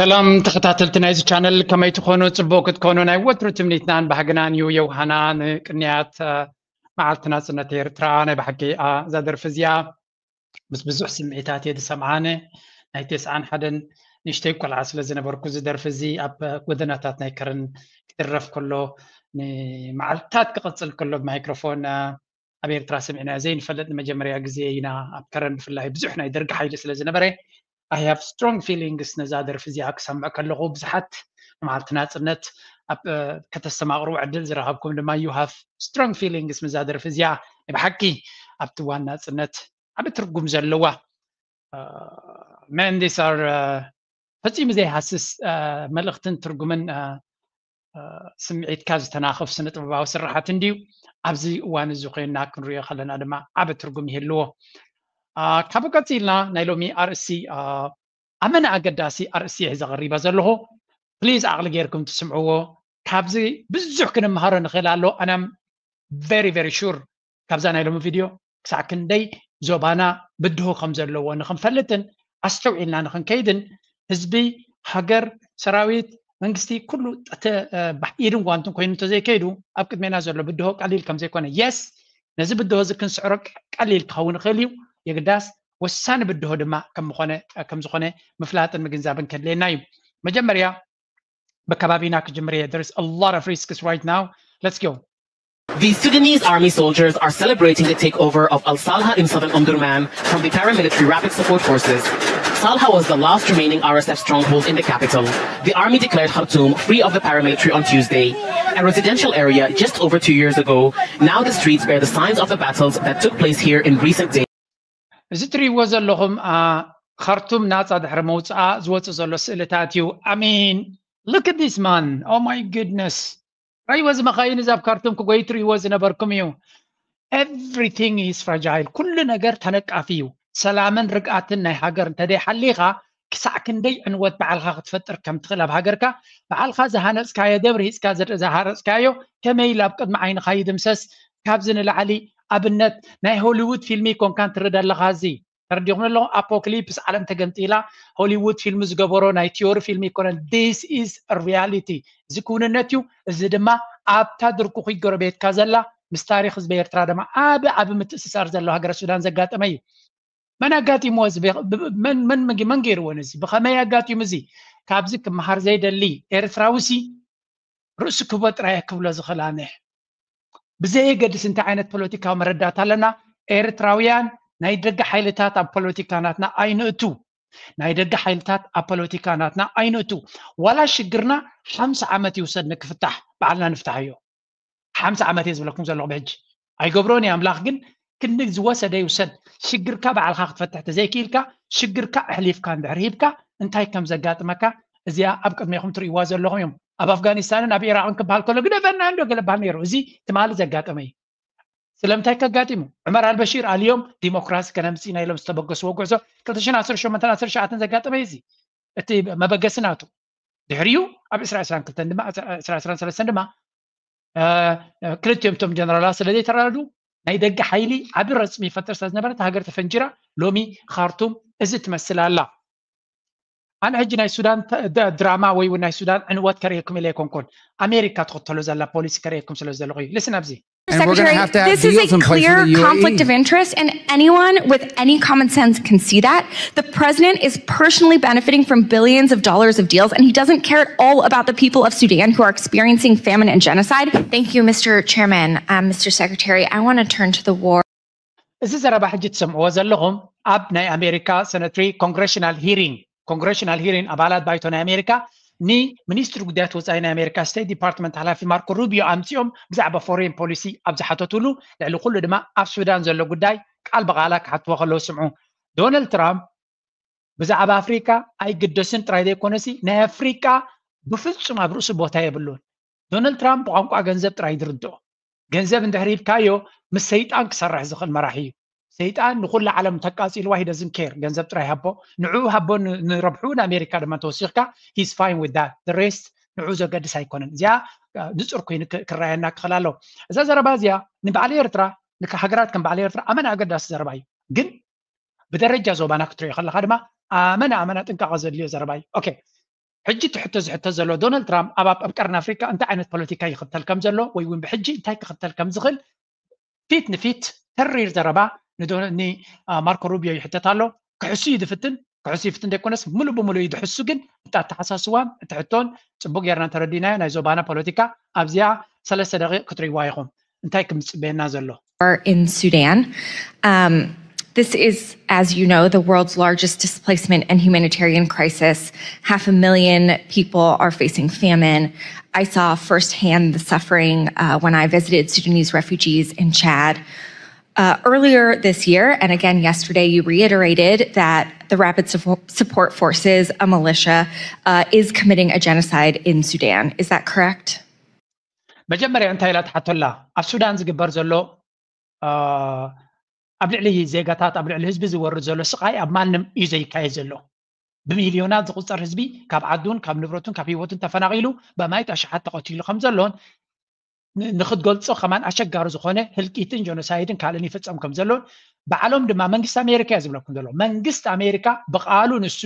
ሰላም ተኸታተልቲ ናይዚ ቻነል፣ ከመይ ትኾኑ? ጽቡቕ ክትኮኑ ናይ ወትሩ ትምኒትናን ባህግናን እዩ። የውሃና ንቅንያት መዓልቲ ናጽነት ኤርትራ። ናይ ብሓቂ እዛ ደርፊ እዚኣ ምስ ብዙሕ ስምዒታት እየ ዝሰምዓነ። ናይ ተስዓን ሓደን ንእሽተይ ቆልዓ ስለ ዝነበርኩ፣ እዚ ደርፊ እዚ ኣብ ጎደናታት ናይ ከረን ክድረፍ ከሎ፣ ንመዓልታት ክቕጽል ከሎ ብማይክሮፎን ኣብ ኤርትራ ሰሚዕናዮ ዘይንፈልጥ፣ ንመጀመርያ ግዜ ኢና። ኣብ ከረን ብፍላይ ብዙሕ ናይ ደርጊ ሓይሊ ስለ ዝነበረ፣ I have strong feelings ነዛ ደርፊ እዚኣ ክሰምዕ ከለኹ። ብዙሓት ንመዓልቲ ናጽነት ኣብ ከተስተማቕሩ ዕድል ዝረኸብኩም ድማ you have strong feelings ምስዛ ደርፊ እዚኣ። ናይ ብሓቂ ኣብቲ እዋን ናጽነት ዓቢ ትርጉም ዘለዋ፣ man, these are ፈጺሙ ዘይሃስስ መልእኽትን ትርጉምን ስምዒትካ ዝተናኽፍ ስነ ጥበባዊ ስርሓት እንድዩ። ኣብዚ እዋን እዚ ኮይንና ክንሪኦ ከለና ድማ ዓቢ ትርጉም ይህልዎ። ካብ ቀጺልና ናይ ሎሚ ኣርእስቲ ኣመና ኣገዳሲ ኣርእስቲ እየ ሒዘ ቀሪበ ዘለኹ። ፕሊዝ ዓቕሊ ጌርኩም ትስምዕዎ። ካብዚ ብዙሕ ክንምሃሮ ንኽእል ኣሎ። ኣናም very very sure ካብዛ ናይ ሎሚ ቪድዮ ክሳዕ ክንደይ ዞባና ብድሆ ከም ዘለዎ ንኽንፈልጥን ኣስተውዒልና ንኽንከይድን፣ ህዝቢ፣ ሃገር፣ ሰራዊት፣ መንግስቲ፣ ኩሉ ኢድን ጓንትን ኮይኑ እንተዘይከይዱ ኣብ ቅድሜና ዘሎ ብድሆ ቀሊል ከም ዘይኮነ፣ የስ፣ ነዚ ብድሆ እዚ ክንስዕሮ ቀሊል ክኸውን ይኽእል እዩ። የግዳስ ወሳኒ ብድሆ ድማ ከም ዝኾነ ምፍላጥን ምግንዛብን ከድልየና እዩ። መጀመርያ ብከባቢና ክጅምር እየ። There is a lot of risks right now. Let's go. The Sudanese army soldiers are celebrating the takeover of Al Salha in southern Omdurman from the paramilitary Rapid Support Forces. Salha was the last remaining R S F stronghold in the capital. The army declared Khartoum free of the paramilitary on Tuesday, a residential area just over two years ago. Now the streets bear the signs of the battles that took place here in recent days. እዚ ትሪእዎ ዘለኹም ካርቱም ናፃ ድሕሪ መውፅኣ ዝወፅእ ዘሎ ስእልታት እዩ። I mean, look at this man. Oh my goodness. ራይዎ እዚ መኻይን እዚ ኣብ ካርቱም ክጎይ ትሪእዎ ዝነበርኩም እዩ። Everything is fragile. ኩሉ ነገር ተነቃፊ እዩ። ሰላምን ርግኣትን ናይ ሃገር እንተደይ ሓሊኻ ክሳዕ ክንደይ ዕንወት ባዕልኻ ክትፈጥር ከም ትኽእል ኣብ ሃገርካ ባዕልኻ ዝሃነፅካዮ ደብሪ ሂፅካ ዝሃረፅካዮ ከመይ ኢሉ ኣብ ቅድሚ ዓይንኻ ይድምሰስ? ካብዚ ንላዕሊ ኣብነት ናይ ሆሊውድ ፊልሚ ኮንካን ትርኢ ኣለኻ። እዚ ተረዲኹም ኣለኹም? ኣፖክሊፕስ ዓለም ተገምጢላ ሆሊውድ ፊልሚ ዝገበሮ ናይ ቲዮሪ ፊልሚ ይኮነን። This is reality። እዚ ክውንነት እዩ። እዚ ድማ ኣብታ ድርኩኺ ጎረቤትካ ዘላ ምስ ታሪኽ ህዝቢ ኤርትራ ድማ ዓቢ ዓቢ ምትእስሳር ዘለዎ ሃገረ ሱዳን ዘጋጠመ እዩ። መን ኣጋጢምዎ እዚ? መን መን መን ገይርዎ ነዚ? ብኸመይ ኣጋጢሙ እዚ? ካብዚ ክመሃር ዘይደሊ ኤርትራዊ ሲ ርእሱ ክቦ ጥራይ ክብሎ ዝኽእል ኣነ። ብዘየገድስ እንታይ ዓይነት ፖለቲካዊ መረዳእታ ኣለና፣ ኤርትራውያን ናይ ደገ ሓይልታት ኣብ ፖለቲካ ናትና ኣይንእቱ። ናይ ደገ ሓይልታት ኣብ ፖለቲካ ናትና ኣይንእቱ። ዋላ ሽግርና ሓምሳ ዓመት ይውሰድ ንክፍታሕ፣ ባዕልና ንፍታሕዮ። ሓምሳ ዓመት እየ ዝብለኩም ዘለኹ ብሕጂ። ኣይገብሮን እየ ኣምላኽ፣ ግን ክንዲ ዝወሰደ ይውሰድ። ሽግርካ ባዕልኻ ክትፈትሕ ተዘይክኢልካ፣ ሽግርካ ኣሕሊፍካ እንድሕር ሂብካ፣ እንታይ ከም ዘጋጥመካ፣ እዚኣ ኣብ ቅድሜኹም ትርእይዋ ዘለኹም እዮም። ኣብ ኣፍጋኒስታንን ኣብ ኢራቕን ክበሃል ከሎ፣ ግደፈና እንዶ ገለ በሃል ነይሩ። እዚ ትማሊ ዘጋጠመ እዩ። ስለምንታይ ከጋጢሙ? ዑመር ኣልበሺር ኣልዮም ዲሞክራሲ ከነምጽእ ኢና ኢሎም ዝተበገስዎ ጉዕዞ ክልተ ሽሕን ዓሰርተ ሸሞንተን ዓሰርተ ትሽዓተን ዘጋጠመ እዩ። እዚ እቲ መበገሲ ናቱ። ድሕሪኡ ኣብ ዕስራ ዕስራን ክልተን ድማ፣ ዕስራ ዕስራን ሰለስተን ድማ፣ እ፣ እ፣ ክልቲኦም እቶም ጀነራላት ስለ ዘይተረዳድኡ፣ ናይ ደገ ሓይሊ ዓቢ ረጽሚ ይፈጥር ስለ ዝነበረ፣ እታ ሃገር ተፈንጂራ። ሎሚ ካርቱም እዚ ትመስል ኣላ። ኣነ ሕጂ ናይ ሱዳን ተ-፣ ደ-፣ ድራማ ወይ እውን ናይ ሱዳን ዕንወት ከርእየኩም ኢለ ኣይኮንኩን። ኣሜሪካ ትኽተሎ ዘላ ፖሊሲ ከርእየኩም ስለ ዘለኹ እዩ። ልስን ኣብዚ። And we're gonna Secretary, have to have this is deals a in place with clear the U A E. Conflict of interest, and anyone with any common sense can see that. The president is personally benefiting from billions of dollars of deals, and he doesn't care at all about the people of Sudan who are experiencing famine and genocide. Thank you, Mister Chairman. Um, Mister Secretary, I want to turn to the war. እዚ ዘረባ ሕጂ ትሰምዕዎ ዘለኹም ኣብ ናይ ኣሜሪካ ሰነትሪ ኮንግሬሽናል ሂሪንግ፣ ኮንግሬሽናል ሂሪንግ፣ ኣባላት ባይቶ ናይ ኣሜሪካ ንሚኒስትሪ ጉዳያት ወፃኢ ናይ ኣሜሪካ ስቴት ዲፓርትመንት ሓላፊ ማርኮ ሩቢዮ ኣምፂኦም ብዛዕባ ፎሬን ፖሊሲ ኣብ ዝሓተቱሉ፣ ልዕሊ ኩሉ ድማ ኣብ ሱዳን ዘሎ ጉዳይ ቃል ብቓላ ክሓትዎ ከለዉ ስምዑ። ዶናልድ ትራምፕ ብዛዕባ ኣፍሪካ ኣይግደስን ጥራይ ዘይኮነሲ፣ ናይ ኣፍሪካ ብፍጹም ኣብ ርእሱ ቦታ የብሉን። ዶናልድ ትራምፕ ብቋንቋ ገንዘብ ጥራይ ዝርድኦ። ገንዘብ እንድሕር ሂብካዮ፣ ምስ ሰይጣን ክሰርሕ ዝኽእል መራሒ እዩ። ሰይጣን ንኹላ ዓለም ተቃጺልዋ፣ ሂደዝን ኬር፣ ገንዘብ ጥራይ ሃቦ። ንዕኡ ሃቦ፣ ን-፣ ንረብሑ ንኣሜሪካ ድማ ተወሲኽካ፣ he's fine with that, the rest ንዕኡ ዘገድስ ኣይኮነን። እዚኣ፣ እ፣ ንጹር ኮይኑ ክ-፣ ክረኣየና ክኽእል ኣለዎ። እዛ ዘረባ እዚኣ ንበዓል ኤርትራ፣ ንሃገራት ከም በዓል ኤርትራ ኣመና ኣገዳሲ ዘረባ እዩ። ግን ብደረጃ ዞባና ክትሪኦ ከለኻ ድማ ኣመና ኣመና ጥንቃቐ ዘድልዮ ዘረባ እዩ። ኦኬ፣ ሕጂ እቲ ሕቶ ዝሕተት ዘሎ፣ ዶናልድ ትራምፕ ኣብ፣ ኣብ ቀርኒ ኣፍሪካ እንታይ ዓይነት ፖለቲካ ይኽተል ከም ዘሎ፣ ወይ እውን ብሕጂ እንታይ ክኽተል ከም ዝኽእል ፊት ንፊት ተሪር ዘረባ ንዶ-፣ ን-፣ አ፣ ማርኮ ሩቢዮ ይሕተት ኣሎ። ክሕሱ እዩ ዝፍትን፣ ክሕሱ ይፍትን ዘይኮነስ፣ ሙሉእ ብሙሉእ እዩ ዝሕሱ። ግን እቲ ኣተሓሳስዋን እቲ ሕቶን ጽቡቅ ጌርና እንተረዲናዮ፣ ናይ ዞባና ፖለቲካ ኣብዚኣ ሰለስተ ደቂቅ ክትርእይዋ ኢኹም እንታይ ከም ዝጽበየና ዘሎ። War in Sudan. Um, this is, as you know, the world's largest displacement and humanitarian crisis. Half a million people are facing famine. I saw firsthand the suffering uh, when I visited Sudanese refugees in Chad. Uh, earlier this year, and again yesterday, you reiterated that the Rapid Suffo- Support Forces, a militia, uh, is committing a genocide in Sudan. Is that correct? መጀመርያ እንታይ ኢላ ትሓቶ ኣላ? ኣብ ሱዳን ዝግበር ዘሎ፣ አ፣ ኣብ ልዕሊ ዜጋታት፣ ኣብ ልዕሊ ህዝቢ ዝወርድ ዘሎ ስቓይ ኣብ ማንም እዩ ዘይካየድ ዘሎ። ብሚልዮናት ዝቑጸር ህዝቢ ካብ ዓዱን ካብ ንብረቱን ካብ ህይወቱን ተፈናቒሉ፣ በማይት ኣሽሓት ተቐቲሉ ከም ዘሎን ን-፣ ንኽትገልጾ ከማን ኣሸጋሪ ዝኾነ ህልቂትን ጀኖሳይድን ካልእን ይፍጸም ከም ዘሎን፣ ባዕሎም ድማ መንግስቲ ኣሜሪካ እዩ ዝብለኩም ዘሎ። መንግስቲ ኣሜሪካ ብቓሉ ንሱ፣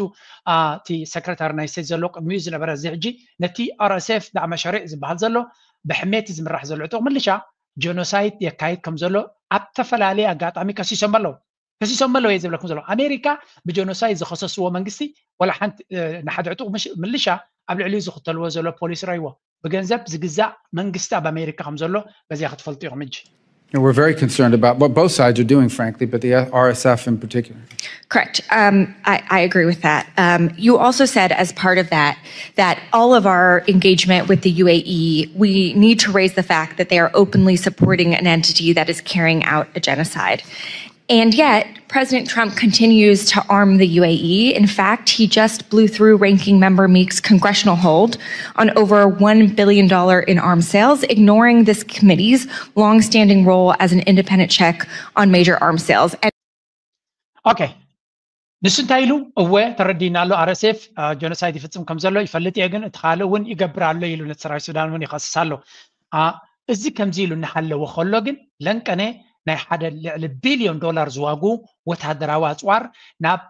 አ፣ እቲ ሰክረታሪ ናይ ስቴት ዘሎ ቅድሚኡ ዝነበረ፣ እዚ ሕጂ ነቲ ኣር ኤስ ኤፍ ዳዕመ ሸሪዕ ዝበሃል ዘሎ ብሕሜት ዝምራሕ ዘሎ ዕጡቕ ምልሻ ጀኖሳይድ የካይድ ከም ዘሎ ኣብ ተፈላለየ ኣጋጣሚ ከሲሶም ኣለዉ። ከሲሶም ኣለዉ እየ ዝብለኩም ዘሎ። ኣሜሪካ ብጀኖሳይድ ዝኸሰስዎ መንግስቲ ዋላ ሓንቲ፣ እ፣ ንሓደ ዕጡቕ ምሽ-፣ ምልሻ ኣብ ልዕሊኡ ዝኽተልዎ ዘሎ ፖሊሲ ረይዎ። ብገንዘብ ዝግዛእ መንግስቲ ኣብ ኣሜሪካ ከም ዘሎ በዚኣ ክትፈልጡ ኢኹም። ሕጂ And we're very concerned about what both sides are doing, frankly, but the R S F in particular. Correct. Um, I, I agree with that. Um, you also said, as part of that, that all of our engagement with the U A E, we need to raise the fact that they are openly supporting an entity that is carrying out a genocide. And yet, President Trump continues to arm the U A E. In fact, he just blew through Ranking Member Meek's congressional hold on over one billion dollars in arms sales, ignoring this committee's longstanding role as an independent check on major arms sales. And ኦኬ፣ ንሱ እንታይ ኢሉ? እወ፣ ተረዲና ኣሎ፣ ኣር ኤስ ኤፍ ጀኖሳይድ ይፍጽም ከም ዘሎ ይፈልጥ እየ፣ ግን እቲ ካልእ እውን ይገብር ኣሎ ኢሉ ነቲ ሰራዊት ሱዳን እውን ይኸስስ ኣሎ። አ፣ እዚ ከምዚ ኢሉ እናሃለወ ከሎ ግን ለንቀነ ናይ ሓደ ልዕሊ ቢልዮን ዶላር ዝዋጉ ወታደራዊ ኣፅዋር ናብ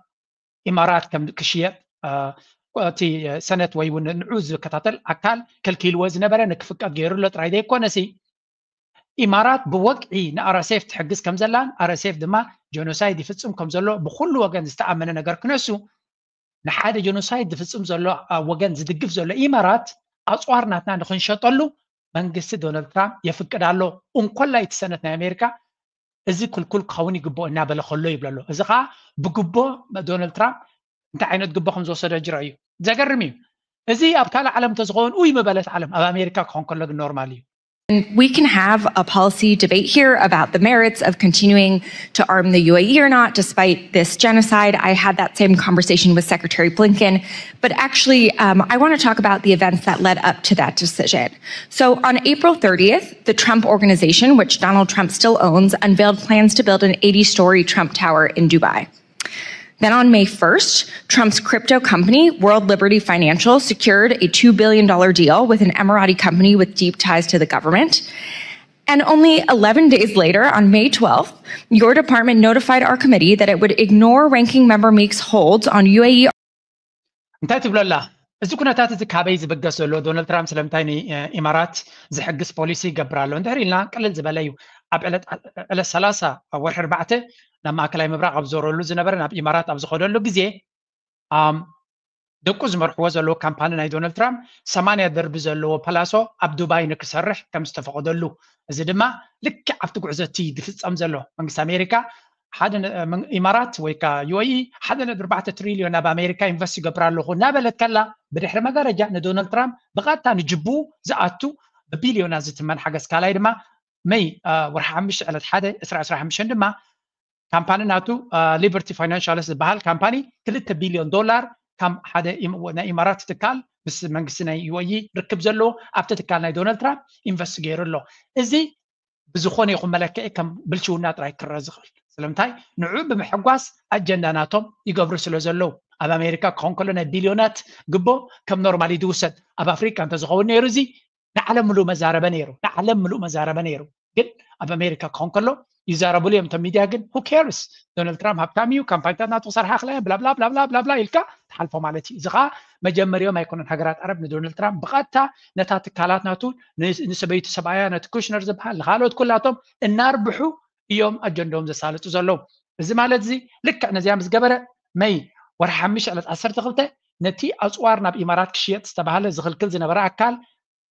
ኢማራት ከም ክሽየጥ፣ አ፣ እቲ ሰነት ወይ እውን ንዑ ዝከታተል ኣካል ከልኪልዎ ዝነበረ ንክፍቀድ ገይሩ ኣሎ ጥራይ ዘይኮነሲ፣ ኢማራት ብወግዒ ንኣር ኤስ ኤፍ ትሕግዝ ከም ዘላን ኣር ኤስ ኤፍ ድማ ጀኖሳይድ ይፍጽም ከም ዘሎ ብኩሉ ወገን ዝተኣመነ ነገር ክነሱ፣ ንሓደ ጀኖሳይድ ዝፍፅም ዘሎ ወገን ዝድግፍ ዘሎ ኢማራት ኣፅዋር ናትና ንክንሸጠሉ መንግስቲ ዶናልድ ትራምፕ የፍቅድ ኣሎ። እንኮላይ እቲ ሰነት ናይ ኣሜሪካ እዚ ክልኩል ክኸውን ይግብኦ እናበለ ከሎ ይብለሎ። እዚ ከዓ ብግቦ ዶናልድ ትራምፕ እንታይ ዓይነት ግቦ ከም ዝወሰደ ጅራ እዩ። ዘገርም እዩ። እዚ ኣብ ካልእ ዓለም እንተዝኸውን ውይ ምበለት ዓለም፣ ኣብ ኣሜሪካ ክኾን ከሎ ግን ኖርማል እዩ። And we can have a policy debate here about the merits of continuing to arm the U A E or not, despite this genocide. I had that same conversation with Secretary Blinken, but actually, um, I want to talk about the events that led up to that decision. So on April thirtieth, the Trump Organization, which Donald Trump still owns, unveiled plans to build an eighty-story Trump Tower in Dubai. Then on May first, Trump's crypto company, World Liberty Financial, secured a two billion dollar deal with an Emirati company with deep ties to the government. And only eleven days later, on May twelfth, your department notified our committee that it would ignore Ranking Member Meek's holds on U A E. እንታይ ትብለላ? እዚ ኩነታት እዚ ካበይ ዝብገስ ዘሎ? ዶናልድ ትራምፕ ስለምንታይ ንኢማራት ዝሕግዝ ፖሊሲ ይገብር ኣሎ? እንድሕር ኢልና ቅልል ዝበለ እዩ። ኣብ ዕለት ሰላሳ ወርሒ ኣርባዕተ ናብ ማእከላይ ምብራቕ ኣብ ዞረሉ ዝነበረ ናብ ኢማራት ኣብ ዝኸደሉ ግዜ ደቁ ዝመርሕዎ ዘለዎ ካምፓኒ ናይ ዶናልድ ትራምፕ ሰማንያ ደርቢ ዘለዎ ፓላሶ ኣብ ዱባይ ንክሰርሕ ከም ዝተፈቐደሉ፣ እዚ ድማ ልክዕ ኣብቲ ጉዕዞ እቲ ዝፍጸም ዘሎ መንግስቲ ኣሜሪካ ሓደ ኢማራት ወይ ከዓ ዩ ኤ ኢ ሓደ ነጥቢ ኣርባዕተ ትሪልዮን ናብ ኣሜሪካ ኢንቨስት ይገብር ኣለኹ እናበለት ከላ ብድሕሪ መጋረጃ ንዶናልድ ትራምፕ ብቐጥታ ንጅቡ ዝኣቱ ብቢልዮናት ዝትመን ሓገዝ ካልኣይ ድማ መይ ወርሒ ሓሙሽተ ዕለት ሓደ ዕስራ ዕስራ ሓሙሽተ ድማ ካምፓኒ ናቱ ሊበርቲ ፋይናንሻልስ ዝበሃል ካምፓኒ ክልተ ቢልዮን ዶላር ካብ ሓደ ናይ ኢማራት ትካል ምስ መንግስቲ ናይ ዩ ኤ ኢ ርክብ ዘለዎ ኣብቲ ትካል ናይ ዶናልድ ትራምፕ ኢንቨስት ገይሩ ኣሎ። እዚ ብዝኾነ ይኹን መለክዒ ከም ብልሽውና ጥራይ ክረአ ዝኽእል ስለምንታይ ንዑ ብምሕጓስ ኣጀንዳ ናቶም ይገብሩ ስለ ዘለዉ ኣብ ኣሜሪካ ክኸውን ከሎ ናይ ቢልዮናት ግቦ ከም ኖርማሊ ዝውሰድ ኣብ ኣፍሪካ እንተዝኸውን ነይሩ እዚ ንዓለም ምሉእ መዛረበ ነይሩ ንዓለም ምሉእ መዛረበ ነይሩ ግን ኣብ ኣሜሪካ ክኸውን ከሎ ይዛረብሉ እዮም እቶም ሚድያ ግን who cares ዶናልድ ትራምፕ ሃብታም እዩ ካምፓኒታት ናቱ ክሰርሓ ክላ ብላብላ ብላብላ ብላብላ ኢልካ ትሓልፎ ማለት እዩ እዚ ከዓ መጀመሪኦም ኣይኮነን ሃገራት ዓረብ ንዶናልድ ትራምፕ ብቐጥታ ነታ ትካላት ናቱ ንሰበይቲ ሰብኣያ ነቲ ኩሽነር ዝበሃል ንካልኦት ኩላቶም እናርብሑ እዮም ኣጀንዶም ዘሳልጡ ዘለዉ እዚ ማለት እዚ ልክዕ ነዚኣ ምስ ገበረ መይ ወርሒ ሓሙሽተ ዕለት ዓሰርተ ክልተ ነቲ ኣፅዋር ናብ ኢማራት ክሽየጥ ዝተባሃለ ዝኽልክል ዝነበረ ኣካል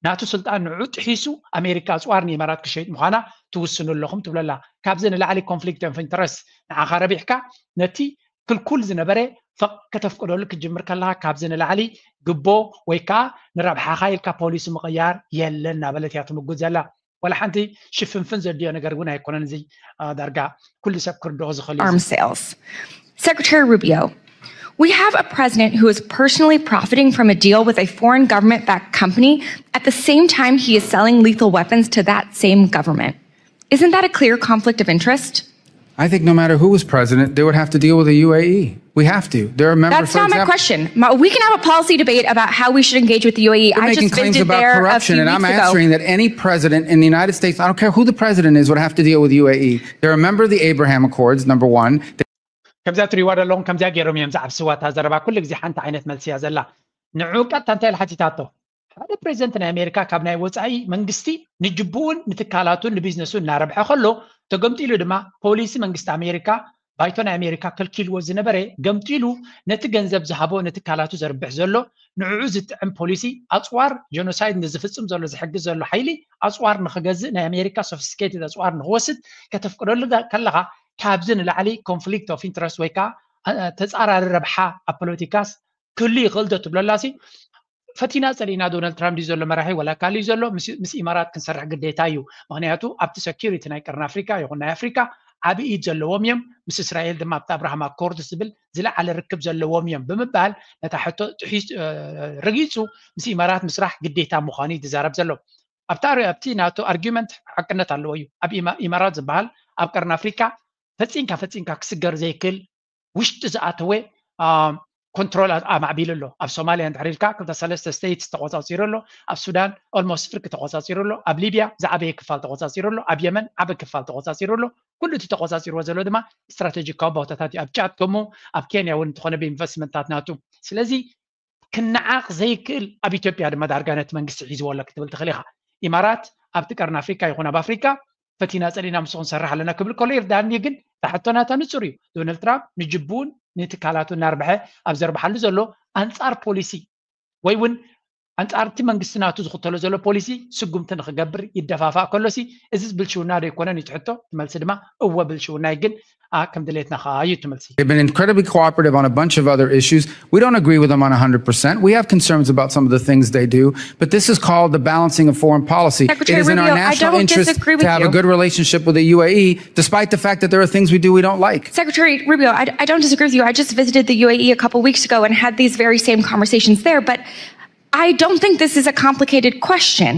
ናቱ ስልጣን ንዑ ጥሒሱ ኣሜሪካ ኣፅዋር ንኢማራት ክሸይጥ ምዃና ትውስኑ ኣለኹም ትብለላ። ካብዚ ንላዕሊ ኮንፍሊክት ኦፍ ኢንተረስት ንዓኻ ረቢሕካ ነቲ ክልኩል ዝነበረ ፈቕ ከተፍቅደሉ ክትጅምር ከለኻ ካብዚ ንላዕሊ ግቦ ወይ ከዓ ንረብሓኻ ኢልካ ፖሊሲ ምቕያር የለን እናበለት እያ ትምጉት ዘላ። ዋላ ሓንቲ ሽፍንፍን ዘድልዮ ነገር እውን ኣይኮነን። እዚ ዳርጋ ኩሉ ሰብ ክርድኦ ዝኽእል እዩ። Arms sales. Secretary Rubio, we have a president who is personally profiting from a deal with a foreign government-backed company at the same time he is selling lethal weapons to that same government. Isn't that a clear conflict of interest? I think no matter who was president, they would have to deal with the U A E. We have to. They're a member. That's not my question. We can have a policy debate about how we should engage with the U A E. I just visited there a few weeks ago. They're making claims about corruption, and I'm answering that any president in the United States, I don't care who the president is, would have to deal with the U A E. They're a member of the Abraham Accords, number one. ከምዚኣ ትሪዋ ዘለኹም ከምዚኣ ገይሮም እዮም ዝዓብስዋ እታ ዘረባ ኩሉ ግዜ ሓንቲ ዓይነት መልሲ እያ ዘላ። ንዑ ቀጥታ እንታይ ኢላ ሓቲታቶ ሓደ ፕሬዚደንት ናይ ኣሜሪካ ካብ ናይ ወፃኢ መንግስቲ ንጅብኡን ንትካላቱን ንቢዝነሱን እናረብሐ ከሎ ተገምጢሉ ድማ ፖሊሲ መንግስቲ ኣሜሪካ ባይቶ ናይ ኣሜሪካ ከልኪልዎ ዝነበረ ገምጢሉ ነቲ ገንዘብ ዝሃቦ ንትካላቱ ዘርብሕ ዘሎ ንዕኡ ዝጥዕም ፖሊሲ ኣፅዋር ጀኖሳይድ ንዝፍፅም ዘሎ ዝሕግዝ ዘሎ ሓይሊ ኣፅዋር ንክገዝእ ናይ ኣሜሪካ ሶፊስቲኬትድ ኣፅዋር ንክወስድ ከተፍቅደሉ ከለካ ካብዚ ንላዕሊ ኮንፍሊክት ኦፍ ኢንትረስት ወይ ከዓ ተፃራሪ ረብሓ ኣብ ፖለቲካስ ክህሉ ይኽእል ዶ ትብለላ ሲ ፈቲና ፀሊእና ዶናልድ ትራምፕ ድዩ ዘሎ መራሒ ወላ ካልእ እዩ ዘሎ ምስ ኢማራት ክንሰርሕ ግዴታ እዩ ምክንያቱ ኣብቲ ሰኪሪቲ ናይ ቀርኒ ኣፍሪካ ይኹን ናይ ኣፍሪካ ዓብዪ ኢድ ዘለዎም እዮም ምስ እስራኤል ድማ ኣብቲ ኣብርሃም ኣኮርድ ዝብል ዝለዓለ ርክብ ዘለዎም እዮም ብምባል ነታ ሕቶ ጥሒሱ ረጊፁ ምስ ኢማራት ምስራሕ ግዴታ ምዃኑ እዩ ዝዛረብ ዘሎ ኣብቲ ናቱ ኣርጊመንት ሓቅነት ኣለዎ እዩ ኣብ ኢማራት ዝበሃል ኣብ ቀርኒ ኣፍሪካ ፈፂንካ ፈፂንካ ክስገር ዘይክእል ውሽጢ ዝኣተወ ኮንትሮል ኣማዕቢሉ ኣሎ ኣብ ሶማልያ እንድሕር ኢልካ ክልተ ሰለስተ ስቴትስ ተቆፃፂሩ ኣሎ ኣብ ሱዳን ኦልሞስት ፍርቂ ተቆፃፂሩ ኣሎ ኣብ ሊብያ ዝዓበየ ክፋል ተቆፃፂሩ ኣሎ ኣብ የመን ዓበ ክፋል ተቆፃፂሩ ኣሎ ኩሉ እቲ ተቆፃፂርዎ ዘሎ ድማ ስትራቴጂካዊ ቦታታት እዩ ኣብ ጫት ከምኡ ኣብ ኬንያ እውን እንተኾነ ብኢንቨስትመንታት ናቱ ስለዚ ክነዓቕ ዘይክእል ኣብ ኢትዮጵያ ድማ ዳርጋ ነቲ መንግስቲ ሒዝዎ ኣሎ ክትብል ትኽእል ኢኻ ኢማራት ኣብቲ ቀርኒ ኣፍሪካ ይኹን ኣብ ኣፍሪካ ፈቲና ፀሊና ምስኡ ክንሰርሕ ኣለና ክብል ከሎ ይርዳእኒ ግን እታ ሕቶ ናታ ንፁር እዩ ዶናልድ ትራምፕ ንጅቡን ንትካላቱ እናርብሐ ኣብ ዘርብሓሉ ዘሎ ኣንጻር ፖሊሲ ወይ እውን ኣንጻርቲ መንግስቲ ናቱ ዝኽተሎ ዘሎ ፖሊሲ ስጉምቲ ንክገብር ይደፋፋእ ከሎሲ፣ እዚ ብልሽውና ዶ ይኮነን እዩ ትሕቶ? ትመልሲ ድማ እወ ብልሽውና እዩ፣ ግን ከም ድሌትና ከዓ እዩ ትመልሲ። They've been incredibly cooperative on a bunch of other issues. We don't agree with them on one hundred percent. We have concerns about some of the things they do, but this is called the balancing of foreign policy. It is in our national interest to have a good relationship with the U A E, despite the fact that there are things we do we don't like. Secretary Rubio, I, I don't disagree with you. I just visited the U A E a couple weeks ago and had these very same conversations there, but I don't think this is a complicated question.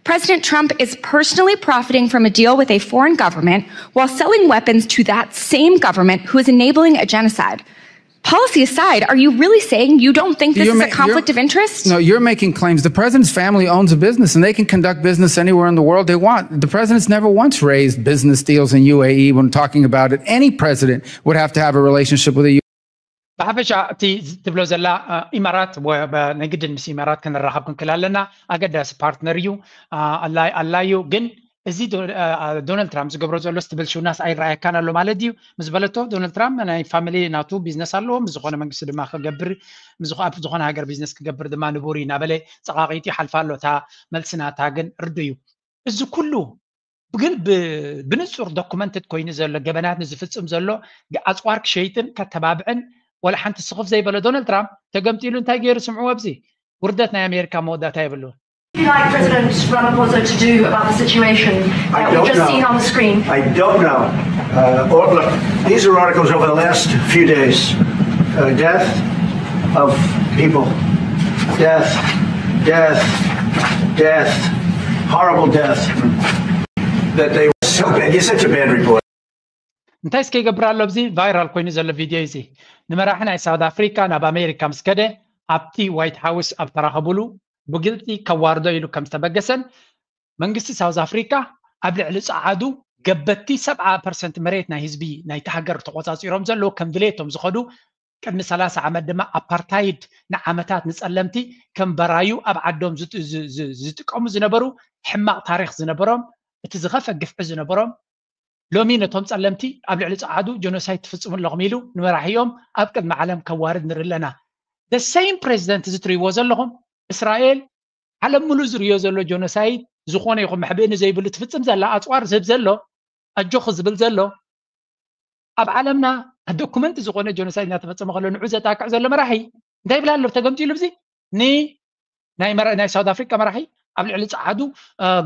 President Trump is personally profiting from a deal with a foreign government while selling weapons to that same government who is enabling a genocide. Policy aside, are you really saying you don't think this is a conflict of interest? No, you're making claims. The president's family owns a business and they can conduct business anywhere in the world they want. The president's never once raised business deals in U A E when talking about it. Any president would have to have a relationship with a ብሓፈሻ እቲ ትብሎ ዘላ ኢማራት፣ ናይ ግድን ምስ ኢማራት ክንራኸብ ክንክል ኣለና። ኣገዳሲ ፓርትነር እዩ፣ ኣላዩ። ግን እዚ ዶናልድ ትራምፕ ዝገብሮ ዘሎ ትብል ሽውናስ ኣይረኣየካን ኣሎ ማለት ድዩ? ምስ በለቶ፣ ዶናልድ ትራምፕ ናይ ፋሚሊ ናቱ ቢዝነስ ኣለዎ፣ ምስ ዝኾነ መንግስቲ ድማ ክገብር፣ ኣብ ዝኾነ ሃገር ቢዝነስ ክገብር ድማ ንቡር እዩ እናበለ ፀቓቒጡ ይሓልፋ ኣሎ። እታ መልሲ ናታ ግን ርዱ እዩ። እዚ ኩሉ ግን ብንጹር ዶኩመንትድ ኮይኑ ዘሎ ገበናት ንዝፍጽም ዘሎ ኣጽዋር ክሸይጥን ከተባብዕን ወላ ሓንቲ ስኽፍ ዘይበለ ዶናልድ ትራምፕ ተገምጢሉ እንታይ ገይሩ? ስምዕዎ፣ ኣብዚ ውርደት ናይ ኣሜሪካ መወዳእታ የብሉን። Like President Ramaphosa to do about the situation that we've just seen on the screen? I don't know. Uh, or, look, these are articles over the last few days. Uh, death of people. Death, death, death. Horrible death. That they were so bad. It's such a bad report. እንታይ እስከ ይገብር ኣሎ? ኣብዚ ቫይራል ኮይኑ ዘሎ ቪድዮ እዚ ንመራሒ ናይ ሳውት ኣፍሪካ ናብ ኣሜሪካ ምስ ከደ ኣብቲ ዋይት ሃውስ ኣብ ተራኸቡሉ ብግልፂ ከዋርዶ ኢሉ ከም ዝተበገሰን መንግስቲ ሳውዝ ኣፍሪካ ኣብ ልዕሊ ፀዓዱ ገበቲ ሰብዓ ፐርሰንት መሬት ናይ ህዝቢ ናይቲ ሃገር ተቆፃፂሮም ዘለዉ ከም ድሌቶም ዝኸዱ ቅድሚ ሰላሳ ዓመት ድማ ኣፓርታይድ ንዓመታት ንፀለምቲ ከም በራዩ ኣብ ዓዶም ዝጥቀሙ ዝነበሩ ሕማቕ ታሪክ ዝነበሮም እቲ ዝኸፈ ግፍዒ ዝነበሮም ሎሚ ነቶም ጸለምቲ ኣብ ልዕሊ ጸዓዱ ጀኖሳይድ ትፍጽሙ ኣለኹም ኢሉ ንመራሒኦም ኣብ ቅድሚ ዓለም ከዋርድ ንርኢ ኣለና። The same president እዚ ትርእይዎ ዘለኹም እስራኤል ዓለም ሙሉእ ዝርእዮ ዘሎ ጀኖሳይድ ዝኾነ ይኹን መሕብእኒ ዘይብሉ ትፍጽም ዘላ ኣጽዋር ዝህብ ዘሎ ኣጆኹ ዝብል ዘሎ ኣብ ዓለምና ዶኩመንት ዝኾነ ጀኖሳይድ እናተፈጸመ ከሎ ንዑ ዘጣቅዕ ዘሎ መራሒ እንታይ ይብል ኣሎ ተገምጢሉ ብዚ ን ናይ ሳውት ኣፍሪካ መራሒ ኣብ ልዕሊ ፀዓዱ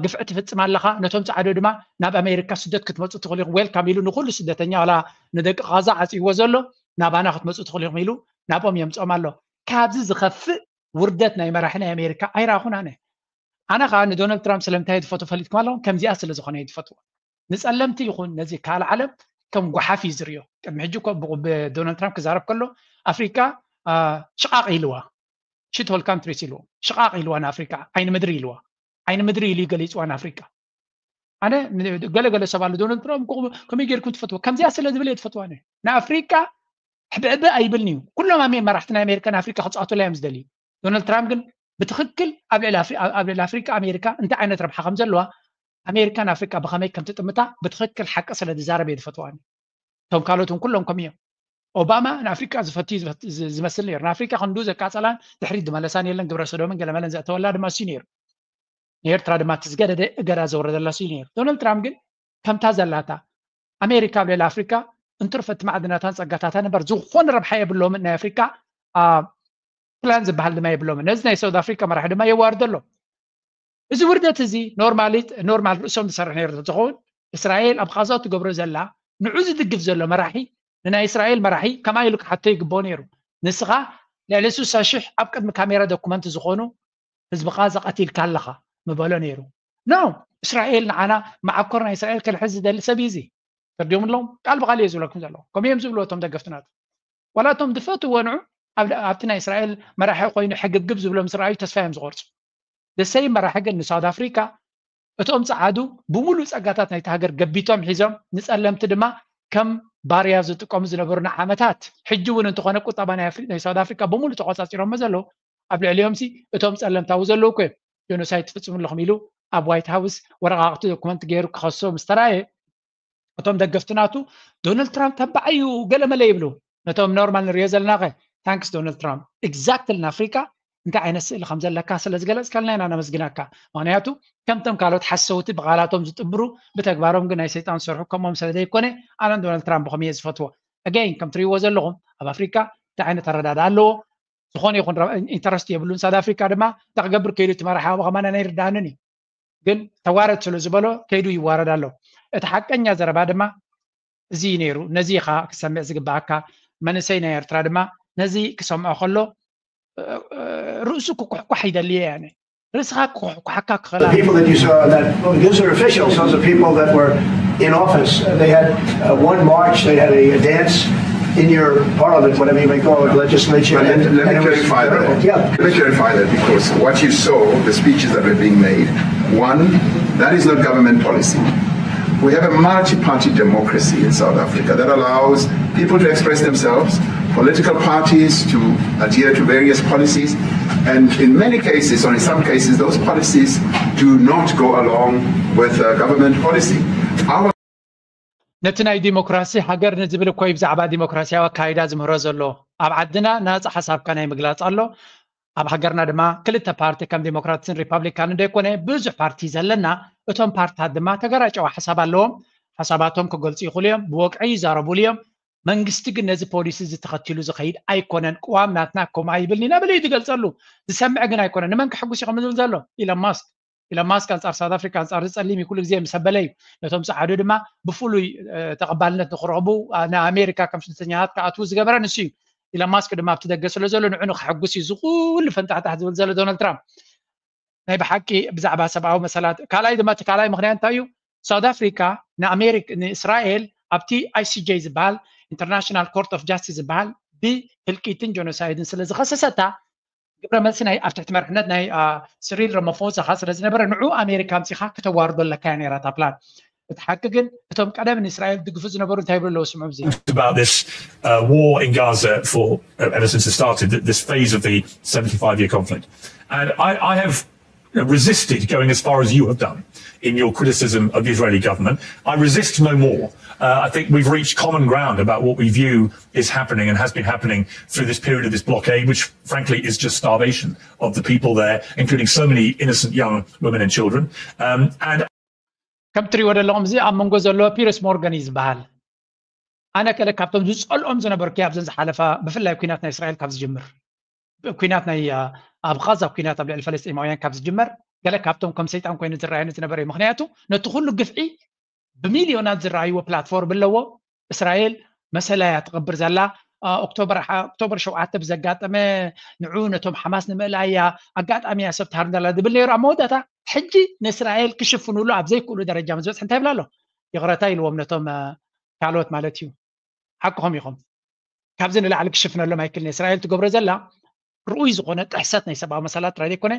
ግፍዒ ትፍፅም ኣለኻ ነቶም ፀዓዱ ድማ ናብ ኣሜሪካ ስደት ክትመፁ ትኽእሉ ኢኹም ዌልካም ኢሉ ንኩሉ ስደተኛ ዋላ ንደቂ ቃዛ ዓፅይዎ ዘሎ ናባና ክትመፁ ትኽእሉ ኢኹም ኢሉ ናብኦም የምፅኦም ኣሎ። ካብዚ ዝኸፍእ ውርደት ናይ መራሒ ናይ ኣሜሪካ ኣይረኣኹን ኣነ። ኣነ ከዓ ንዶናልድ ትራምፕ ስለምንታይ ዝፈትዎ ፈሊጥኩም ኣለኹም ከምዚኣ ስለ ዝኾነ እየ ዝፈትዎ። ንፀለምቲ ይኹን ነዚ ካልእ ዓለም ከም ጓሓፍ እዩ ዝርእዮ። ቅድሚ ሕጂ እኮ ብዶናልድ ትራምፕ ክዛረብ ከሎ ኣፍሪካ ሽቓቕ ኢልዋ ሽቶል ካንትሪስ ኢልዎ ሽቓቕ ኢልዋ ንኣፍሪካ ዓይኒ ምድሪ ኢልዋ ዓይኒ ምድሪ ኢሉ ገሊፅዋ ንኣፍሪካ። ኣነ ገለገለ ሰብ ኣሎ ዶናልድ ትራምፕ ከመይ ጌርኩም ትፈትዎ ከምዚኣ ስለ ዝብል እየ ትፈትዋ ንኣፍሪካ ሕብዕብ ኣይብልን እዩ። ኩሎም ኣሜ መራሕቲ ናይ ኣሜሪካ ንኣፍሪካ ክፃወቱላ እዮም ዝደልዩ። ዶናልድ ትራምፕ ግን ብትኽክል ኣብ ልዕሊ ኣፍሪካ ኣሜሪካ እንታይ ዓይነት ረብሓ ከም ዘለዋ ኣሜሪካ ንኣፍሪካ ብኸመይ ከም ትጥምታ ብትኽክል ሓቂ ስለ ዝዛረብ እየ ዝፈትዋ። እቶም ካልኦት እውን ኩሎም ከም እዮም። ኦባማ ንኣፍሪቃ ዝፈትዩ ዝመስል ነይሩ። ንኣፍሪቃ ክንዱ ዘቃጸላን ድሕሪት ዝመለሳን የለን። ግብረ ሰዶምን ገለመለን ዘእተወላ ድማ እሱ ነይሩ። ንኤርትራ ድማ እቲ ዝገደደ እገዳ ዘውረደላ እሱ ነይሩ። ዶናልድ ትራምፕ ግን ከምታ ዘላታ ኣሜሪካ ኣብ ልዕሊ ኣፍሪካ እንትርፈቲ ማዕድናታን ጸጋታታን እምበር ዝኾነ ረብሓ የብሎምን። ናይ ኣፍሪካ ፕላን ዝበሃል ድማ የብሎምን። ነዚ ናይ ሳውት ኣፍሪካ መራሒ ድማ የዋርዶ ኣሎ። እዚ ውርደት እዚ ኖርማል ርእሶም ዝሰርሕ ነይሩ ተዝኸውን እስራኤል ኣብ ቃዛ ትገብሮ ዘላ ንዑ ዝድግፍ ዘሎ መራሒ ንናይ እስራኤል መራሒ ከምኣ ኢሉ ክሓቶ ይግብኦ ነይሩ። ንስኻ ልዕሊ ስሳ ሽሕ ኣብ ቅድሚ ካሜራ ዶኩመንት ዝኾኑ ህዝቢ ቃዛ ቀቲልካ ኣለኻ ምበሎ ነይሩ። ኖ እስራኤል ንዓና መዓኮር ናይ እስራኤል ክልሕዝ ዝደሊ ሰብ እዩ እዚ። ተርዲኦም ኣለዎም ቃል ብቃል እየ ዝብለኩም ዘለኹ። ከምኡ እዮም ዝብልዎ እቶም ደገፍቲ ናቱ። ዋላ እቶም ዝፈትዎ ንዑ ኣብቲ ናይ እስራኤል መራሒ ኮይኑ ሕግብግብ ዝብሎም ምስ ረኣዩ ተስፋ እዮም ዝቆርፁ። ደሰይ መራሒ ግን ንሳውት ኣፍሪካ እቶም ፀዓዱ ብሙሉእ ፀጋታት ናይቲ ሃገር ገቢቶም ሒዞም ንፀለምቲ ድማ ከም ባርያ ዝጥቀሙ ዝነበሩ ንዓመታት ሕጂ እውን እንተኾነ ቁጠባ ናይ ሳውት ኣፍሪካ ብሙሉእ ተቆፃፂሮሞ ዘለዉ ኣብ ልዕሊኦም ሲ እቶም ፀለምታዊ ዘለዉ እኮ እዮም ጀኖሳይድ ትፍፅሙ ኣለኹም ኢሉ ኣብ ዋይት ሃውስ ወረቃቅቲ ዶኩመንት ገይሩ ክኸሶ ምስ ተራየ እቶም ደገፍቲ ናቱ ዶናልድ ትራምፕ ተባዕ እዩ ገለመለ ይብሉ። ነቶም ኖርማል ንሪኦ ዘለናኸ ታንክስ ዶናልድ ትራምፕ። ኤግዛክትሊ ንኣፍሪካ እንታይ ዓይነት ስእሊ ከም ዘለካ ስለ ዝገለፅካልና ኢና ነመስግናካ። ምክንያቱ ከምቶም ካልኦት ሓሰውቲ ብቃላቶም ዝጥብሩ ብተግባሮም ግን ናይ ሰይጣን ዝሰርሑ ከምኦም ስለ ዘይኮነ ኣነን ዶናልድ ትራምፕ ብኸመይ እየ ዝፈትዎ። ኣገይን ከም ትሪእዎ ዘለኹም ኣብ ኣፍሪካ እንታይ ዓይነት ኣረዳዳ ኣለዎ ዝኾነ ይኹን ኢንተረስት የብሉን። ሳውት ኣፍሪካ ድማ እንታይ ክገብር ከይዱ እቲ መራሒ ኣብኡ ከማና ኣይርድኣንን እዩ። ግን ተዋረድ ስለ ዝበሎ ከይዱ ይዋረድ ኣሎ። እቲ ሓቀኛ ዘረባ ድማ እዚ እዩ ነይሩ። ነዚ ኢኻ ክሰምዕ ዝግባኣካ። መንእሰይ ናይ ኤርትራ ድማ ነዚ ክሰምዖ ከሎ ርእሱ ክኩሕኳሕ ይደሊ እየ ኣነ። ርእስኻ ክኩሕኳሓካ ክኽእል The people that you saw, that, those are officials, those are people that were in office. They had uh, one march, they had a, a dance in your parliament, whatever you may call it, legislature. Let, let me clarify that. Yeah. Let me clarify that because what you saw, the speeches that were being made, one, that is not government policy. We have a multi-party democracy in South Africa that allows people to express themselves, political parties to adhere to various policies, and in many cases, or in some cases, those policies do not go along with uh, government policy. Our ነቲ ናይ ዲሞክራሲ ሃገር ንዝብል እኮ እዩ ብዛዕባ ዲሞክራሲያዊ ኣካይዳ ዝምህሮ ዘሎ። ኣብ ዓድና ናፃ ሓሳብካ ናይ ምግላፅ ኣሎ። ኣብ ሃገርና ድማ ክልተ ፓርቲ ከም ዲሞክራትን ሪፓብሊካን እንደይኮነ ብዙሕ ፓርቲ ዘለና። እቶም ፓርትታት ድማ ተገራጨዋ ሓሳብ ኣለዎም። ሓሳባቶም ክገልፁ ይኽእሉ እዮም፣ ብወግዒ ይዛረቡሉ እዮም። መንግስቲ ግን ነዚ ፖሊሲ እዚ ተኸቲሉ ዝኸይድ ኣይኮነን። ቅዋም ናትና ከምኡ ኣይብልን ኢና ብለ እዩ ዝገልፀሉ። ዝሰምዕ ግን ኣይኮነን። ንመን ከሕጉስ እዩ ከም ዝብል ዘሎ ኢሎን ማስክ ኢሎን ማስክ ኣንጻር ሳውት ኣፍሪካ ኣንጻር ዝጸሊም እዩ ኩሉ ግዜ ምስ ኣበለ እዩ። ነቶም ጸዓዱ ድማ ብፍሉይ ተቐባልነት ንክረኽቡ ንኣሜሪካ ከም ስደተኛታት ክኣትዉ ዝገበረ ንሱ እዩ። ኢሎን ማስክ ድማ ኣብቲ ደገ ስለ ዘሎ ንዑ ንክሕጉስ እዩ ዝኩሉ ፈንጣሕጣሕ ዝብል ዘሎ ዶናልድ ትራምፕ። ናይ ብሓቂ ብዛዕባ ሰብኣዊ መሰላት ካልኣይ ድማ እቲ ካልኣይ ምክንያት እንታይ እዩ? ሳውት ኣፍሪካ ንኣሜሪክ ንእስራኤል ኣብቲ ኣይሲጄ ዝበሃል ኢንተርናሽናል ኮርት ኦፍ ጃስቲስ ዝበሃል ብህልቂትን ጀኖሳይድን ስለ ዝኸሰሰታ ግብረ መልሲ ናይ ኣብ ትሕቲ መርሕነት ናይ ስሪል ረመፎዛ ካ ስለ ዝነበረ ንዑ ኣሜሪካ ኣምፂኻ ክተዋርዶ ኣለካ እያ ነይራ እታ ፕላን። እቲ ሓቂ ግን እቶም ቀደም ንእስራኤል ድግፉ ዝነበሩ እንታይ ይብሉ ኣለዉ ስምዑ እዚ። About this uh, war in Gaza for uh, ever since it started, th- this phase of the seventy-five year conflict. And I, I have resisted going as far as you have done in your criticism of the Israeli government. I resist no more. Uh, I think we've reached common ground about what we view is happening and has been happening through this period of this blockade, which frankly is just starvation of the people there, including so many innocent young women and children. Um, and ከም ትሪእዎ ዘለኹም እዚ ኣብ መንጎ ዘሎ ፒርስ ሞርጋን እዩ ዝበሃል። ኣነ ከለ ካብቶም ዝፀልኦም ዝነበርኩ ኣብዘን ዝሓለፋ ብፍላይ ኩናት ናይ እስራኤል ካብ ዝጅምር ኩናት ናይ ኣብ ቃዛ ኩናት ኣብ ልዕሊ ፈለስጢማውያን ካብ ዝጅመር ገለ ካብቶም ከም ሰይጣን ኮይኑ ዝረኣየኒ ዝነበረ እዩ። ምክንያቱ ነቲ ኩሉ ግፍዒ ብሚልዮናት ዝረኣይዎ ፕላትፎርም ኣለዎ። እስራኤል መሰላ እያ ትቕብር ዘላ። ኦክቶበር ሸውዓተ ብዘጋጠመ ንዑ ነቶም ሓማስ ንምእላይ እያ ኣጋጣሚ እያ ሰብ ትሃርም ዘላ ዝብል ነይሩ ኣብ መወዳእታ ሕጂ ንእስራኤል ክሽፍኑሉ ኣብ ዘይክእሉ ደረጃ ምስ በፅሑ እንታይ ይብላ ኣሎ? ይቕረታ ኢልዎም ነቶም ካልኦት ማለት እዩ። ሓቅኹም ኢኹም። ካብዚ ንላዕሊ ክሽፍነሎም ኣይክልን። እስራኤል ትገብሮ ዘላ ርኡይ ዝኾነ ጥሕሰት ናይ ሰብኣዊ መሰላት ጥራይ ዘይኮነ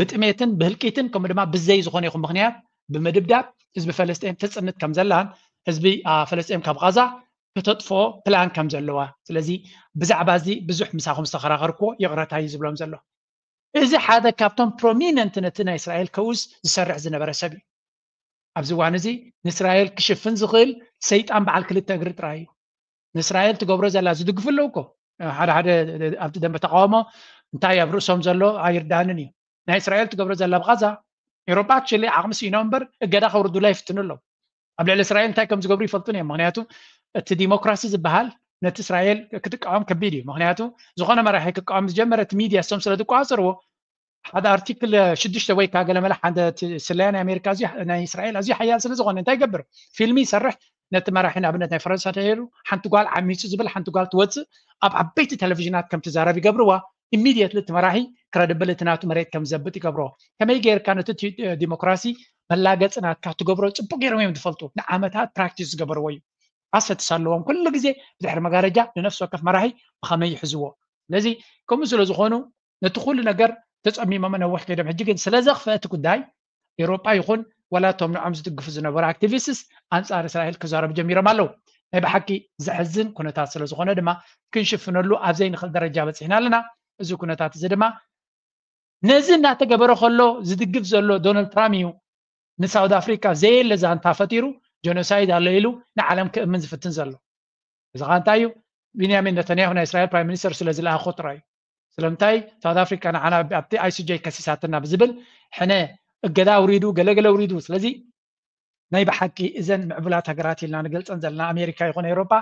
ብጥሜትን ብህልቂትን ከምኡ ድማ ብዘይ ዝኾነ ይኹን ምኽንያት ብምድብዳብ ህዝቢ ፈለስጤን ትፅንት ከም ዘላን ህዝቢ ፈለስጤን ካብ ቃዛ ከተጥፍኦ ፕላን ከም ዘለዋ። ስለዚ ብዛዕባ እዚ ብዙሕ ምሳኹም ዝተኸራኸርክዎ ይቕረታ እዩ ዝብሎም ዘሎ። እዚ ሓደ ካብቶም ፕሮሚነንት ነቲ ናይ እስራኤል ከውስ ዝሰርሕ ዝነበረ ሰብ እዩ። ኣብዚ እዋን እዚ ንእስራኤል ክሽፍን ዝኽእል ሰይጣን በዓል ክልተ እግሪ ጥራይ እዩ። ንእስራኤል ትገብሮ ዘላ ዝድግፉ ኣለዉ እኮ ሓደ ሓደ ኣብቲ ደንበ ተቃውሞ እንታይ ኣብ ርእሶም ዘሎ ኣይርዳንን እዩ። ናይ እስራኤል ትገብሮ ዘላ ብቃዛ ኤሮጳ ኣክቹሊ ዓቕሚ ስኢኖም እምበር እገዳ ከውርዱላ ይፍትኑ ኣለዉ። ኣብ ልዕሊ እስራኤል እንታይ ከም ዝገብሩ ይፈልጡን እዮም። ምክንያቱ እቲ ዲሞክራሲ ዝበሃል ነቲ እስራኤል ክትቃወም ከቢድ እዩ። ምክንያቱ ዝኾነ መራሒ ክቃወም ዝጀመረ እቲ ሚድያ እሶም ስለ ዝቆፃፀርዎ ሓደ ኣርቲክል ሽዱሽተ ወይ ከዓ ገለመለ ሓደ ስለያ ናይ ኣሜሪካ ናይ እስራኤል ኣዝዩ ሓያል ስለ ዝኾነ እንታይ ይገብር? ፊልሚ ይሰርሕ። ነቲ መራሒ ንኣብነት ናይ ፈረንሳ ተሄሩ ሓንቲ ጓል ዓሚፁ ዝብል ሓንቲ ጓል ትወፅእ ኣብ ዓበይቲ ቴሌቪዥናት ከም ትዛረብ ይገብርዋ። ኢሚድየትሊ እቲ መራሒ ክረድብል እቲ ናቱ መሬት ከም ዘብጥ ይገብሮ። ከመይ ገይርካ ነቲ ዲሞክራሲ መላገፂ ናትካ ትገብሮ ፅቡቅ ገይሮም እዮም ዝፈልጡ። ንዓመታት ፕራክቲስ ዝገበርዎ እዩ። ኣሰትስ ኣለዎም ኩሉ ግዜ ብድሕሪ መጋረጃ ንነፍሲ ወከፍ መራሒ ብኸመይ ይሕዝዎ። ስለዚ ከምኡ ስለ ዝኾኑ ነቲ ኩሉ ነገር ተፀሚሞም ነዊሕ ከይዶም። ሕጂ ግን ስለ ዘኽፍአ እቲ ጉዳይ ኤውሮጳ ይኹን ዋላ እቶም ንዖም ዝድግፉ ዝነበሩ ኣክቲቪስትስ ኣንጻር እስራኤል ክዛረቡ ጀሚሮም ኣለዉ። ናይ ብሓቂ ዘሕዝን ኩነታት ስለ ዝኾነ ድማ ክንሽፍነሉ ኣብ ዘይንኽእል ደረጃ በፂሕና ኣለና። እዚ ኩነታት እዚ ድማ ነዚ እናተገበረ ከሎ ዝድግፍ ዘሎ ዶናልድ ትራምፕ እዩ ንሳውት ኣፍሪካ ዘየለ ዛንታ ፈጢሩ ጀኖሳይድ ኣሎ ኢሉ ንዓለም ክእምን ዝፍትን ዘሎ። እዚ ኸዓ እንታይ እዩ? ቢንያሚን ነተንያሁ ናይ እስራኤል ፕራይም ሚኒስተር ስለ ዝለኣኾ ጥራይ እዩ። ስለምንታይ ሳውት ኣፍሪካ ንዓና ኣብቲ ኣይሲጀይ ከሲሳትና ብዝብል ሕነ እገዳ ኣውሪዱ፣ ገለገለ ኣውሪዱ። ስለዚ ናይ ብሓቂ እዘን ምዕቡላት ሃገራት ኢልና ንገልፀን ዘለና ኣሜሪካ ይኹን ኤውሮጳ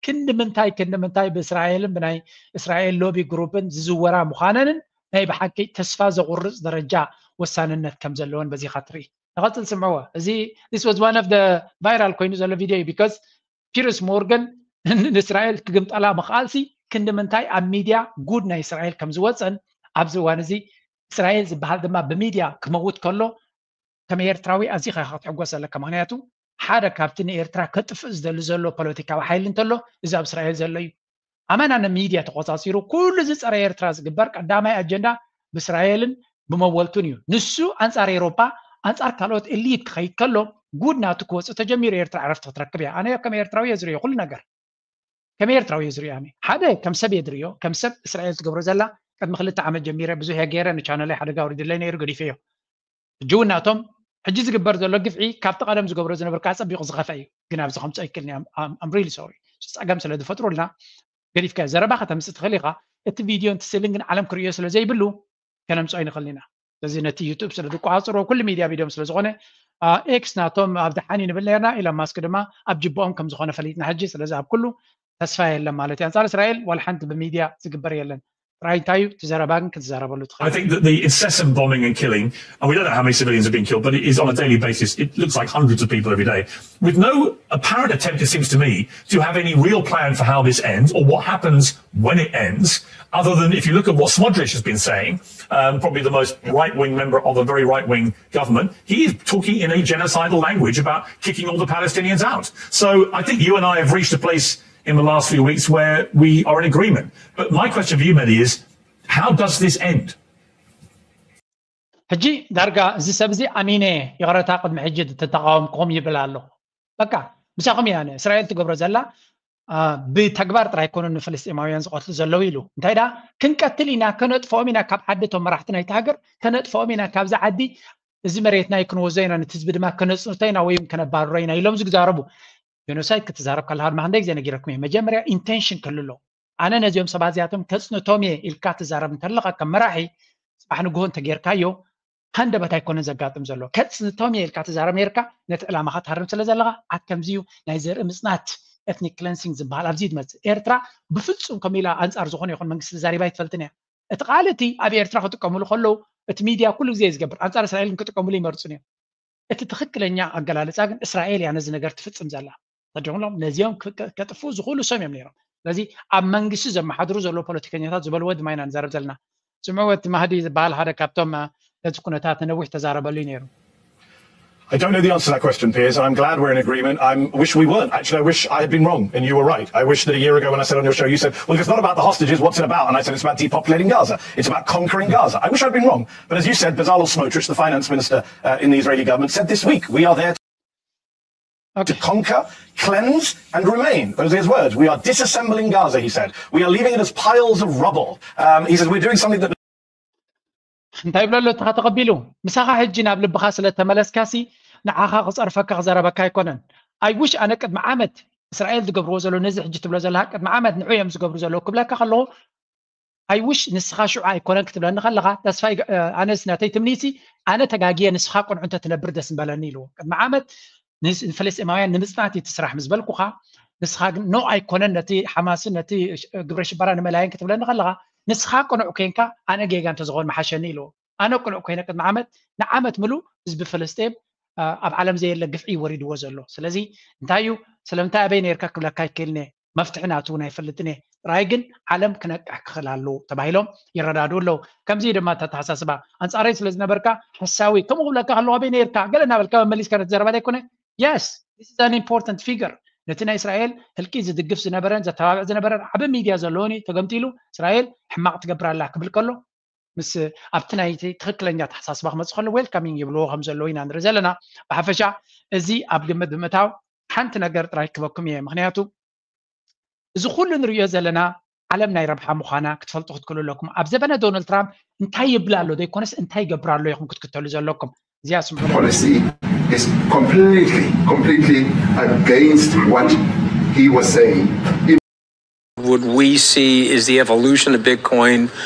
ክንዲ ምንታይ ክንዲ ምንታይ ብእስራኤልን ብናይ እስራኤል ሎቢ ግሩፕን ዝዝወራ ምዃነንን ናይ ብሓቂ ተስፋ ዘቑርፅ ደረጃ ወሳንነት ከም ዘለወን በዚኻ ትርኢ። ንቐፅል ስምዕዎ። እዚ this was one of the viral ኮይኑ ዘሎ ቪድዮ እዩ። Because ፒርስ ሞርገን ንእስራኤል ክግምጠላ ምኽኣልሲ ክንዲ ምንታይ ኣብ ሚድያ ጉድ ናይ እስራኤል ከም ዝወፀን ኣብዚ እዋን እዚ እስራኤል ዝበሃል ድማ ብሚድያ ክመውት ከሎ ከም ኤርትራዊ ኣዚኻ ኢኻ ክትሕጎስ ዘለካ። ምክንያቱ ሓደ ካብቲ ንኤርትራ ከጥፍእ ዝደሊ ዘሎ ፖለቲካዊ ሓይሊ እንተሎ እዚ ኣብ እስራኤል ዘሎ እዩ። ኣመና ንሚድያ ተቆፃፂሩ ኩሉ እዚ ፀረ ኤርትራ ዝግበር ቀዳማይ ኣጀንዳ ብእስራኤልን ብመወልቱን እዩ። ንሱ ኣንፃር ኤውሮጳ ኣንፃር ካልኦት ኤሊት ክኸይድ ከሎ ጉድ ናቱ ክወፅእ ተጀሚሩ። ኤርትራ ዕረፍቲ ክትረክብ እያ። ኣነ ከም ኤርትራዊ እየ ዝሪኦ ኩሉ ነገር ከም ኤርትራዊ እየ ዝሪኦ። ኣነ ሓደ ከም ሰብ እየ ዝሪኦ። ከም ሰብ እስራኤል ትገብሮ ዘላ ቅድሚ ክልተ ዓመት ጀሚረ ብዙሕ እየ ገይረ። ንቻነለይ ሓደጋ ኣውሪድለይ ነይሩ፣ ገዲፈዮ። ሕጂ እውን ናቶም ሕጂ ዝግበር ዘሎ ግፍዒ ካብቲ ቀደም ዝገብሮ ዝነበርካ ኣጸቢቑ ዝኸፍአ እዩ። ግን ኣብዚ ከምፅኦ ኣይክእልን እየ። I'm really sorry። ጸገም ስለ ዝፈጥሩልና ገዲፍካ ዘረባ ከተምፅእ ትኽእል ኢኻ። እቲ ቪድዮ እቲ ስእልን ግን ዓለም ክርእዮ ስለ ዘይብሉ ከነምፅኦ ኣይንኽእልን ኢና። ስለዚ ነቲ ዩቱብ ስለ ዝቆፃፀሮ ኩሉ ሚድያ ቪድዮም ስለ ዝኾነ ኤክስ ናቶም ኣብ ደሓን እዩ ንብል ነርና። ኢሎን ማስክ ድማ ኣብ ጅብኦም ከም ዝኾነ ፈሊጥና ሕጂ። ስለዚ ኣብ ኩሉ ተስፋ የለን ማለት እዩ። ኣንፃር እስራኤል ዋላ ሓንቲ ብሚድያ ዝግበር የለን። ጥራይ እንታይ እዩ እቲ ዘረባ ግን ክትዛረበሉ ትኽእል። I think that the incessant bombing and killing, and we don't know how many civilians have been killed, but it is on a daily basis. It looks like hundreds of people every day, with no apparent attempt, it seems to me, to have any real plan for how this ends or what happens when it ends, other than if you look at what Smotrich has been saying, um, probably the most right-wing member of a very right-wing government, he is talking in a genocidal language about kicking all the Palestinians out. So I think you and I have reached a place in the last few weeks where we are in agreement. But my question for you, Mehdi, is how does this end? ሕጂ ዳርጋ እዚ ሰብ እዚ ኣሚነ ይቕረታ ቅድሚ ሕጂ ተተቃወምኩም ይብል ኣሎ። በቃ ምሳኹም እያ እስራኤል ትገብሮ ዘላ። ብተግባር ጥራይ ኣይኮኑን ንፍልስጤማውያን ዝቐትሉ ዘለዉ ኢሉ። እንታይ ደኣ ክንቀትል ኢና፣ ከነጥፍኦም ኢና ካብ ዓዲ እቶም መራሕቲ ናይቲ ሃገር፣ ከነጥፍኦም ኢና ካብዚ ዓዲ፣ እዚ መሬትና ክንወዞ ኢና፣ ነቲ ህዝቢ ድማ ከነጽንቶ ኢና ወይ ከነባርሮ ኢና ኢሎም ዝዛረቡ። ጀኖሳይድ ክትዛረብ ከለኻ ድማ ክንደይ ግዜ ነጊረኩም እየ። መጀመርያ ኢንቴንሽን ክህሉ ኣለዎ። ኣነ ነዚኦም ሰባት እዚኣቶም ከጽንቶም እየ ኢልካ ትዛረብ እንተለኻ ከም መራሒ፣ ጽባሕ ንግሆ እንተጌርካዮ ሃንደበት ኣይኮነን ዘጋጥም ዘሎ። ከጽንቶም እየ ኢልካ ትዛረብ ነርካ፣ ነቲ ዕላማኻ ትሃርም ስለ ዘለኻ። ኣት ከምዚ እዩ ናይ ዘርኢ ምጽናት ኤትኒክ ክለንሲንግ ዝበሃል ኣብዚ እዩ ዝመጽእ። ኤርትራ ብፍጹም ከምኡ ኢላ ኣንጻር ዝኾነ ይኹን መንግስቲ ተዛሪባ ኣይትፈልጥን እያ። እቲ ቃል እቲ ኣብ ኤርትራ ክጥቀምሉ ከለዉ እቲ ሚድያ ኩሉ ግዜ እዩ ዝገብር። ኣንጻር እስራኤል ግን ክጥቀምሉ ይመርጹን እዮም። እቲ ትኽክለኛ ኣገላልጻ ግን እስራኤል እያ ነዚ ነገር ትፍጽም ዘላ። ተጀምሎም ነዚኦም ከጥፍኡ ዝኽእሉ ሰም እዮም ነይሮም። ስለዚ ኣብ መንግስቲ ዘመሓድሩ ዘለዉ ፖለቲከኛታት ዝበልዎ ድማ ኢና ንዛረብ ዘለና። ስምዕዎ እቲ ማህዲ ዝበሃል ሓደ ካብቶም ነዚ ኩነታት ነዊሕ ተዛረበሉ እዩ ነይሩ። I don't know the answer to that question, Piers, and I'm glad we're in agreement. I wish we weren't. Actually, I wish I had been wrong and you were right. I wish that a year ago when I said on your show, you said, "Well, if it's not about the hostages, what's it about?" And I said, "It's about depopulating Gaza. It's about conquering Gaza." I wish I'd been wrong. But as you said, Bezalel Smotrich, the finance minister uh, in the Israeli government, said this week, "We are there to, okay. to conquer, cleanse, and remain." Those are his words. "We are disassembling Gaza," he said. "We are leaving it as piles of rubble." Um, he says, "We're doing something that እንታይ ይብለሉ እቲ ከተቐቢሉ? ምሳኻ ሕጂ ናብ ልብኻ ስለ ተመለስካሲ ንዓኻ ክፀርፈካ ክዘረበካ ኣይኮነን። ኣይ ውሽ ኣነ ቅድሚ ዓመት እስራኤል ዝገብርዎ ዘሎ ነዚ ሕጂ ትብሎ ዘለካ ቅድሚ ዓመት ንዑ እዮም ዝገብሩ ዘለዉ ክብለካ ከለኹ ኣይ ውሽ ንስኻ ሽዑ ኣይኮነን ክትብለኒ ከለኻ ተስፋ ኣነስ ናተይ ትምኒሲ ኣነ ተጋግየ ንስኻ ቅንዑ እንተትነብር ደስ ምበለኒ ኢልዎ። ቅድሚ ዓመት ንፍልስጤማውያን ንምፅናት እዩ እቲ ስራሕ ምስ በልኩኻ ንስኻ ግን ኖ ኣይኮነን ነቲ ሓማስን ነቲ ግብረ ሽበራ ንምእላይን ክትብለኒ ከለኻ ንስኻ ቅኑዕ ኮይንካ ኣነ ጌጋ እንተዝኸውን ምሓሸኒ ኢልዎ። ኣነ ቅኑዕ ኮይነ ቅድሚ ዓመት ንዓመት ምሉእ ህዝቢ ፍልስጤም ኣብ ዓለም ዘየለ ግፍዒ ወሪድዎ ዘሎ። ስለዚ እንታይ እዩ ስለምንታይ ኣበይ ነርካ ክብለካ ይክእልኒ መፍትሒ ናቱ እውን ኣይፈልጥን እየ። ጥራይ ግን ዓለም ክነቅሕ ክኽእል ኣለዎ ተባሂሎም ይረዳድኡ ኣለዉ። ከምዚ ድማ ተተሓሳስባ ኣንፃረይ ስለ ዝነበርካ ሓሳዊ ከምኡ ክብለካ ከለዋ ኣበይ ነርካ ገለ እናበልካ መመሊስካ ነቲ ዘረባ ዘይኮነ yes this is an important figure ነቲ ናይ እስራኤል ህልቂ ዝድግፍ ዝነበረን ዘተባብዕ ዝነበረን ዓቢ ሚድያ ዘለዎን እዩ ተገምጢሉ እስራኤል ሕማቕ ትገብር ኣላ ክብል ከሎ ምስ ኣብቲ ናይ ትኽክለኛ ተሓሳስባ ክመፅእ ከሎ ዌልካሚንግ ይብልዎ ከም ዘለዉ ኢና ንርኢ ዘለና። ብሓፈሻ እዚ ኣብ ግምት ብምእታው ሓንቲ ነገር ጥራይ ክበኩም እየ። ምክንያቱ እዚ ኩሉ ንሪኦ ዘለና ዓለም ናይ ረብሓ ምዃና ክትፈልጡ ክትክእሉ ኣለኩም። ኣብ ዘበነ ዶናልድ ትራምፕ እንታይ ይብል ኣሎ ዘይኮነስ እንታይ ይገብር ኣሎ ኢኹም ክትክተሉ ዘለኩም። እዚኣ ስምዑ። Policy is completely, completely against what he was saying. What we see is the evolution of Bitcoin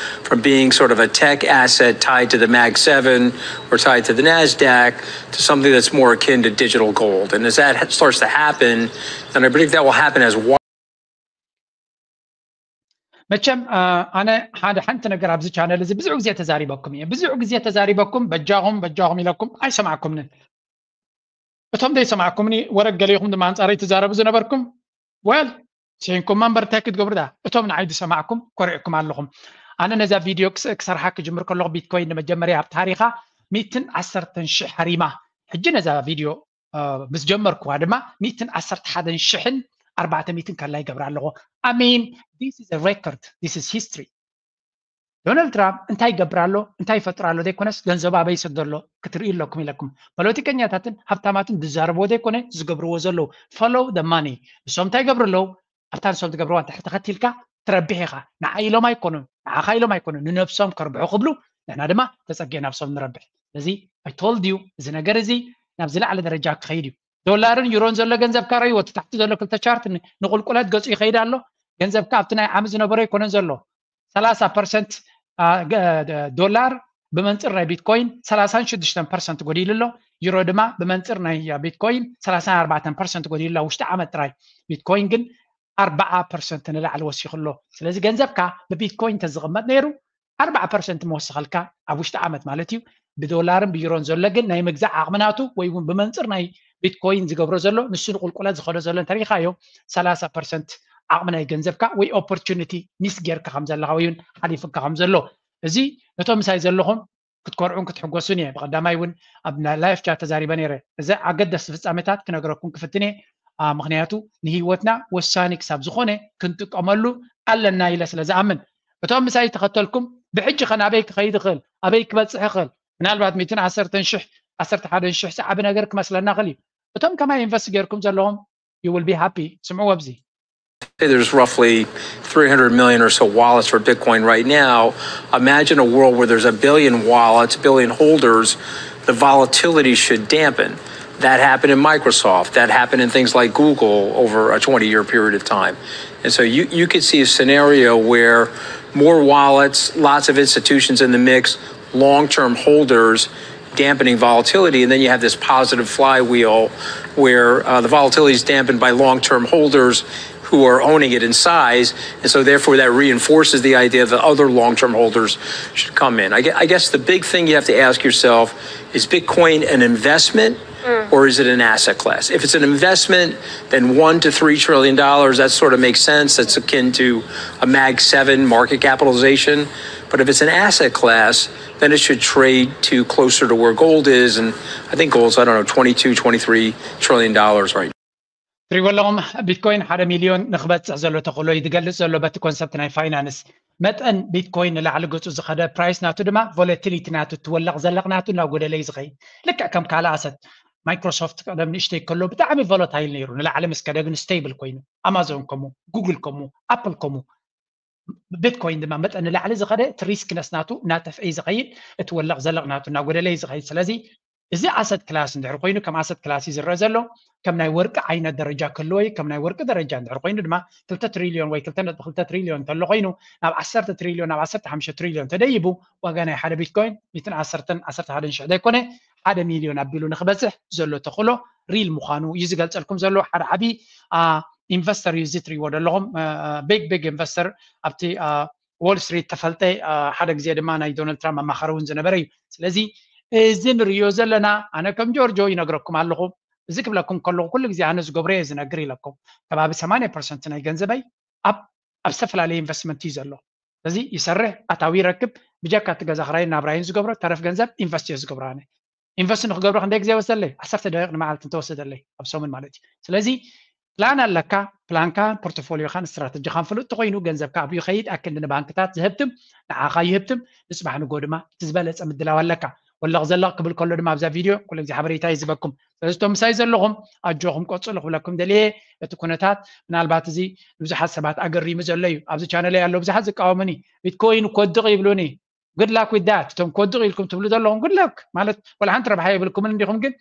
from being sort of a tech asset tied to the Mag seven or tied to the NASDAQ to something that's more akin to digital gold. And as that starts to happen, and I predict that will happen as መቸም ኣነ ሓደ ሓንቲ ነገር ኣብዚ ቻነል እዚ ብዙሕ ግዜ ተዛሪበኩም እየ። ብዙሕ ግዜ ተዛሪበኩም በጃኹም በጃኹም ኢለኩም ኣይሰማዕኩምንን። እቶም ዘይሰማዕኩምኒ ወረ ገሊኹም ድማ ኣንጻረይ ትዛረቡ ዝነበርኩም well ስሒንኩማ እምበር እንታይ ክትገብሩ ዳ? እቶም ንዓይ ዝሰማዕኩም ኮሪዕኩም ኣለኹም። ኣነ ነዛ ቪድዮ ክሰርሓ ክጅምር ከለኹ ቢትኮይን ንመጀመርያ ኣብ ታሪኻ ሚትን ዓሰርተን ሽሕ ሃሪማ። ሕጂ ነዛ ቪድዮ ምስ ጀመርኩዋ ድማ ሚትን ዓሰርተ ሓደን ሽሕን ኣርባዕተ ሚትን ከላ ይገብር ኣለኹ። I mean this is a record, this is history። ዶናልድ ትራምፕ እንታይ ይገብር ኣሎ፣ እንታይ ይፈጥር ኣሎ ዘይኮነስ ገንዘቡ ኣበይ ይሰዶ ኣሎ ክትርእዩ ኣለኩም ኢለኩም። ፖለቲከኛታትን ሃብታማትን ዝዛረብዎ ዘይኮነ ዝገብርዎ ዘለዉ። Follow the money። እሶም እንታይ ይገብሩ ኣለዉ? ኣብታ ንሶም ዝገብርዋ እንድሕር ተኸቲልካ ትረብሕ ኢኻ። ንዓ ኢሎም ኣይኮኑን፣ ንዓኻ ኢሎም ኣይኮኑን፣ ንነብሶም ከርብሑ ክብሉ ንሕና ድማ ተጸጊዕና ኣብሶም ንረብሕ። ስለዚ I told you እዚ ነገር እዚ ናብ ዝለዓለ ደረጃ ክኸይድ እዩ። ዶላርን ዩሮን ዘሎ ገንዘብካ ረእይዎ፣ እቲ ታሕቲ ዘሎ ክልተ ቻርት ንቁልቁለት ገጹ ይኸይድ ኣሎ። ገንዘብካ ኣብቲ ናይ ዓሚ ዝነበሮ ኣይኮነን ዘሎ። ሰላሳ ፐርሰንት ዶላር ብመንፅር ናይ ቢትኮይን ሰላሳን ሽዱሽተን ፐርሰንት ጎዲሉ ኣሎ። ዩሮ ድማ ብመንፅር ናይ ቢትኮይን ሰላሳን ኣርባዕተን ፐርሰንት ጎዲሉ ኣሎ። ውሽጢ ዓመት ጥራይ ቢትኮይን ግን ኣርባዓ ፐርሰንት ንላዕሊ ወሲኹ ኣሎ። ስለዚ ገንዘብካ ብቢትኮይን ተዝቕመጥ ነይሩ ኣርባዓ ፐርሰንት መወሰኸልካ ኣብ ውሽጢ ዓመት ማለት እዩ። ብዶላርን ብዩሮን ዘሎ ግን ናይ ምግዛእ ዓቕሚ ናቱ ወይ እውን ብመንፅር ናይ ቢትኮይን ዝገብሮ ዘሎ ንሱ ንቁልቁለት ዝኸዶ ዘሎ እንተሪኢኻዮ ሰላሳ ፐርሰንት ዓቕሚ ናይ ገንዘብካ ወይ ኦፖርቹኒቲ ሚስ ጌርካ ከም ዘለኻ ወይ እውን ሓሊፍካ ከም ዘሎ እዚ ነቶም ምሳይ ዘለኹም ክትኮርዑን ክትሕጎሱን እየ። ብቐዳማይ እውን ኣብ ላይፍ ቻት ተዛሪበ ነይረ። እዚ ኣገደስቲ ፍጻሜታት ክነግረኩም ክፍትን እየ። ምክንያቱ ንህይወትና ወሳኒ ክሳብ ዝኾነ ክንጥቀመሉ ኣለና ኢለ ስለ ዝኣምን እቶም ምሳይ ተኸተልኩም ብሕጂ ኸን ኣበይ ክኸይድ ይኽእል ኣበይ ክበፅሕ ይኽእል ምናልባት ሚትን ዓሰርተን ሽሕ ዓሰርተ ሓደን ሽሕ ዝዓቢ ነገር ክመስለና ይኽእል እዩ። እቶም ከማይ ኢንቨስት ጌርኩም ዘለኹም you will be happy። ስምዕዎ ኣብዚ There's roughly three hundred million or so wallets for Bitcoin right now. Imagine a world where there's a billion wallets, billion holders. The volatility should dampen. That happened in Microsoft. That happened in things like Google over a twenty year period of time. And so you, you could see a scenario where more wallets, lots of institutions in the mix, long term holders, dampening volatility, and then you have this positive flywheel where uh, the volatility is dampened by long-term holders who are owning it in size, and so therefore that reinforces the idea that other long-term holders should come in. I guess the big thing you have to ask yourself is Bitcoin an investment or is it an asset class? If it's an investment, then one to three trillion dollars, that sort of makes sense. That's akin to a Mag seven market capitalization. But if it's an asset class, then it should trade to closer to where gold is. And I think gold's, I don't know, twenty-two, twenty-three trillion dollars right now. ትሪእዎ ኣለኹም ቢትኮይን ሓደ ሚልዮን ንክበፅሕ ዘሎ ተኽእሎ እዩ ዝገልፅ ዘሎ በቲ ኮንሰፕት ናይ ፋይናንስ መጠን ቢትኮይን ንላዕሊ ገፁ ዝኸደ ፕራይስ ናቱ ድማ ቮለቲሊቲ ናቱ ትወለቕ ዘለቕ ናቱ እናጎደለ እዩ ዝኸይድ። ልክዕ ከም ካልእ ኣሰት ማይክሮሶፍት ቀደም ንእሽተይ ከሎ ብጣዕሚ ቮለታይል ነይሩ፣ ንላዕሊ ምስ ከደ ግን ስቴብል ኮይኑ፣ ኣማዞን ከምኡ፣ ጉግል ከምኡ፣ ኣፕል ከምኡ። ቢትኮይን ድማ መጠን ንላዕሊ ዝኸደ እቲ ሪስክነስ ናቱ እናጠፍአ እዩ ዝኸይድ፣ እቲ ወለቕ ዘለቕ ናቱ እናጎደለ እዩ ዝኸይድ። ስለዚ እዚ ኣሰት ክላስ እንድሕር ኮይኑ ከም ኣሰት ክላስ እዩ ዝረአ ዘሎ። ከም ናይ ወርቂ ዓይነት ደረጃ ክህልዎ እዩ። ከም ናይ ወርቂ ደረጃ እንድሕር ኮይኑ ድማ ክልተ ትሪልዮን ወይ ክልተ ነጥቢ ክልተ ትሪልዮን እንተሎ ኮይኑ ናብ ዓሰርተ ትሪልዮን ናብ ዓሰርተ ሓሙሽተ ትሪልዮን ተደይቡ ዋጋ ናይ ሓደ ቢትኮይን ሚትን ዓሰርተን ዓሰርተ ሓደን ሽሕ ዘይኮነ ሓደ ሚልዮን ኣቢሉ ንክበፅሕ ዘሎ ተኽእሎ ሪል ምዃኑ እዩ ዝገልፀልኩም ዘሎ። ሓደ ዓብዪ ኢንቨስተር እዩ እዚ ትሪእዎ ዘለኹም ቢግ ቢግ ኢንቨስተር ኣብቲ ዎል ስትሪት ተፈልጠ ሓደ ግዜ ድማ ናይ ዶናልድ ትራምፕ ኣማኻሪ እውን ዝነበረ እዩ። ስለዚ እዚ ንርእዮ ዘለና ኣነ ከም ጆርጆ ይነግረኩም ኣለኹ። እዚ ክብለኩም ከለኹ ኩሉ ግዜ ኣነ ዝገብሮ እየ ዝነግር ኢለኩም። ከባቢ ሰማንያ ፐርሰንት ናይ ገንዘበይ ኣብ ኣብ ዝተፈላለየ ኢንቨስትመንት እዩ ዘሎ። ስለዚ ይሰርሕ፣ ኣታዊ ይረክብ፣ ብጀካ እቲ ገዛ ክራይን ናብራይን ዝገብሮ ተረፍ ገንዘብ ኢንቨስት እየ ዝገብሮ ኣነ። ኢንቨስት ንክገብሮ ክንደይ ግዜ ወሰደለይ? ዓሰርተ ደቂቕ ንመዓልቲ እንተወሰደለይ ኣብ ሰሙን ማለት እዩ። ስለዚ ፕላን ኣለካ፣ ፕላንካን ፖርቶፎሊዮኻን ስትራተጂኻን ፍሉጥ ተኮይኑ ገንዘብካ ኣብኡ ይኸይድ። ኣክንዲ ንባንክታት ዝህብትም ንዓኻ ይህብትም። ንፅባሕ ንጎ ድማ እቲ ዝበለፀ ምድላው ኣለካ። ወለቕ ዘለቕ ክብል ከሎ ድማ ኣብዛ ቪድዮ ኩሉ ግዜ ሓበሬታ እዩ ዝበኩም። ስለዚ እቶም ምሳይ ዘለኹም ኣጆኹም ቀፅሉ ክብለኩም ደልየ። እቲ ኩነታት ምናልባት እዚ ንብዙሓት ሰባት ኣገሪሙ ዘሎ እዩ። ኣብዚ ቻነለይ ኣሎ ብዙሓት ዝቃወሙኒ ቢትኮይን ክወድቕ ይብሉኒ። Good luck with that። እቶም ክወድቕ ኢልኩም ትብሉ ዘለኹም good luck ማለት ወላ ሓንቲ ረብሓ የብልኩምን እንዲኹም። ግን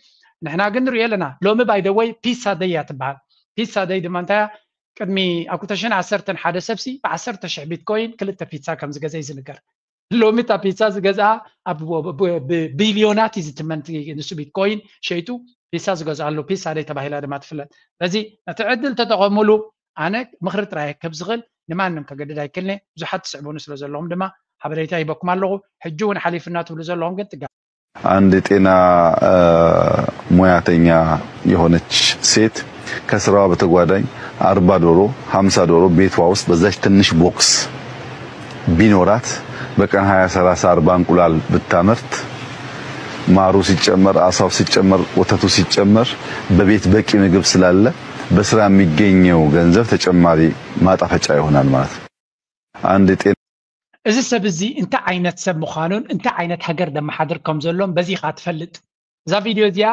ንሕና ግን ንሪኦ ኣለና። ሎሚ by the way ፒሳ ደይ እያ ትበሃል። ፒሳ ደይ ድማ እንታይ እያ? ቅድሚ ኣብ ክልተ ሽሕን ዓሰርተን ሓደ ሰብሲ ብ ዓሰርተ ሽሕ ቢትኮይን ክልተ ፒትሳ ከም ዝገዘ እዩ ዝንገር። ሎሚ እታ ፒትሳ ዝገዝኣ ኣብ ብ- ብ- ብ- ቢልዮናት እዩ ዝትመን። እቲ ንሱ ቢትኮይን ሸይጡ ፒትሳ ዝገዝኣሉ ፒትሳ ደይ ተባሂላ ድማ ትፍለጥ። ስለዚ ነቲ ዕድል ተጠቐሙሉ። ኣነ ምኽሪ ጥራይ ክህብ ዝኽእል ንማንም ከገድድ ኣይክልነ። ብዙሓት ትስዕቡኒ ስለ ዘለኹም ድማ ሓበሬታ ይበኩም ኣለኹ። ሕጂ እውን ሓሊፍና ትብሉ ዘለኹም ግን ጥጋ አንድ የጤና ሙያተኛ የሆነች ሴት ከስራዋ በተጓዳኝ አርባ ዶሮ፣ ሀምሳ ዶሮ ቤቷ ውስጥ በዛች ትንሽ ቦክስ ቢኖራት በቀን ሀያ፣ ሠላሳ፣ አርባ እንቁላል ብታመርት ማሩ ሲጨመር፣ አሳው ሲጨመር፣ ወተቱ ሲጨመር በቤት በቂ ምግብ ስላለ በስራ የሚገኘው ገንዘብ ተጨማሪ ማጣፈጫ ይሆናል ማለት ነው። አንድ የጤና እዚ ሰብ እዚ እንታይ ዓይነት ሰብ ምዃኑን እንታይ ዓይነት ሃገር ደመሓድር ከም ዘሎን በዚ ኢኻ ትፈልጥ። እዛ ቪድዮ እዚኣ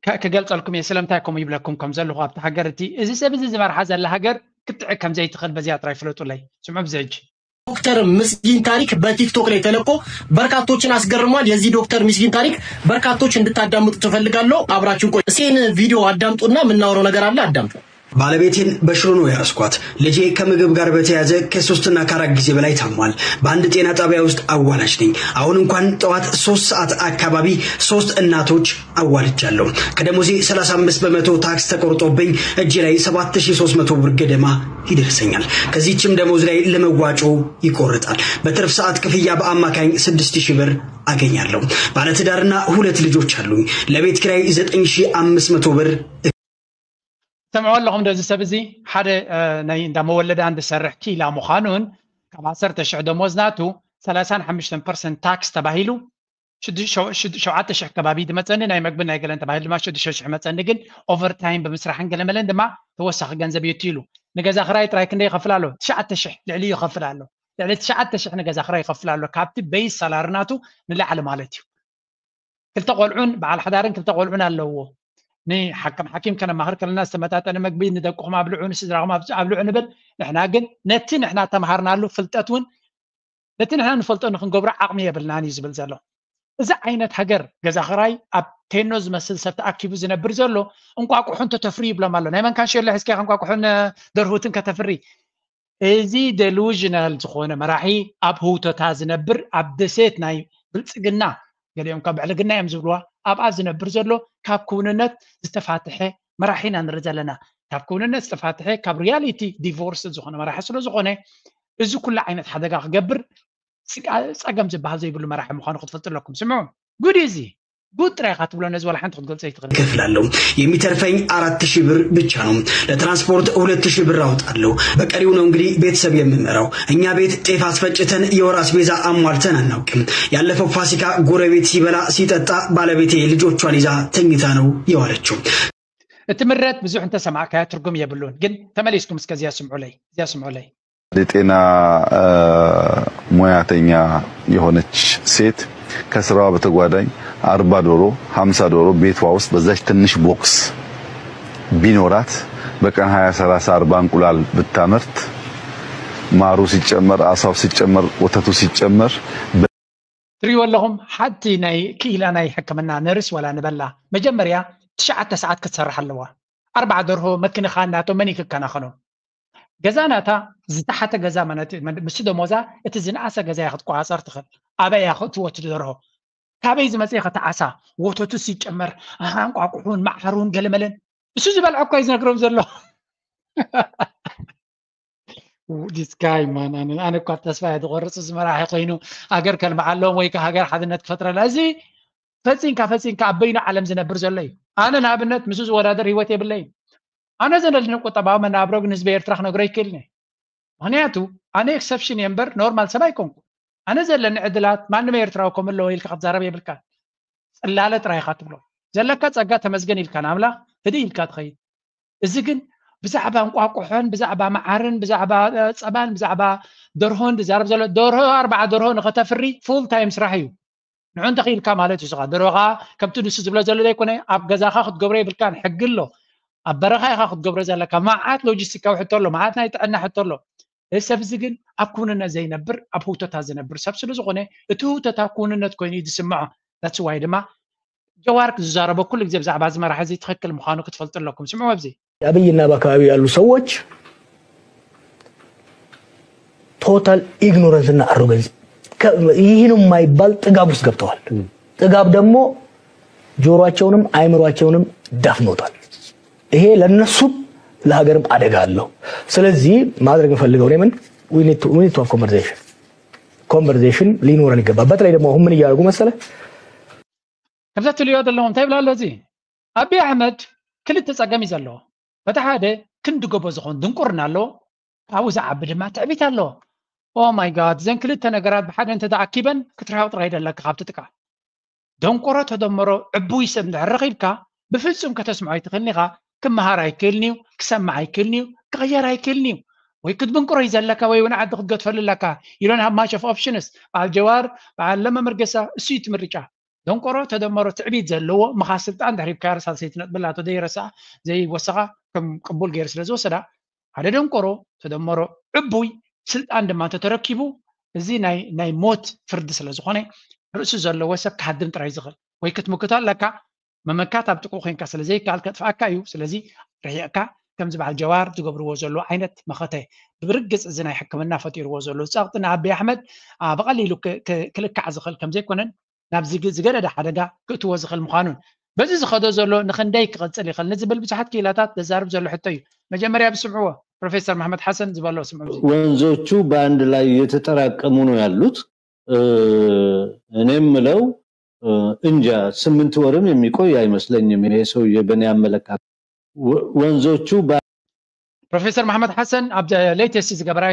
ከ- ክገልጸልኩም እየ ስለምንታይ ከምኡ ይብለኩም ከም ዘለኹ ኣብቲ ሃገር እቲ እዚ ሰብ እዚ ዝመርሓ ዘላ ሃገር ክትዕ ከም ዘይትኽእል በዚኣ ጥራይ ፍለጡለይ። ስምዑ ብዚ ሕጂ። ዶክተር ምስጊን ታሪክ በቲክቶክ ላይ ተለቆ በርካቶችን አስገርሟል። የዚህ ዶክተር ምስጊን ታሪክ በርካቶች እንድታዳምጡ ትፈልጋለሁ። አብራችሁን ቆዩ። እስኪ ይህን ቪዲዮ አዳምጡና የምናወራው ነገር አለ አዳምጡ። ባለቤቴን በሽሮ ነው ያረስኳት። ልጄ ከምግብ ጋር በተያያዘ ከሶስትና ከአራት ጊዜ በላይ ታሟል። በአንድ ጤና ጣቢያ ውስጥ አዋላጅ ነኝ። አሁን እንኳን ጠዋት ሶስት ሰዓት አካባቢ ሶስት እናቶች አዋልጃለሁ። ከደሞዜ ሠላሳ አምስት በመቶ ታክስ ተቆርጦብኝ እጄ ላይ ሰባት ሺህ ሦስት መቶ ብር ገደማ ይደርሰኛል። ከዚችም ደሞዝ ላይ ለመዋጮ ይቆርጣል። በትርፍ ሰዓት ክፍያ በአማካኝ ስድስት ሺህ ብር አገኛለሁ። ባለትዳርና ሁለት ልጆች አሉኝ። ለቤት ኪራይ ዘጠኝ ሺህ አምስት መቶ ብር ሰምዑ ኣለኹም ዶ? እዚ ሰብ እዚ ሓደ እ፣ ናይ እንዳ መወለዳ እንድሰርሕ ኪላ ምዃኑን ካብ ዓሰርተ ሽሕ ደሞዝ ናቱ ሰላሳን ሓሙሽተን ፐርሰንት ታክስ ተባሂሉ ሽዱ- ሸው- ሽዱ- ሸውዓተ ሽሕ ከባቢ ድመፀኒ፣ ናይ መግብን ናይ ገለን ተባሂሉ ድማ ሽዱሽተ ሽሕ መፀኒ። ግን ኦቨርታይም ብምስራሕን ገለመለን ድማ ተወሳኺ ገንዘብ የትይሉ። ንገዛ ክራይ ጥራይ ክንደይ ይኸፍል ኣሎ? ትሽዓተ ሽሕ ልዕሊ ይኸፍል ኣሎ። ልዕሊ ትሽዓተ ሽሕ ንገዛ ክራይ ይኸፍል ኣሎ፣ ካብቲ ቤይስ ሳላሪ ናቱ ንላዕሊ ማለት እዩ። ክልተ ቆልዑን በዓል ሓዳርን ክልተ ቆልዑን ኣለዎ። ንሓከም ሓኪም ከነማኽር ከለና ዝተመጣጠነ መግቢ ንደቅኹም ኣብልዑ፣ ንስድራኹም ኣብ- ኣብልዑ ንብል። ንሕና ግን ነቲ ንሕና ተምሃርናሉ ፍልጠት እውን ነቲ ንሕና ንፈልጦ ንክንገብሮ ዓቕሚ የብልናን እዩ ዝብል ዘሎ። እዚ ዓይነት ሃገር ገዛ ክራይ ኣብ ቴኖ ዝመስል ሰብ ተኣኪቡ ዝነብር ዘሎ እንቋቁሖ እንተተፍሪ ይብሎም ኣሎ። ናይ መን ካንሸሎ ሒዝካ ኢኻ እንቋቁሖን ደርሁትን ከተፍሪ? እዚ ደሉዥናል ዝኾነ መራሒ ኣብ ህውተታ ዝነብር ኣብ ደሴት ናይ ብልፅግና ገሊኦም ካብ ብዕልግና እዮም ዝብልዋ ኣብኣ ዝነብር ዘሎ ካብ ክውንነት ዝተፋትሐ መራሒ ኢና ንርኢ ዘለና። ካብ ክውንነት ዝተፋትሐ ካብ ሪያሊቲ ዲቮርስ ዝኾነ መራሒ ስለ ዝኾነ እዚ ኩሉ ዓይነት ሓደጋ ክገብር ስቃ- ፀገም ዝበሃል ዘይብሉ መራሒ ምዃኑ ክትፈልጡ ኣለኩም። ስምዑ ጉድ እዚ ጉድ ጥራይ ኢኻ ትብሎ ነዚ ዋላ ሓንቲ ክትገልጾ ኣይትኽእል። እከፍላለሁ። የሚተርፈኝ አራት ሺህ ብር ብቻ ነው። ለትራንስፖርት ሁለት ሺህ ብር አወጣለሁ። በቀሪው ነው እንግዲህ ቤተሰብ የምመራው። እኛ ቤት ጤፍ አስፈጭተን የወር አስቤዛ አሟልተን አናውቅም። ያለፈው ፋሲካ ጎረቤት ሲበላ ሲጠጣ ባለቤቴ ልጆቿን ይዛ ተኝታ ነው የዋለችው። እቲ ምረት ብዙሕ እንተሰማዕካዮ ትርጉም የብሉን። ግን ተመሊስኩም እስከ እዚኣ ስምዑለይ፣ እዚኣ ስምዑለይ። የጤና ሙያተኛ የሆነች ሴት ከስራዋ በተጓዳኝ አርባ ዶሮ፣ ሀምሳ ዶሮ ቤቷ ውስጥ በዛች ትንሽ ቦክስ ቢኖራት በቀን ሀያ፣ ሠላሳ፣ አርባ እንቁላል ብታመርት ማሩ ሲጨመር፣ አሳው ሲጨመር፣ ወተቱ ሲጨመር ትሪእዎ ኣለኹም ሓንቲ ናይ ክኢላ ናይ ሕክምና ነርስ ዋላ ንበላ መጀመርያ ትሽዓተ ሰዓት ክትሰርሕ ኣለዋ። ኣርባዓ ደርሆ መኪንኻ እናቶ መን ይክከናኸኖ? ገዛ ናታ ዝተሓተ ገዛ ማለት እዩ። ምስ ደሞዛ እቲ ዝነኣሰ ገዛ እያ ክትቆፃፀር ትኽእል። ኣበይ እያ ክእትዎ እቲ ደርሆ? ካበይ ዝመፀ ከተዓሳ ወተቱ ሲጨመር ኣሃ እንቋቁሑን መዓሩን ገለመለን እሱ ዝበልዐ እኳ እዩ ዝነግሮም ዘሎ። ዲስካይ ማን ኣነ ኣነ እኳ ተስፋ እየ ዝቆርፅ እዚ መራሒ ኮይኑ ሃገር ከልምዓሎም ወይ ከዓ ሃገር ሓድነት ክፈጥረላ እዚ ፈፂንካ ፈፂንካ ኣብ በይኑ ዓለም ዝነብር ዘሎ እዩ። ኣነ ንኣብነት ምስ ዝወዳደር ህይወት የብለይን። ኣነ ዘለኒ ቁጠባዊ መናብሮ ግን ህዝቢ ኤርትራ ክነግሮ ይክእልን እየ። ምክንያቱ ኣነ ኤክሰፕሽን እየ እምበር ኖርማል ሰብ ኣይኮንኩ። ኣነ ዘለኒ ዕድላት ማንም ኤርትራዊ ከምኡ ኣለዎ ኢልካ ክትዛረብ የብልካ። ፅላለ ጥራይ ኢካ ትብሎ። ዘለካ ፀጋ ተመስገን ኢልካ ንኣምላኽ ህድእ ኢልካ ትኸይድ። እዚ ግን ብዛዕባ እንቋቁሖን ብዛዕባ መዓርን ብዛዕባ እ፣ ፀባን ብዛዕባ ደርሆን ዝዛረብ ዘሎ ደርሆ ኣርባዓ ደርሆ ንኸተፍሪ ፉል ታይም ስራሕ እዩ። ንዑ እንተኽኢልካ ማለት እዩ ስኻ ደርሆኻ ከምቲ ንሱ ዝብሎ ዘሎ ዘይኮነ ኣብ ገዛኻ ክትገብሮ የብልካን ሕጊ ኣሎ። ኣብ በረኻ ኢኻ ክትገብሮ ዘለካ። መዓት ሎጂስቲካዊ ሕቶ ኣሎ፣ መዓት ናይ ጥዕና ሕቶ ኣሎ። እዚ ሰብ እዚ ግን ኣብ ክውንነት ዘይነብር ኣብ ህውተታ ዝነብር ሰብ ስለ ዝኾነ እቲ ህውተታ ክውንነት ኮይኑ እዩ ዝስምዖ። ዳትስ ዋይ ድማ ጀዋር ዝዛረቦ ኩሉ ግዜ ብዛዕባ እዚ መራሒ እዚ ትኽክል ምዃኑ ክትፈልጡ ኣለኩም። ስምዑ ኣብዚ አብይና በአካባቢው ያሉ ሰዎች total ignorance እና arrogance፣ ይህን የማይባል ጥጋብ ውስጥ ገብተዋል። ጥጋብ ደግሞ ጆሮአቸውንም አይምሯቸውንም ደፍኖታል። ይሄ ለነሱም ለሀገርም አደጋ አለው። ስለዚህ ማድረግ የምፈልገው እኔ ምን we need to have conversation፣ conversation ሊኖረን ይገባል። በተለይ ደግሞ አሁን ምን እያደረጉ መሰለ ከምዛ ትልዮ ዘለዎም እንታይ ይብላ ኣሎ እዚ ኣቢ ኣሕመድ ክልተ ፀገም እዩ ዘለዎ። በቲ ሓደ ክንዲ ጎቦ ዝኾን ድንቁርና ኣለዎ፣ ካብኡ ዝዓቢ ድማ ትዕቢት ኣለዎ። Oh my God፣ እዘን ክልተ ነገራት ብሓደ እንተተኣኪበን ክትርሕቕ ጥራይ ደለካ ካብቲ ጥቃ። ደንቆሮ ተደመሮ ዕቡይ ሰብ እንድሕር ረኺብካ ብፍጹም ከተስምዖ ኣይትኽእልን ኢኻ። ክመሃር ኣይክእልን እዩ፣ ክሰምዕ ኣይክእልን እዩ፣ ክቕየር ኣይክእልን እዩ። ወይ ክትብንቅሮ እዩ ዘለካ ወይ እውን ዓዲ ክትገድፈሉ ኣለካ። You don't have much of options። በዓል ጀዋር፣ በዓል ለማ መገርሳ፣ እሱ እዩ እቲ ምርጫ። ደንቆሮ ተደመሮ ትዕቢት ዘለዎ ምኻ ስልጣን ድሕሪብካ ርሳ ሰይቲ ነጥብላቶ ዘይረሳ ዘይወሰኻ ከም ቅቡል ገይሩ ስለ ዝወሰዳ ሓደ ደንቆሮ ተደመሮ ዕቡይ ስልጣን ድማ እንተተረኪቡ እዚ ናይ ናይ ሞት ፍርዲ ስለ ዝኾነ ርእሱ ዘለዎ ሰብ ክሃድም ጥራይ ዝኽእል ወይ ክትምክቶ ኣለካ። መመካት ኣብ ጥቁ ኮንካ ስለ ዘይከኣል ከጥፍኣካ እዩ። ስለዚ ርሒቕካ ከምዚ በዓል ጀዋር ዝገብርዎ ዘሎ ዓይነት መኸተ ብርግጽ እዚ ናይ ሕክምና ፈጢርዎ ዘሎ ጸቕጢ ንኣቢ ኣሕመድ ብቐሊሉ ክልካዕ ዝኽእል ከም ዘይኮነን ናብ ዝገደደ ሓደጋ ክእትዎ ዝኽእል ምዃኑን በዚ ዝኸዶ ዘሎ ንኽንደይ ክቐጽል ይኽእል ንዝብል ብዙሓት ክኢላታት ዘዛርብ ዘሎ ሕቶ እዩ። መጀመርያ ብስምዕዎ ፕሮፌሰር መሕመድ ሓሰን ዝበሎ ስምዑ። ወንዞቹ በአንድ ላይ እየተጠራቀሙ ነው ያሉት። እኔ የምለው እንጃ ስምንት ወርም የሚቆይ አይመስለኝም ይሄ ሰውዬ በእኔ አመለካከት። ወንዞቹ ፕሮፌሰር መሓመድ ሓሰን ኣብ ሌተስት ዝገበራ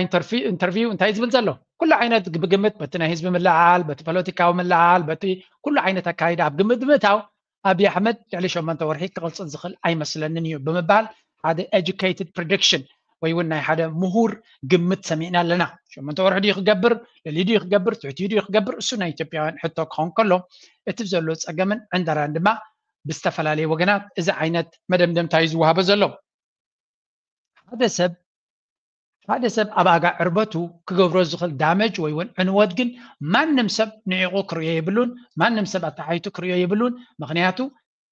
ኢንተርቪው እንታይ ዝብል ዘሎ ኩሉ ዓይነት ብግምት በቲ ናይ ህዝቢ ምልዓል በቲ ፖለቲካዊ ምልዓል በቲ ኩሉ ዓይነት ኣካይዳ ኣብ ግምት ብምእታው ኣብይ ኣሕመድ ልዕሊ ሸሞንተ ወርሒ ክቕፅል ዝኽእል ኣይመስለንን እዩ ብምባል ሓደ educated prediction ወይ እውን ናይ ሓደ ምሁር ግምት ሰሚዕና ኣለና። ሸሞንተ ወርሒ ድዩ ክገብር ልዕሊ ድዩ ክገብር ትሕቲ ድዩ ክገብር እሱ ናይ ኢትዮጵያውያን ሕቶ ክኸውን ከሎ እቲ ዘሎ ፀገምን ዕንደራን ድማ ብዝተፈላለየ ወገናት እዚ ዓይነት መደምደምታ እዩ ዝወሃቦ ዘሎ። ሓደ ሰብ ሓደ ሰብ ኣብ ኣጋ ዕርበቱ ክገብሮ ዝኽእል ዳመጅ ወይ እውን ዕንወት ግን ማንም ሰብ ንዒቑ ክርእዮ የብሉን። ማንም ሰብ ኣተሓይቱ ክርእዮ የብሉን። ምክንያቱ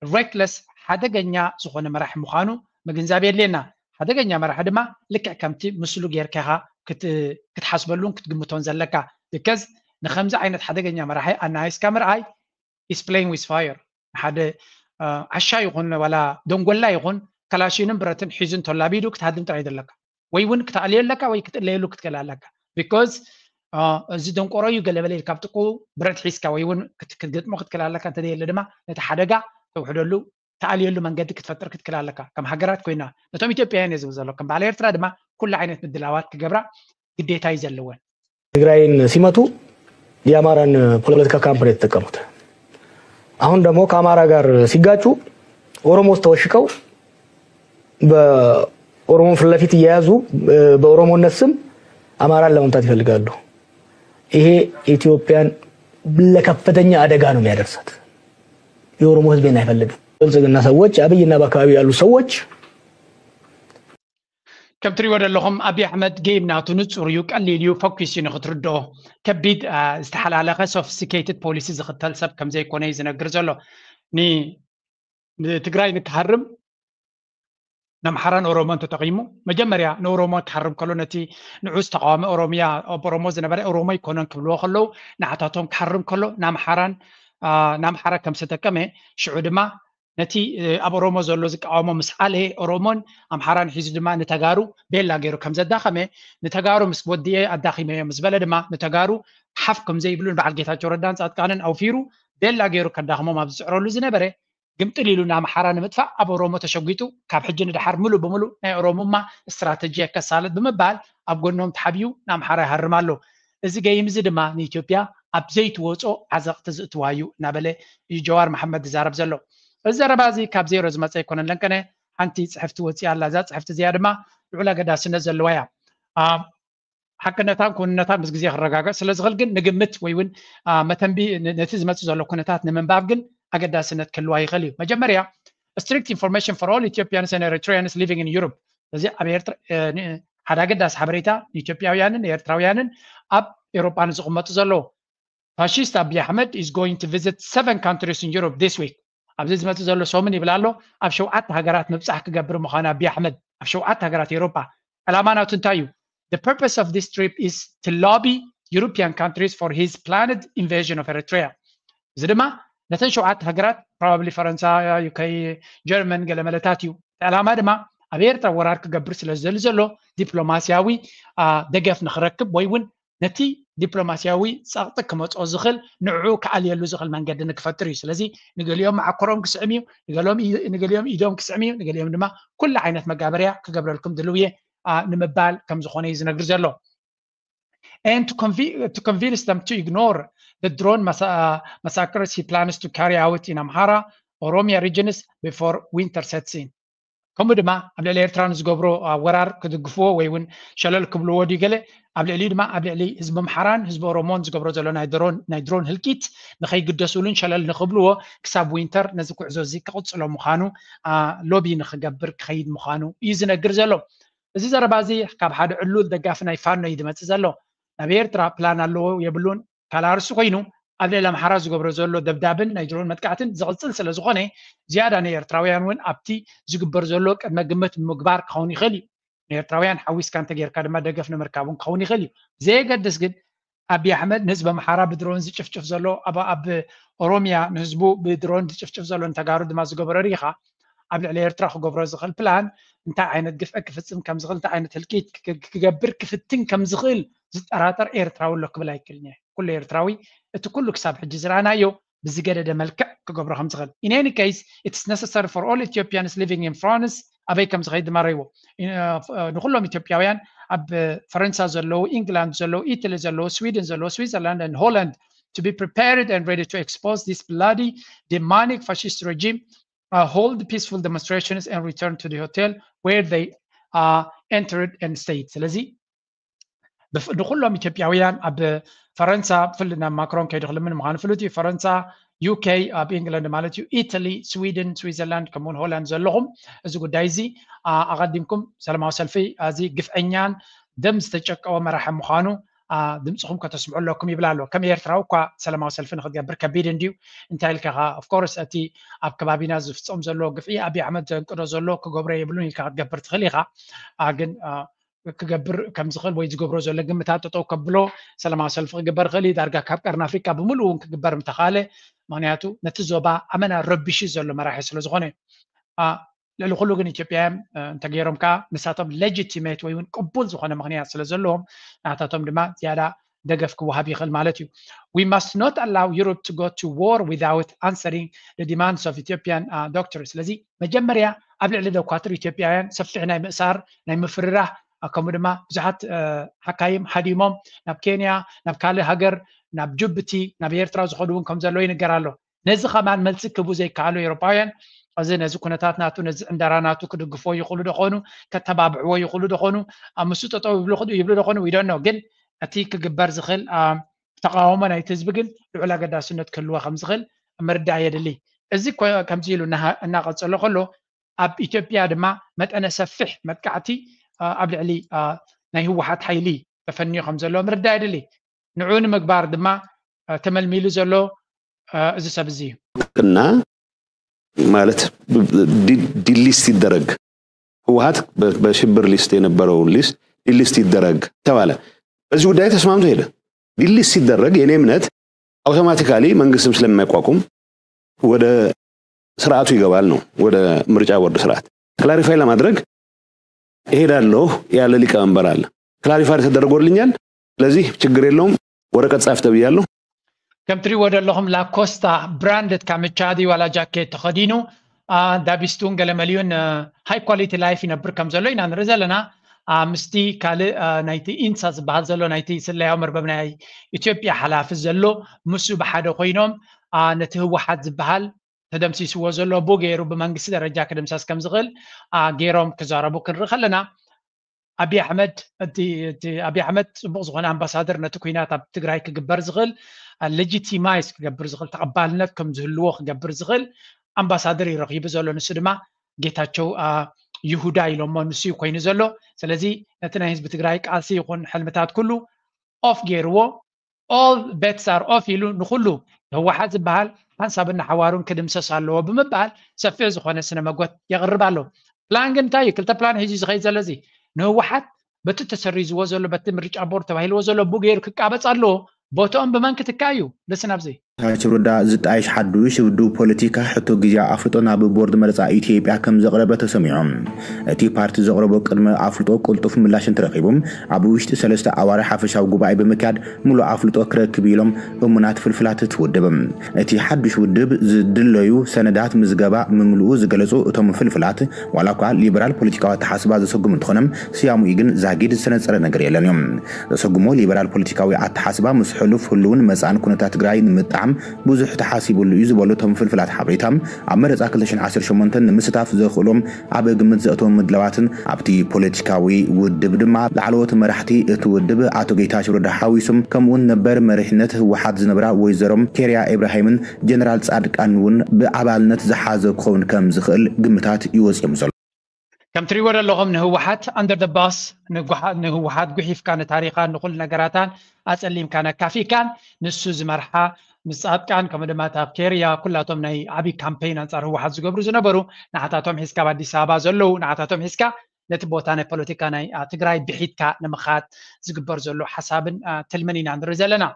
ሬክለስ ሓደገኛ ዝኾነ መራሒ ምዃኑ ምግንዛብ የድልየና። ሓደገኛ መራሒ ድማ ልክዕ ከምቲ ምስሉ ጌርካ ኢኻ ክትሓስበሉን ክትግምቶን ዘለካ። ብከዝ ንከምዚ ዓይነት ሓደገኛ መራሒ ኣናይስካ ምርኣይ is playing with fire። ሓደ ዓሻ ይኹን ዋላ ደንጎላ ይኹን ከላሽንን ብረትን ሒዙ እንተላቢዱ ክትሃድም ጥራይ ዘለካ ወይ እውን ክትኣልዮ ኣለካ ወይ ክትእለየሉ ክትክእል ኣለካ። ቢኮዝ እዚ ደንቆሮ እዩ ገለበለ ኢልካ ኣብ ጥቁ ብረት ሒዝካ ወይ እውን ክትግጥሞ ክትክእል ኣለካ። እንተዘየለ ድማ ነቲ ሓደጋ ተውሕደሉ ተኣልየሉ መንገዲ ክትፈጥር ክትክእል ኣለካ። ከም ሃገራት ኮይና ነቶም ኢትዮጵያውያን እየ ዝብል ዘሎ ከም በዓል ኤርትራ ድማ ኩሉ ዓይነት ምድላዋት ክገብራ ግዴታ እዩ ዘለወን። ትግራይን ሲመቱ የአማራን ፖለቲካ ካምፕ ነው የተጠቀሙት። አሁን ደግሞ ከአማራ ጋር ሲጋጩ ኦሮሞ ውስጥ ተወሽቀው በኦሮሞ ፊት ለፊት እየያዙ በኦሮሞነት ስም አማራን ለመምታት ይፈልጋሉ። ይሄ ኢትዮጵያን ለከፍተኛ አደጋ ነው የሚያደርሳት። የኦሮሞ ህዝብን አይፈልግም። ብልጽግና ሰዎች አብይና በአካባቢው ያሉ ሰዎች ከም ትሪእዎ ዘለኹም ኣብይ ኣሕመድ ጌም ናቱ ንፁር እዩ፣ ቀሊል እዩ፣ ፈኪስ እዩ ንክትርድኦ። ከቢድ ዝተሓላለኸ ሶፊስቲኬትድ ፖሊሲ ዝኽተል ሰብ ከም ዘይኮነ እዩ ዝነግር ዘሎ። ንትግራይ ንክሃርም ንኣምሓራን ኦሮሞን ተጠቒሙ። መጀመርያ ንኦሮሞ ክሃርም ከሎ ነቲ ንዑስ ተቃዋሚ ኦሮሚያ ኣብ ኦሮሞ ዝነበረ ኦሮሞ ኣይኮነን ክብልዎ ከለዉ ንዓታቶም ክሃርም ከሎ ንኣምሓራን ንኣምሓራ ከም ዝተጠቀመ ሽዑ ድማ ነቲ ኣብ ኦሮሞ ዘሎ ዝቃወሞ ምስ ዓለ ኦሮሞን ኣምሓራን ሒዙ ድማ ንተጋሩ ቤላ ገይሩ ከም ዘዳኸመ ንተጋሩ ምስ ወዲኤ ኣዳኺመዮ ምስ በለ ድማ ንተጋሩ ሓፍ ከም ዘይብሉ ንበዓል ጌታቸው ረዳን ፃድቃንን ኣውፊሩ ቤላ ገይሩ ከዳኽሞም ኣብ ዝፅዕረሉ ዝነበረ ግምጥል ኢሉ ንኣምሓራ ንምጥፋእ ኣብ ኦሮሞ ተሸጒጡ ካብ ሕጂ ንድሓር ምሉእ ብምሉእ ናይ ኦሮሙማ ስትራተጂ ከሳልጥ ብምባል ኣብ ጎኖም ተሓቢኡ ንኣምሓራ ይሃርም ኣሎ። እዚ ገይም እዚ ድማ ንኢትዮጵያ ኣብ ዘይትወፆ ዓዘቕቲ ዝእትዋ እዩ እናበለ እዩ ጀዋር መሓመድ ዝዛረብ ዘሎ። እዚ ዘረባ እዚ ካብ ዜሮ ዝመፀ ኣይኮነን ለንቀነ ሓንቲ ፅሕፍቲ ወፂኣ ኣላ። እዛ ፅሕፍቲ እዚኣ ድማ ልዑል ኣገዳስነት ዘለዋ እያ። ሓቅነታን ክውንነታን ምስ ግዜ ክረጋገፅ ስለ ዝኽእል ግን ንግምት ወይ እውን መተንቢ ነቲ ዝመፅእ ዘሎ ኩነታት ንምንባብ ግን ኣገዳስነት ክህልዋ ይኽእል እዩ። መጀመርያ strict information for all Ethiopians and Eritreans living in Europe። እዚ ኣብ ኤርትራ ሓደ ኣገዳሲ ሓበሬታ ንኢትዮጵያውያንን ኤርትራውያንን ኣብ ኤውሮጳ ንዝቕመጡ ዘለዉ ፋሽስት ኣብይ ኣሕመድ is going to visit seven countries in Europe this week። ኣብዚ ዝመፅእ ዘሎ ሰሙን ይብል ኣሎ፣ ኣብ ሸውዓተ ሃገራት ምብፃሕ ክገብር ምዃኑ ኣቢ ኣሕመድ፣ ኣብ ሸውዓተ ሃገራት ኤውሮጳ። ዕላማ ናቱ እንታይ እዩ? The purpose of this trip is to lobby European countries for his planned invasion of Eritrea። እዚ ድማ ነተን ሸውዓተ ሃገራት፣ probably ፈረንሳ፣ ዩኬ፣ ጀርመን፣ ገለመለታት እዩ። እቲ ዕላማ ድማ ኣብ ኤርትራ ወራር ክገብር ስለ ዝደሊ ዘሎ ዲፕሎማስያዊ ደገፍ ንክረክብ ወይ እውን ነቲ ዲፕሎማስያዊ ጸቕጢ ክመጾ ዝኽእል ንዕኡ ክኣልየሉ ዝኽእል መንገዲ ንክፈጥር እዩ። ስለዚ ንገሊኦም መዓኮሮም ክስዕም እዩ፣ ንገሊኦም ኢዶም ክስዕም እዩ፣ ንገሊኦም ድማ ኩሉ ዓይነት መጋበርያ ክገብረልኩም ድልው እየ ንምባል ከም ዝኾነ እዩ ዝነግር ዘሎ። And to, convi- to convince them to ignore the drone massa- uh, massacres he plans to carry out in Amhara, Oromia regions before winter sets in. ከምኡ ድማ ኣብ ልዕሊ ኤርትራ ንዝገብሮ ወራር ክድግፍዎ ወይ እውን ሸለል ክብልዎ ድዩ ገለ፣ ኣብ ልዕሊኡ ድማ ኣብ ልዕሊ ህዝቢ ኣምሓራን ህዝቢ ኦሮሞን ዝገብሮ ዘሎ ናይ ድሮን ህልቂት ንኸይግደስሉን ሸለል ንኽብልዎ ክሳብ ዊንተር ነዚ ጉዕዞ እዚ ክቕፅሎ ምዃኑ፣ ሎቢ ንኽገብር ክኸይድ ምዃኑ እዩ ዝነግር ዘሎ። እዚ ዘረባ እዚ ካብ ሓደ ዕሉል ደጋፊ ናይ ፋኖ እዩ ዝመፅእ ዘሎ። ናብ ኤርትራ ፕላን ኣለዎ የብሉን ካልእ ኣርእስቲ ኮይኑ፣ ኣብ ልዕሊ ኣምሓራ ዝገብሮ ዘሎ ደብዳብን ናይ ድሮን መጥቃዕትን ዝቕጽል ስለ ዝኾነ፣ ዝያዳ ንኤርትራውያን እውን ኣብቲ ዝግበር ዘሎ ቅድመ ግምት ምግባር ክኸውን ይኽእል እዩ። ንኤርትራውያን ሓዊስካ እንተጌርካ ድማ ደገፍ ንምርካብ እውን ክኸውን ይኽእል እዩ። ብዘየገድስ ግን ኣቢ ኣሕመድ ንህዝቢ ኣምሓራ ብድሮን ዝጭፍጭፍ ዘሎ፣ ኣብ ኦሮምያ ንህዝቡ ብድሮን ዝጭፍጭፍ ዘሎ፣ ንተጋሩ ድማ ዝገበሮ ርኢኻ፣ ኣብ ልዕሊ ኤርትራ ክገብሮ ዝኽእል ፕላን እንታይ ዓይነት ግፍዒ ክፍጽም ከም ዝኽእል፣ እንታይ ዓይነት ህልቂት ክገብር ክፍትን ከም ዝኽእል ዝጠራጠር ኤርትራዊ ኣሎ ክብል ኣይክእልን እየ። ኩሉ ኤርትራዊ እቲ ኩሉ ክሳብ ሕጂ ዝረኣናዮ ብዝገደደ መልክዕ ክገብሮ ከም ዝኽእል። In any case, it's necessary for all Ethiopians living in France፣ ኣበይ ከም ዝኸይድ ድማ ረይዎ። ንኩሎም ኢትዮጵያውያን ኣብ ፈረንሳ ዘለዉ፣ ኢንግላንድ ዘለዉ፣ ኢትሊ ዘለዉ፣ ስዊድን ዘለዉ፣ ስዊዘርላንድ and Holland to be prepared and ready to expose this bloody demonic fascist regime, uh, hold peaceful demonstrations and return to the hotel where they uh, entered and stayed። ስለዚ ንኩሎም ኢትዮጵያውያን ኣብ ፈረንሳ፣ ብፍሊ ናብ ማክሮን ከይዱ ክልምን ምዃኑ ፍሉጥ እዩ። ፈረንሳ፣ ዩኬ፣ ኣብ ኢንግላንድ ማለት እዩ፣ ኢትሊ፣ ስዊድን፣ ስዊዘርላንድ ከምኡውን ሆላንድ ዘለኹም፣ እዚ ጉዳይ እዚ ኣቐዲምኩም ሰላማዊ ሰልፊ እዚ ግፍዐኛን ደም ዝተጨቀወ መራሒ ምዃኑ ድምፅኹም ከተስምዑ ኣለኩም ይብል ኣሎ። ከም ኤርትራዊ እኳ ሰላማዊ ሰልፊ ንክትገብር ከቢድ እንድዩ። እንታይ ኢልካ ኦፍኮርስ እቲ ኣብ ከባቢና ዝፍፀም ዘሎ ግፍዒ ኣብይ ኣሕመድ ዘንቅዶ ዘሎ ክገብሮ የብሉን ኢልካ ክትገብር ትኽእል ኢኻ። ግን ክገብር ከም ዝኽእል ወይ ዝገብሮ ዘሎ ግምታት ጠጠው ከብሎ ሰላማዊ ሰልፊ ክግበር ይኽእል እዩ። ዳርጋ ካብ ቀርኒ ኣፍሪቃ ብምሉእ እውን ክግበር ምተኻለ፣ ምክንያቱ ነቲ ዞባ ኣመና ረቢሹ ዘሎ መራሒ ስለ ዝኾነ። ልዕሊ ኩሉ ግን ኢትዮጵያውያን እንተገይሮም ከዓ ንሳቶም ሌጂቲሜት ወይ እውን ቅቡል ዝኾነ ምክንያት ስለ ዘለዎም ናታቶም ድማ ዝያዳ ደገፍ ክወሃብ ይኽእል ማለት እዩ። We must not allow Europe to go to war without answering the demands of Ethiopian doctors። ስለዚ መጀመርያ ኣብ ልዕሊ ደኳትር ኢትዮጵያውያን ሰፊሕ ናይ ምእሳር ናይ ምፍርራህ ከምኡ ድማ ብዙሓት ሓካይም ሃዲሞም ናብ ኬንያ ናብ ካልእ ሃገር ናብ ጅቡቲ ናብ ኤርትራ ዝኸዱ እውን ከም ዘለዉ ይንገር ኣሎ። ነዚ ከማን መልሲ ክህቡ ዘይከኣሉ ኤውሮጳውያን እዚ ነዚ ኩነታት ናቱ ነዚ ዕንደራ ናቱ ክድግፍዎ ይኽእሉ ዶ ኾኑ ከተባብዕዎ ይኽእሉ ዶ ኾኑ ኣብ ምስኡ ጠጠው ይብሉ ዶ ኾኑ we don't know። ግን እቲ ክግበር ዝኽእል ተቃውሞ ናይቲ ህዝቢ ግን ልዑል ኣገዳስነት ክህልዎ ከም ዝኽእል ምርዳእ የድሊ። እዚ ከምዚ ኢሉ እናቀጸሎ ከሎ ኣብ ኢትዮጵያ ድማ መጠነ ሰፊሕ መጥቃዕቲ ኣብ ልዕሊ ናይ ህወሓት ሓይሊ ተፈንዩ ከም ዘሎ ምርዳእ የድሊ። ንዑ ንምግባር ድማ ተመልሚሉ ዘሎ እዚ ሰብ እዚ እዩ። እና ማለት ዲሊስት ይደረግ ህወሓት በሽብር ሊስት የነበረው ሊስት ዲሊስት ይደረግ ተባለ። በዚህ ጉዳይ ተስማምቶ ሄደ። ዲሊስት ሲደረግ የኔ እምነት አውቶማቲካሊ መንግስትም ስለማይቋቁም ወደ ስርዓቱ ይገባል ነው፣ ወደ ምርጫ ቦርድ ስርዓት። ክላሪፋይ ለማድረግ እሄዳለሁ ያለ ሊቀመንበር አለ። ክላሪፋይ ተደርጎልኛል፣ ስለዚህ ችግር የለውም፣ ወረቀት ጻፍ ተብያለሁ። ከም ትሪእዎ ዘለኹም ላኮስታ ብራንድድ ካምቻዲ ዋላ ጃኬት ተኸዲኑ ዳቢስቱን ገለመሊዩን ሃይ ኳሊቲ ላይፍ ይነብር ከም ዘሎ ኢና ንርኢ ዘለና። ምስቲ ካልእ ናይቲ ኢንሳ ዝበሃል ዘሎ ናይቲ ስለያዊ መርበብ ናይ ኢትዮጵያ ሓላፊ ዘሎ ምስ ብሓደ ኮይኖም ነቲ ህወሓት ዝበሃል ተደምሲስዎ ዘሎ ቡ ገይሩ ብመንግስቲ ደረጃ ክድምሰስ ከም ዝኽእል ገይሮም ክዛረቡ ክንርኢ ከለና ኣብይ ኣሕመድ እቲ ኣብይ ኣሕመድ ፅቡቅ ዝኾነ ኣምባሳደር ነቲ ኩናት ኣብ ትግራይ ክግበር ዝኽእል ሌጂቲማይዝ ክገብር ዝኽእል ተቐባልነት ከም ዝህልዎ ክገብር ዝኽእል ኣምባሳደር እዩ ረኺቡ ዘሎ። ንሱ ድማ ጌታቸው ይሁዳ ኢሎሞ ንሱ እዩ ኮይኑ ዘሎ። ስለዚ ነቲ ናይ ህዝቢ ትግራይ ቃልሲ ይኹን ሕልምታት ኩሉ ኦፍ ገይርዎ all bets are off ኢሉ ንኩሉ ህወሓት ዝበሃል ሓንሳብን ሓዋሩን ክድምሰስ ኣለዎ ብምባል ሰፊሕ ዝኾነ ስነ መጎት የቕርብ ኣሎ። ፕላን ግን እንታይ እዩ? ክልተ ፕላን ሒዙ ዝኸይድ ዘሎ እዚ ንህወሓት በቲ ተሰሪዝዎ ዘሎ በቲ ምርጫ ቦርድ ተባሂልዎ ዘሎ ቡ ገይሩ ክቃበፅ ኣለዎ። ቦትኦም ብመን ክትካ እዩ? ልስን ኣብዚ ጌታቸው ረዳ ዝጣየሽ ሓዱሽ ውድብ ፖለቲካ ሕቶ ግዜ ኣፍልጦ ናብ ቦርድ መረፃ ኢትዮጵያ ከም ዘቕረበ ተሰሚዖም። እቲ ፓርቲ ዘቕረቦ ቅድመ ኣፍልጦ ቅልጡፍ ምላሽ እንተረኺቡ ኣብ ውሽጢ ሰለስተ ኣዋርሕ ሓፈሻዊ ጉባኤ ብምክያድ ሙሉእ ኣፍልጦ ክረክብ ኢሎም እሙናት ፍልፍላት እቲ ውድብ። እቲ ሓዱሽ ውድብ ዝድለዩ ሰነዳት ምዝገባ ምምልኡ ዝገለፁ እቶም ፍልፍላት ዋላ እኳ ሊበራል ፖለቲካዊ ኣተሓስባ ዘሰጉም እንተኾነ ስያሙኡ ግን ዛጊድ ዝተነፀረ ነገር የለን እዮም። ዘሰጉሞ ሊበራል ፖለቲካዊ ኣተሓስባ ምስ ሕሉፍ ህልውን መፃን ኩነታት ትግራይ ንምጥዓም ብዙሕ ተሓሲብሉ እዩ ዝበሉ እቶም ፍልፍላት ሓበሬታ ኣብ መረፃ ክልተ ሽሕን ዓሰርተ ሸሞንተን ንምስታፍ ዘኽእሎም ኣብ ግምት ዘእተዎም ምድላዋትን ኣብቲ ፖለቲካዊ ውድብ ድማ ላዕለዎት መራሕቲ እቲ ውድብ ኣቶ ጌታቸው ረዳ ሓዊሶም ከምኡውን ነበር መሪሕነት ህወሓት ዝነበራ ወይዘሮ ኬርያ ኢብራሂምን ጀነራል ፃድቃን እውን ብኣባልነት ዝሓዘ ክኸውን ከም ዝኽእል ግምታት ይወፅዮም ዘሎ። ከም ትሪእዎ ዘለኹም ንህወሓት under the bus ንህወሓት ጉሒፍካ ንታሪኻን ንኩሉ ነገራታን ኣፀሊምካ ነካፊካን ንሱ ዝመርሓ ምስ ፃድቃን ከምኡ ድማ ኣብ ኬርያ ኩላቶም ናይ ዓብዪ ካምፔይን ኣንፃር ህወሓት ዝገብሩ ዝነበሩ ንዓታቶም ሒዝካ ኣብ ኣዲስ ኣበባ ዘለዉ ንዓታቶም ሒዝካ ነቲ ቦታ ናይ ፖለቲካ ናይ ትግራይ ብሒትካ ንምኻድ ዝግበር ዘሎ ሓሳብን ትልምን ኢና ንርኢ ዘለና።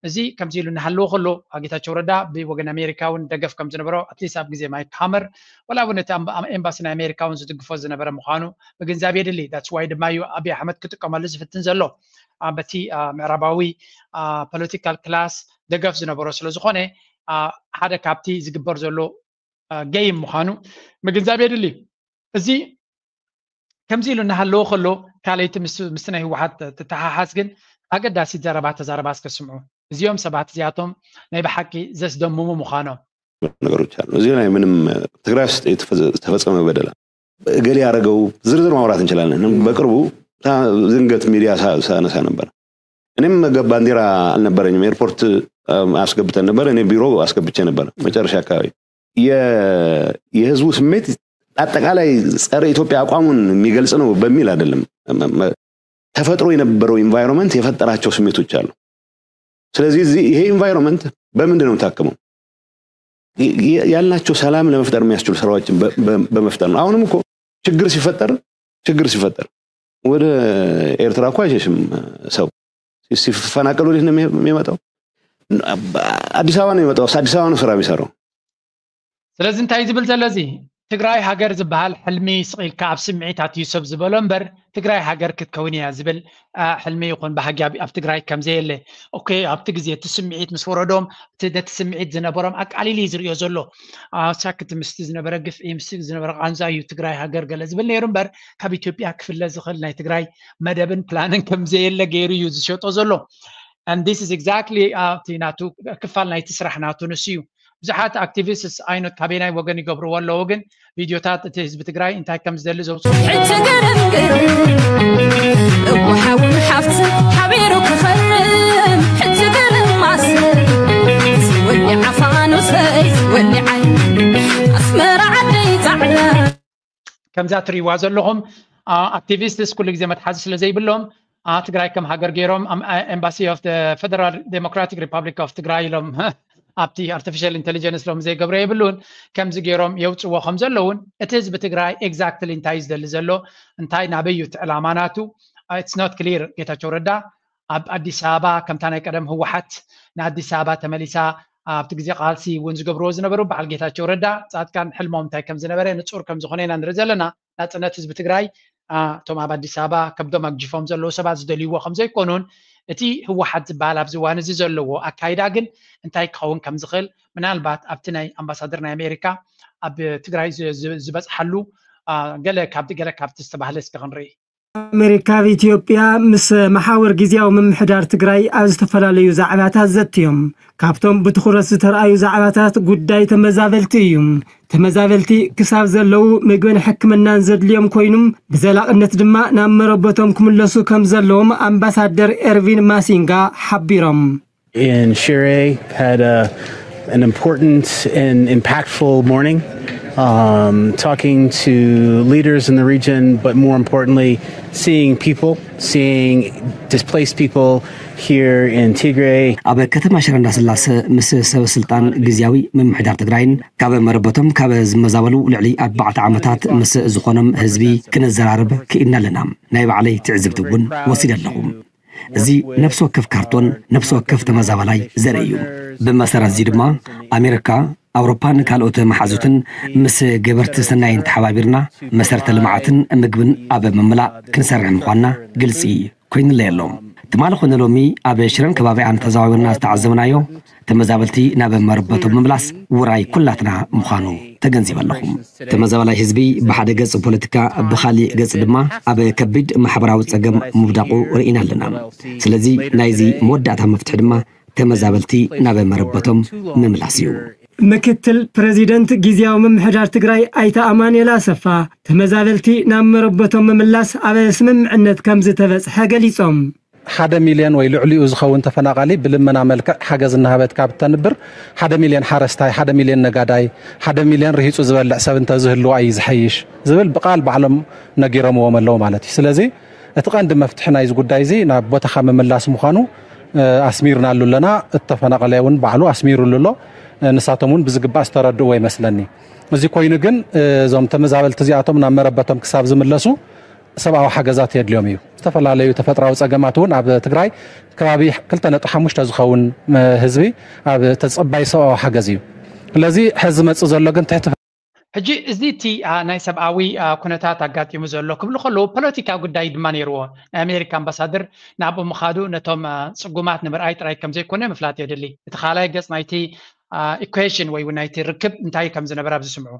እዚ ከምዚ ኢሉ እናሃለዎ ከሎ ጌታቸው ረዳ ብወገን ኣሜሪካ እውን ደገፍ ከም ዝነበሮ ኣትሊስት ኣብ ግዜ ማይክ ሃመር ዋላ እውን እቲ ኤምባሲ ናይ ኣሜሪካ እውን ዝድግፎ ዝነበረ ምዃኑ ምግንዛብ የድሊ። ዳትስ ዋይ ድማ እዩ ኣብይ ኣሕመድ ክጥቀመሉ ዝፍትን ዘሎ በቲ ምዕራባዊ ፖለቲካል ክላስ ደገፍ ዝነበሮ ስለ ዝኾነ ሓደ ካብቲ ዝግበር ዘሎ ገይም ምዃኑ ምግንዛብ የድሊ። እዚ ከምዚ ኢሉ እናሃለዎ ከሎ ካልኣይቲ ምስቲ ናይ ህወሓት ትተሓሓዝ ግን ኣገዳሲት ዘረባ ተዛረባ እስከ ስምዑ። እዚኦም ሰባት እዚኣቶም ናይ ብሓቂ ዘስደምሙ ምዃኖም ነገሮች አሉ። እዚህ ላይ ምንም ትግራይ ውስጥ የተፈጸመ በደል እገሌ ያደረገው ዝርዝር ማውራት እንችላለን። በቅርቡ ዝንገት ሚዲያ ሳነሳ ነበር። እኔም ባንዲራ አልነበረኝም። ኤርፖርት አስገብተን ነበር። እኔ ቢሮ አስገብቼ ነበር። መጨረሻ አካባቢ የህዝቡ ስሜት አጠቃላይ ጸረ ኢትዮጵያ አቋሙን የሚገልጽ ነው በሚል አይደለም። ተፈጥሮ የነበረው ኢንቫይሮንመንት የፈጠራቸው ስሜቶች አሉ። ስለዚህ ይሄ ኢንቫይሮንመንት በምንድን ነው የታከመው ያልናቸው ሰላም ለመፍጠር የሚያስችሉ ስራዎችን በመፍጠር ነው። አሁንም እኮ ችግር ሲፈጠር ችግር ሲፈጠር ወደ ኤርትራ እኮ አይሸሽም ሰው። ሲፈናቀል ወዴት ነው የሚመጣው? አዲስ አበባ ነው የሚመጣው። አዲስ አበባ ነው ስራ የሚሰራው። ስለዚ እንታይ ዝብል ዘሎ እዚ ትግራይ ሃገር ዝበሃል ሕልሚ ስቕ ኢልካ ኣብ ስምዒት ኣትዩ ሰብ ዝበሎ እምበር ትግራይ ሃገር ክትከውን እያ ዝብል ሕልሚ ይኹን ባህጊ ኣብ ትግራይ ከምዘየለ ኦኬ ኣብቲ ግዜ እቲ ስምዒት ምስ ወረዶም ነቲ ስምዒት ዝነበሮም ኣቃሊሉ እዩ ዝሪኦ ዘሎ። ሳክቲ ምስቲ ዝነበረ ግፍዒ ምስቲ ዝነበረ ቃንዛ እዩ ትግራይ ሃገር ገለ ዝብል ነይሩ እምበር ካብ ኢትዮጵያ ክፍለ ዝኽእል ናይ ትግራይ መደብን ፕላንን ከምዘየለ ገይሩ እዩ ዝሸጦ ዘሎ። And this is exactly እቲ ናቱ ክፋል ናይቲ ስራሕ ናቱ ንሱ እዩ። ብዙሓት ኣክቲቪስትስ ኣይኖት ካበናይ ወገን ይገብርዎ ኣለዉ ግን ቪድዮታት እቲ ህዝቢ ትግራይ እንታይ ከም ዝደሊ ዘውፅኡ ሕጂ ገረም ገረም እወሓውን ሓፍት ሓቢሩ ክኸርም ሕጂ ገረም ማስር ወሊዓ ፋኖሰይ ወሊዓይ ኣስመራ ዓደይ ፃዕዳ ከምዛ ትሪእዋ ዘለኹም ኣክቲቪስትስ ኩሉ ግዜ መትሓዚ ስለ ዘይብሎም ትግራይ ከም ሃገር ገይሮም ኤምባሲ ኦፍ ፈደራል ዴሞክራቲክ ሪፓብሊክ ኦፍ ትግራይ ኢሎም ኣብቲ ኣርቲፊሻል ኢንቴሊጀንስ ሎም ዘይገብሮ የብሉን ከምዚ ገይሮም የውፅዎ ከም ዘለውን እቲ ህዝቢ ትግራይ ኤግዛክትሊ እንታይ ዝደሊ ዘሎ እንታይ ናበዩ እቲ ዕላማ ናቱ it's not clear ጌታቸው ረዳ ኣብ ኣዲስ ኣበባ ከምታ ናይ ቀደም ህወሓት ንኣዲስ ኣበባ ተመሊሳ ኣብቲ ግዜ ቃልሲ እውን ዝገብርዎ ዝነበሩ በዓል ጌታቸው ረዳ ፃድቃን ሕልሞም እንታይ ከም ዝነበረ ንፁር ከም ዝኾነ ኢና ንርኢ ዘለና ናፅነት ህዝቢ ትግራይ እቶም ኣብ ኣዲስ ኣበባ ከብዶም ኣግጅፎም ዘለዉ ሰባት ዝደልይዎ ከም ዘይኮኑን እቲ ህወሓት ዝበሃል ኣብዚ እዋን እዚ ዘለዎ ኣካይዳ ግን እንታይ ክኸውን ከም ዝኽእል ምናልባት ኣብቲ ናይ ኣምባሳደር ናይ ኣሜሪካ ኣብ ትግራይ ዝበፅሓሉ ገለ ካብቲ ገለ ካብቲ ዝተባህለ እስኪ ክንርኢ ኣሜሪካ ኣብ ኢትዮጵያ ምስ መሓውር ግዜያዊ ምምሕዳር ትግራይ ኣብ ዝተፈላለዩ ዛዕባታት ዘትዮም። ካብቶም ብትኹረት ዝተረኣዩ ዛዕባታት ጉዳይ ተመዛበልቲ እዩ። ተመዛበልቲ ክሳብ ዘለዉ ምግብን ሕክምናን ዘድልዮም ኮይኑም ብዘላቕነት ድማ ናብ መረበቶም ክምለሱ ከም ዘለዎም ኣምባሳደር ኤርቪን ማሲንጋ ሓቢሮም። in Shirei had a, an important and impactful morning. Um, talking to leaders in the region, but more importantly, seeing people, seeing displaced people here in Tigray. ኣብ ከተማ ሽረ እንዳስላሰ ምስ ሰብ ስልጣን ግዝያዊ ምምሕዳር ትግራይን ካብ መረበቶም ካብ ዝመዛበሉ ልዕሊ ኣርባዕተ ዓመታት ምስ ዝኾኖም ህዝቢ ክንዘራረብ ክኢልና ኣለና። ናይ ባዕለይ ትዕዝብቲ እውን ወሲደ ኣለኹ። እዚ ነፍሲ ወከፍ ካርቶን ነፍሲ ወከፍ ተመዛባላይ ዘርኢ እዩ። ብመሰረት እዚ ድማ ኣሜሪካ፣ ኣውሮፓን ካልኦት መሓዙትን ምስ ገበርቲ ሰናይን ተሓባቢርና መሰረተ ልምዓትን ምግብን ኣብ ምምላእ ክንሰርሕ ምዃንና ግልፂ ኮይኑለይ ኣሎ። ትማሊ ኮነ ሎሚ ኣብ ሽረን ከባቢኣን ተዘዋዊርና ዝተዓዘብናዮ ተመዛበልቲ ናብ መረበቶም ምምላስ ውራይ ኩላትና ምዃኑ ተገንዚበ ኣለኹ። ተመዛባላይ ህዝቢ ብሓደ ገጽ ፖለቲካ፣ ብኻሊእ ገጽ ድማ ኣብ ከቢድ ማሕበራዊ ጸገም ምውዳቑ ርኢና ኣለና። ስለዚ ናይዚ መወዳእታ መፍትሒ ድማ ተመዛበልቲ ናብ መረበቶም ምምላስ እዩ። ምክትል ፕረዚደንት ግዝያዊ ምምሕዳር ትግራይ ኣይተ ኣማኑኤል ኣሰፋ፣ ተመዛበልቲ ናብ መረበቶም ምምላስ ኣብ ስምምዕነት ከም ዝተበጽሐ ገሊጾም። ሓደ ሚልዮን ወይ ልዕሊኡ ዝኸውን ተፈናቓሊ ብልመና መልክዕ ሓገዝ እናሃበት ካብ እተንብር፣ ሓደ ሚልዮን ሓረስታይ፣ ሓደ ሚልዮን ነጋዳይ፣ ሓደ ሚልዮን ርሂፁ ዝበልዕ ሰብ እንተዝህልዋ እዩ ዝሐይሽ ዝብል ብቃል ባዕሎም ነጊሮምዎም ኣለዉ ማለት እዩ። ስለዚ እቲ ቀንዲ መፍትሒ ናይዚ ጉዳይ እዚ ናብ ቦታኻ ምምላስ ምዃኑ ኣስሚርናሉ ኣለና። እቲ ተፈናቐላይ እውን ባዕሉ ኣስሚሩሉ ኣሎ። ንሳቶም እውን ብዝግባእ ዝተረድእዎ ይመስለኒ። እዚ ኮይኑ ግን እዞም ተመዛበልቲ እዚኣቶም ናብ መረበቶም ክሳብ ዝምለሱ ሰብኣዊ ሓገዛት የድልዮም እዩ። ዝተፈላለዩ ተፈጥራዊ ጸገማት እውን ኣብ ትግራይ ከባቢ ክልተ ነጥቢ ሓሙሽተ ዝኸውን ህዝቢ ኣብ ተጸባይ ሰብኣዊ ሓገዝ እዩ። ስለዚ ሕዚ ዝመጽእ ዘሎ ግን ትሕቲ ሕጂ እዚ እቲ ናይ ሰብኣዊ ኩነታት ኣጋጢሙ ዘሎ ክብሉ ከለዉ ፖለቲካ ጉዳይ ድማ ነይርዎ። ናይ ኣሜሪካ ኣምባሳደር ናብኡ ምኻዱ ነቶም ጽጉማት ንምርኣይ ጥራይ ከም ዘይኮነ ምፍላጥ የድሊ። እቲ ካልኣይ ገጽ ናይቲ ኢኩዌሽን ወይ እውን ናይቲ ርክብ እንታይ ከም ዝነበረ ኣብዚ ስምዑ።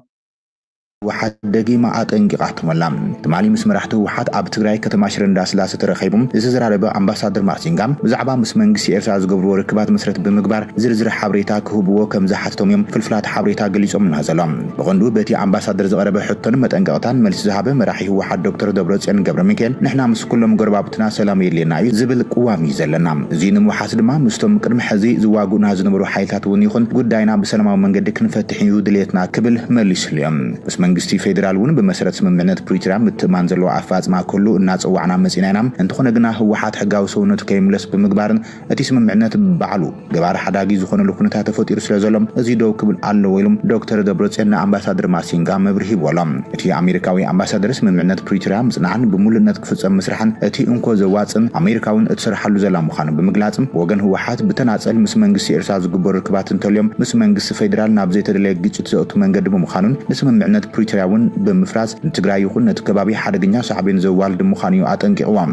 ህወሓት ደጊማ ኣጠንቂቓቶም ኣላ። ትማሊ ምስ መራሕቲ ህወሓት ኣብ ትግራይ ከተማ ሽረ እንዳስላሰ ተረኺቡ ዝተዘራረበ ኣምባሳደር ማሲንጋ ብዛዕባ ምስ መንግስቲ ኤርትራ ዝገብርዎ ርክባት መሰረት ብምግባር ዝርዝር ሓበሬታ ክህብዎ ከም ዝሓተቶም እዮም ፍልፍላት ሓበሬታ ገሊጾምና ዘሎ። ብቐንዱ በቲ ኣምባሳደር ዝቐረበ ሕቶን መጠንቀቕታን መልሲ ዝሃበ መራሒ ህወሓት ዶክተር ደብረጽዮን ገብረሚካኤል፣ ንሕና ምስ ኩሎም ጎረባብትና ሰላም የድልየና እዩ ዝብል ቅዋም እዩ ዘለና። እዚ ንምውሓስ ድማ ምስቶም ቅድሚ ሕዚ ዝዋግኡና ዝነበሩ ሓይልታት እውን ይኹን ጉዳይና ብሰላማዊ መንገዲ ክንፈትሕ እዩ ድልየትና ክብል መሊሱሉ እዮም። ምስ መንግስቲ ፌዴራል እውን ብመሰረት ስምምዕነት ፕሪቶርያ ምትእምማን ዘለዎ ኣፈፃፅማ ክህሉ እናፀዋዕና መፂና ኢና። እንተኾነ ግና ህወሓት ሕጋዊ ሰውነቱ ከይምለስ ብምግባርን እቲ ስምምዕነት ባዕሉ ገባር ሓዳጊ ዝኾነሉ ኩነታት ተፈጢሩ ስለ ዘሎ እዚ ደው ክብል ኣለዎ ኢሎም ዶክተር ደብረፅዮን ንኣምባሳደር ማሲንጋ መብርሂ ሂብዎም። እቲ ኣሜሪካዊ ኣምባሳደር ስምምዕነት ፕሪቶርያ ምፅናዕን ብምሉእነት ክፍፀም ምስራሕን እቲ እንኮ ዘዋፅን ኣሜሪካ እውን እትሰርሓሉ ዘላ ምዃኑ ብምግላፅ ብወገን ህወሓት ብተናፀል ምስ መንግስቲ ኤርትራ ዝግበሩ ርክባት እንተልዮም ምስ መንግስቲ ፌዴራል ናብ ዘይተደለየ ግጭት ዘእቱ መንገዲ ብምዃኑን ንስምምዕነት ፕሪቶርያ እውን ብምፍራስ ንትግራይ ይኹን ነቲ ከባቢ ሓደገኛ ሳዕቤን ዘዋልድ ምዃኑ እዩ ኣጠንቂቕዎም።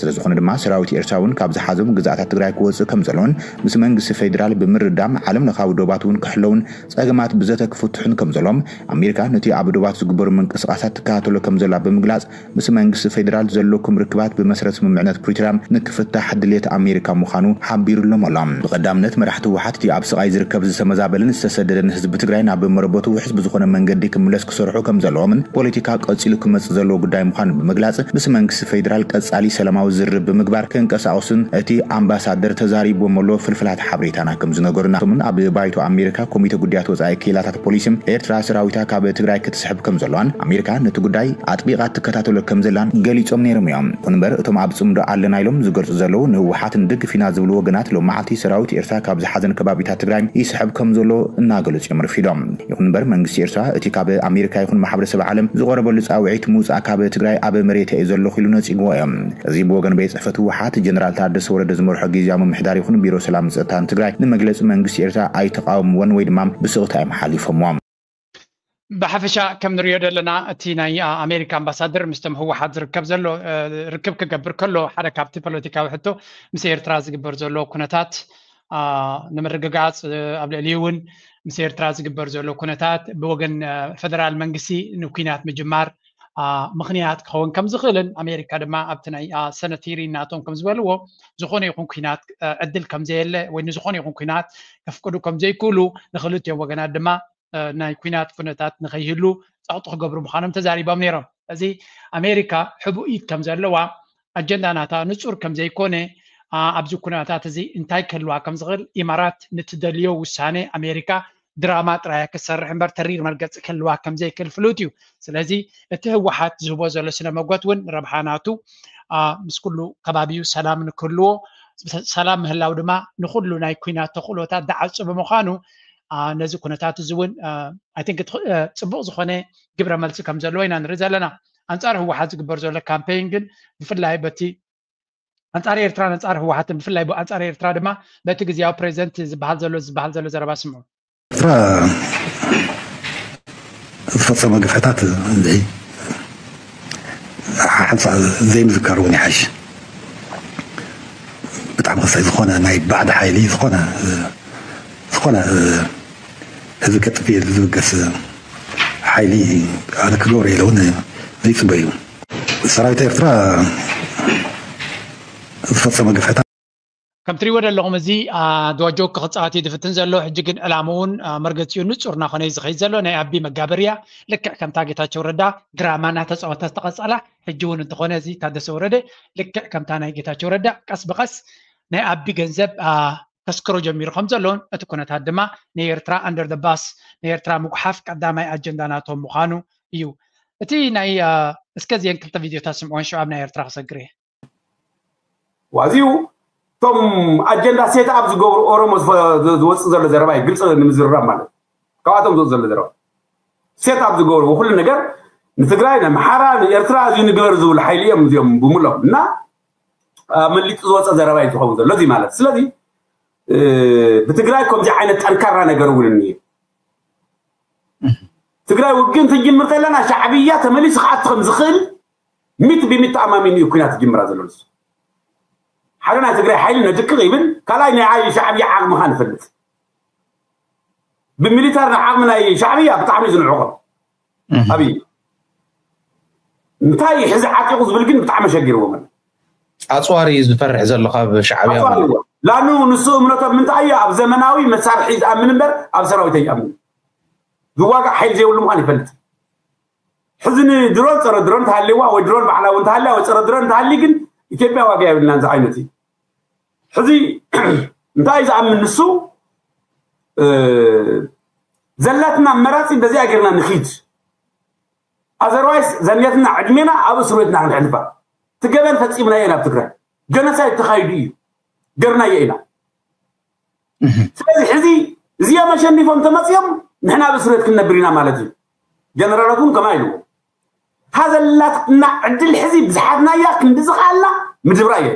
ስለዝኾነ ድማ ሰራዊት ኤርትራ እውን ካብ ዝሓዞም ግዛኣታት ትግራይ ክወፅእ ከም ዘለዎን ምስ መንግስቲ ፌዴራል ብምርዳም ዓለም ለኻዊ ዶባት እውን ክሕለውን ፀገማት ብዘተ ክፍትሑን ከም ዘሎም ኣሜሪካ ነቲ ኣብ ዶባት ዝግበሩ ምንቅስቃሳት ትከታተሎ ከም ዘላ ብምግላፅ ምስ መንግስቲ ፌዴራል ዘለኩም ርክባት ብመሰረት ስምምዕነት ፕሪቶርያ ንክፍታሕ ድሌት ኣሜሪካ ምዃኑ ሓቢሩሎም ኣሎ። ብቐዳምነት መራሕቲ ህወሓት እቲ ኣብ ስቓይ ዝርከብ ዝተመዛበለን ዝተሰደደን ህዝቢ ትግራይ ናብ መረበቱ ውሕስ ብዝኾነ መንገዲ ክምለስ ክሰርሑ ከም ዘለዎምን ፖለቲካ ቀፂሉ ክመፅእ ዘለዎ ጉዳይ ምዃኑ ብምግላፅ ምስ መንግስቲ ፌዴራል ቀፃሊ ሰላማዊ ዝርርብ ብምግባር ክንቀሳቐሱን እቲ ኣምባሳደር ተዛሪቦም ኣሎ ፍልፍላት ሓበሬታና ከም ዝነገሩና። እቶምን ኣብ ባይቶ ኣሜሪካ ኮሚተ ጉዳያት ወፃኢ ክኢላታት ፖሊሲ ኤርትራ ሰራዊታ ካብ ትግራይ ክትስሕብ ከም ዘለዋን ኣሜሪካ ነቲ ጉዳይ ኣጥቢቓ ትከታተሎ ከም ዘላን ገሊጾም ነይሮም እዮም። ይኹን እምበር እቶም ኣብ ጽምዶ ኣለና ኢሎም ዝገልጹ ዘለዉ ንህወሓት ንድግፍ ኢና ዝብሉ ወገናት ሎም መዓልቲ ሰራዊት ኤርትራ ካብ ዝሓዘን ከባቢታት ትግራይ ይስሕብ ከም ዘሎ እናገለጹ እዮም ርፊዶም። ይኹን እምበር መንግስቲ ኤርትራ እቲ ካብ ኣሜሪካ ይኹን ማሕበረሰብ ዓለም ዝቐረበሉ ጻውዒት ምውጻእ ካብ ትግራይ ኣብ መሬት እየ ዘለኹ ኢሉ ነጺግዎ እዮም። እዚ ብወገን ቤት ጽሕፈት ህወሓት ጀነራል ታደሰ ወረደ ዝመርሖ ግዝያዊ ምምሕዳር ይኹን ቢሮ ሰላም ጸጥታን ትግራይ ንመግለጺ መንግስቲ ኤርትራ ኣይተቃወምዎን ወይ ድማ ብስቕታ እዮም ሓሊፎምዎ። ብሓፈሻ ከም ንሪኦ ዘለና እቲ ናይ ኣሜሪካ ኣምባሳደር ምስቶም ህወሓት ዝርከብ ዘሎ ርክብ ክገብር ከሎ ሓደ ካብቲ ፖለቲካዊ ሕቶ ምስ ኤርትራ ዝግበር ዘሎ ኩነታት ንምርግጋፅ ኣብ ልዕሊኡ እውን ምስ ኤርትራ ዝግበር ዘሎ ኩነታት ብወገን ፈደራል መንግስቲ ንኩናት ምጅማር ምኽንያት ክኸውን ከም ዝኽእልን ኣሜሪካ ድማ ኣብቲ ናይ ሰነቲሪ ናቶም ከም ዝበልዎ ዝኾነ ይኹን ኩናት ዕድል ከም ዘየለ ወይ ንዝኾነ ይኹን ኩናት ከፍቅዱ ከም ዘይክእሉ ንክልቲኦም ወገናት ድማ ናይ ኩናት ኩነታት ንከይህሉ ፀቕጢ ክገብሩ ምዃኖም ተዛሪቦም ነይሮም። እዚ ኣሜሪካ ሕቡእ ኢድ ከም ዘለዋ ኣጀንዳ ናታ ንፁር ከም ዘይኮነ ኣብዚ ኩነታት እዚ እንታይ ክህልዋ ከም ዝኽእል ኢማራት ንትደልዮ ውሳኔ ኣሜሪካ ድራማ ጥራይ ክትሰርሕ እምበር ተሪር መርገፂ ክህልዋ ከምዘይክእል ፍሉጥ እዩ። ስለዚ እቲ ህወሓት ዝህቦ ዘሎ ስነ መጎት እውን ረብሓ ናቱ ምስ ኩሉ ከባቢኡ ሰላም ንክህልዎ፣ ሰላም ምህላው ድማ ንኩሉ ናይ ኩናት ተኽእሎታት ዝዓፁ ብምዃኑ ነዚ ኩነታት እዚ እውን ፅቡቅ ዝኾነ ግብረ መልሲ ከም ዘለዎ ኢና ንርኢ ዘለና። ኣንፃር ህወሓት ዝግበር ዘሎ ካምፔይን ግን ብፍላይ በቲ ኣንፃር ኤርትራ ኣንፃር ህወሓትን ብፍላይ ኣንፃር ኤርትራ ድማ በቲ ግዜያዊ ፕሬዚደንት ዝበሃል ዘሎ ዝበሃል ዘሎ ዘረባ ስምዑ። ኤርትራ ዝፈፀመ ግፍዕታት ዘይምዝካር እውን ይሓይሽ። ብጣዕሚ ከሳይ ዝኾነ ናይ ባዕዲ ሓይሊ ዝኾነ ዝኾነ ህዝቢ ከጥፍእ ዝብገስ ሓይሊ ኣነ ክገብሮ ኢለ እውን ዘይፅበ እዩ። ሰራዊት ኤርትራ ዝፈፀመ ግፍዕታት ከም ትሪእዎ ዘለኹም እዚ ዶጆ ክፃወት እዩ ዝፍትን ዘሎ። ሕጂ ግን ዕላማ እውን መርገፂኡ ንፁር እናኾነ እዩ ዝኸይድ ዘሎ። ናይ ኣቢ መጋበርያ ልክዕ ከምታ ጌታቸው ረዳ ድራማ እናተፃወተ ዝተቐፀላ ሕጂ እውን እንተኾነ እዚ ታደሰ ወረደ ልክዕ ከምታ ናይ ጌታቸው ረዳ ቀስ ብቐስ ናይ ኣቢ ገንዘብ ከስክሮ ጀሚሩ ከም ዘሎን እቲ ኩነታት ድማ ንኤርትራ under the bus ንኤርትራ ምጉሓፍ ቀዳማይ ኣጀንዳ ናቶም ምዃኑ እዩ። እቲ ናይ እስከ እዚአን ክልተ ቪድዮታት ስምዖን ሽዑ ኣብ ናይ ኤርትራ ክሰግር እየ። ዋዚኡ እቶም ኣጀንዳ set up ዝገብሩ ኦሮሞ ዝወፅእ ዘሎ ዘረባ እዩ ግልፂ ንምዝርራብ ማለት ካብኣቶም ዝወፅ ዘሎ ዘረባ set up ዝገብሩ ኩሉ ነገር ንትግራይ ንኣምሓራ ንኤርትራ እዚ ንግበር ዝብሉ ሓይሊ እዮም እዚኦም ብምሎም እና መሊጡ ዝወፀ ዘረባ እዩ ዝኸውን ዘሎ እዚ ማለት ስለዚ ብትግራይ ከምዚ ዓይነት ጠንካራ ነገር እውን እኒሄ ትግራይ ውግእ እንትጅምር ከለና ሻዕብያ ተመሊሱ ክኣቱ ከም ዝኽእል ሚት ብሚት ተኣማሚኑ እዩ ኩናት ዝጅምራ ዘሎ ንሱ ሓደ ናይ ትግራይ ሓይሊ ነድቅቕ ይብል ካልኣይ ናይ ዓብዪ ሻዕብያ ዓቕሚ ካ ንፈልጥ ብሚሊተር ዓቕሚ ናይ ሻዕብያ ብጣዕሚ ዝንዕቖ ኣብይ እንታይ ሕዚ ዓጢቑ ዝብል ግን ብጣዕሚ ኣሸጊርዎም ኣሎ ኣፅዋር እዩ ዝፈርሕ ዘሎ ካብ ሻዕብያ ኣፅዋር እዎ ላኑ ንሱ እምነቶ ምንታይ እዩ ኣብ ዘመናዊ መሳርሒ ዝኣምን እምበር ኣብ ሰራዊት ኣይኣምን ዝዋጋእ ሓይሊ ዘይብሉ ምዃን ይፈልጥ ሕዚ ንድሮን ፀረ ድሮን ተሃልዋ ወይ ድሮን ባዕላ እውን ተሃልያ ወይ ፀረ ድሮን ተሃሊ ግን ኢትዮጵያ ዋጋ የብልናን ዝዓይነት እዩ ሕዚ እንታይ እዩ ዝኣምን ንሱ ዘላትና ኣመራፂ በዚኣ ጌርና ንኺድ ኣዘርዋይስ ዘንየትና ዕድሜና ኣብ እስር ቤትና ክንሕልፋ ትገበን ፈፂምናዮ ናብ ትግራይ ጀኖሳይድ ተኻይዱ እዩ ገርናዮ ኢና ስለዚ ሕዚ እዚኦም ኣሸኒፎም ተመፅኦም ንሕና ኣብ እስር ቤት ክንነብር ኢና ማለት እዩ ጀነራላት እውን ከምኣ ኢልዎ እታ ዘላትና ዕድል ሕዚ ብዝሓትናያ ክንዲ ዝኽኣልና ምድብራ እየ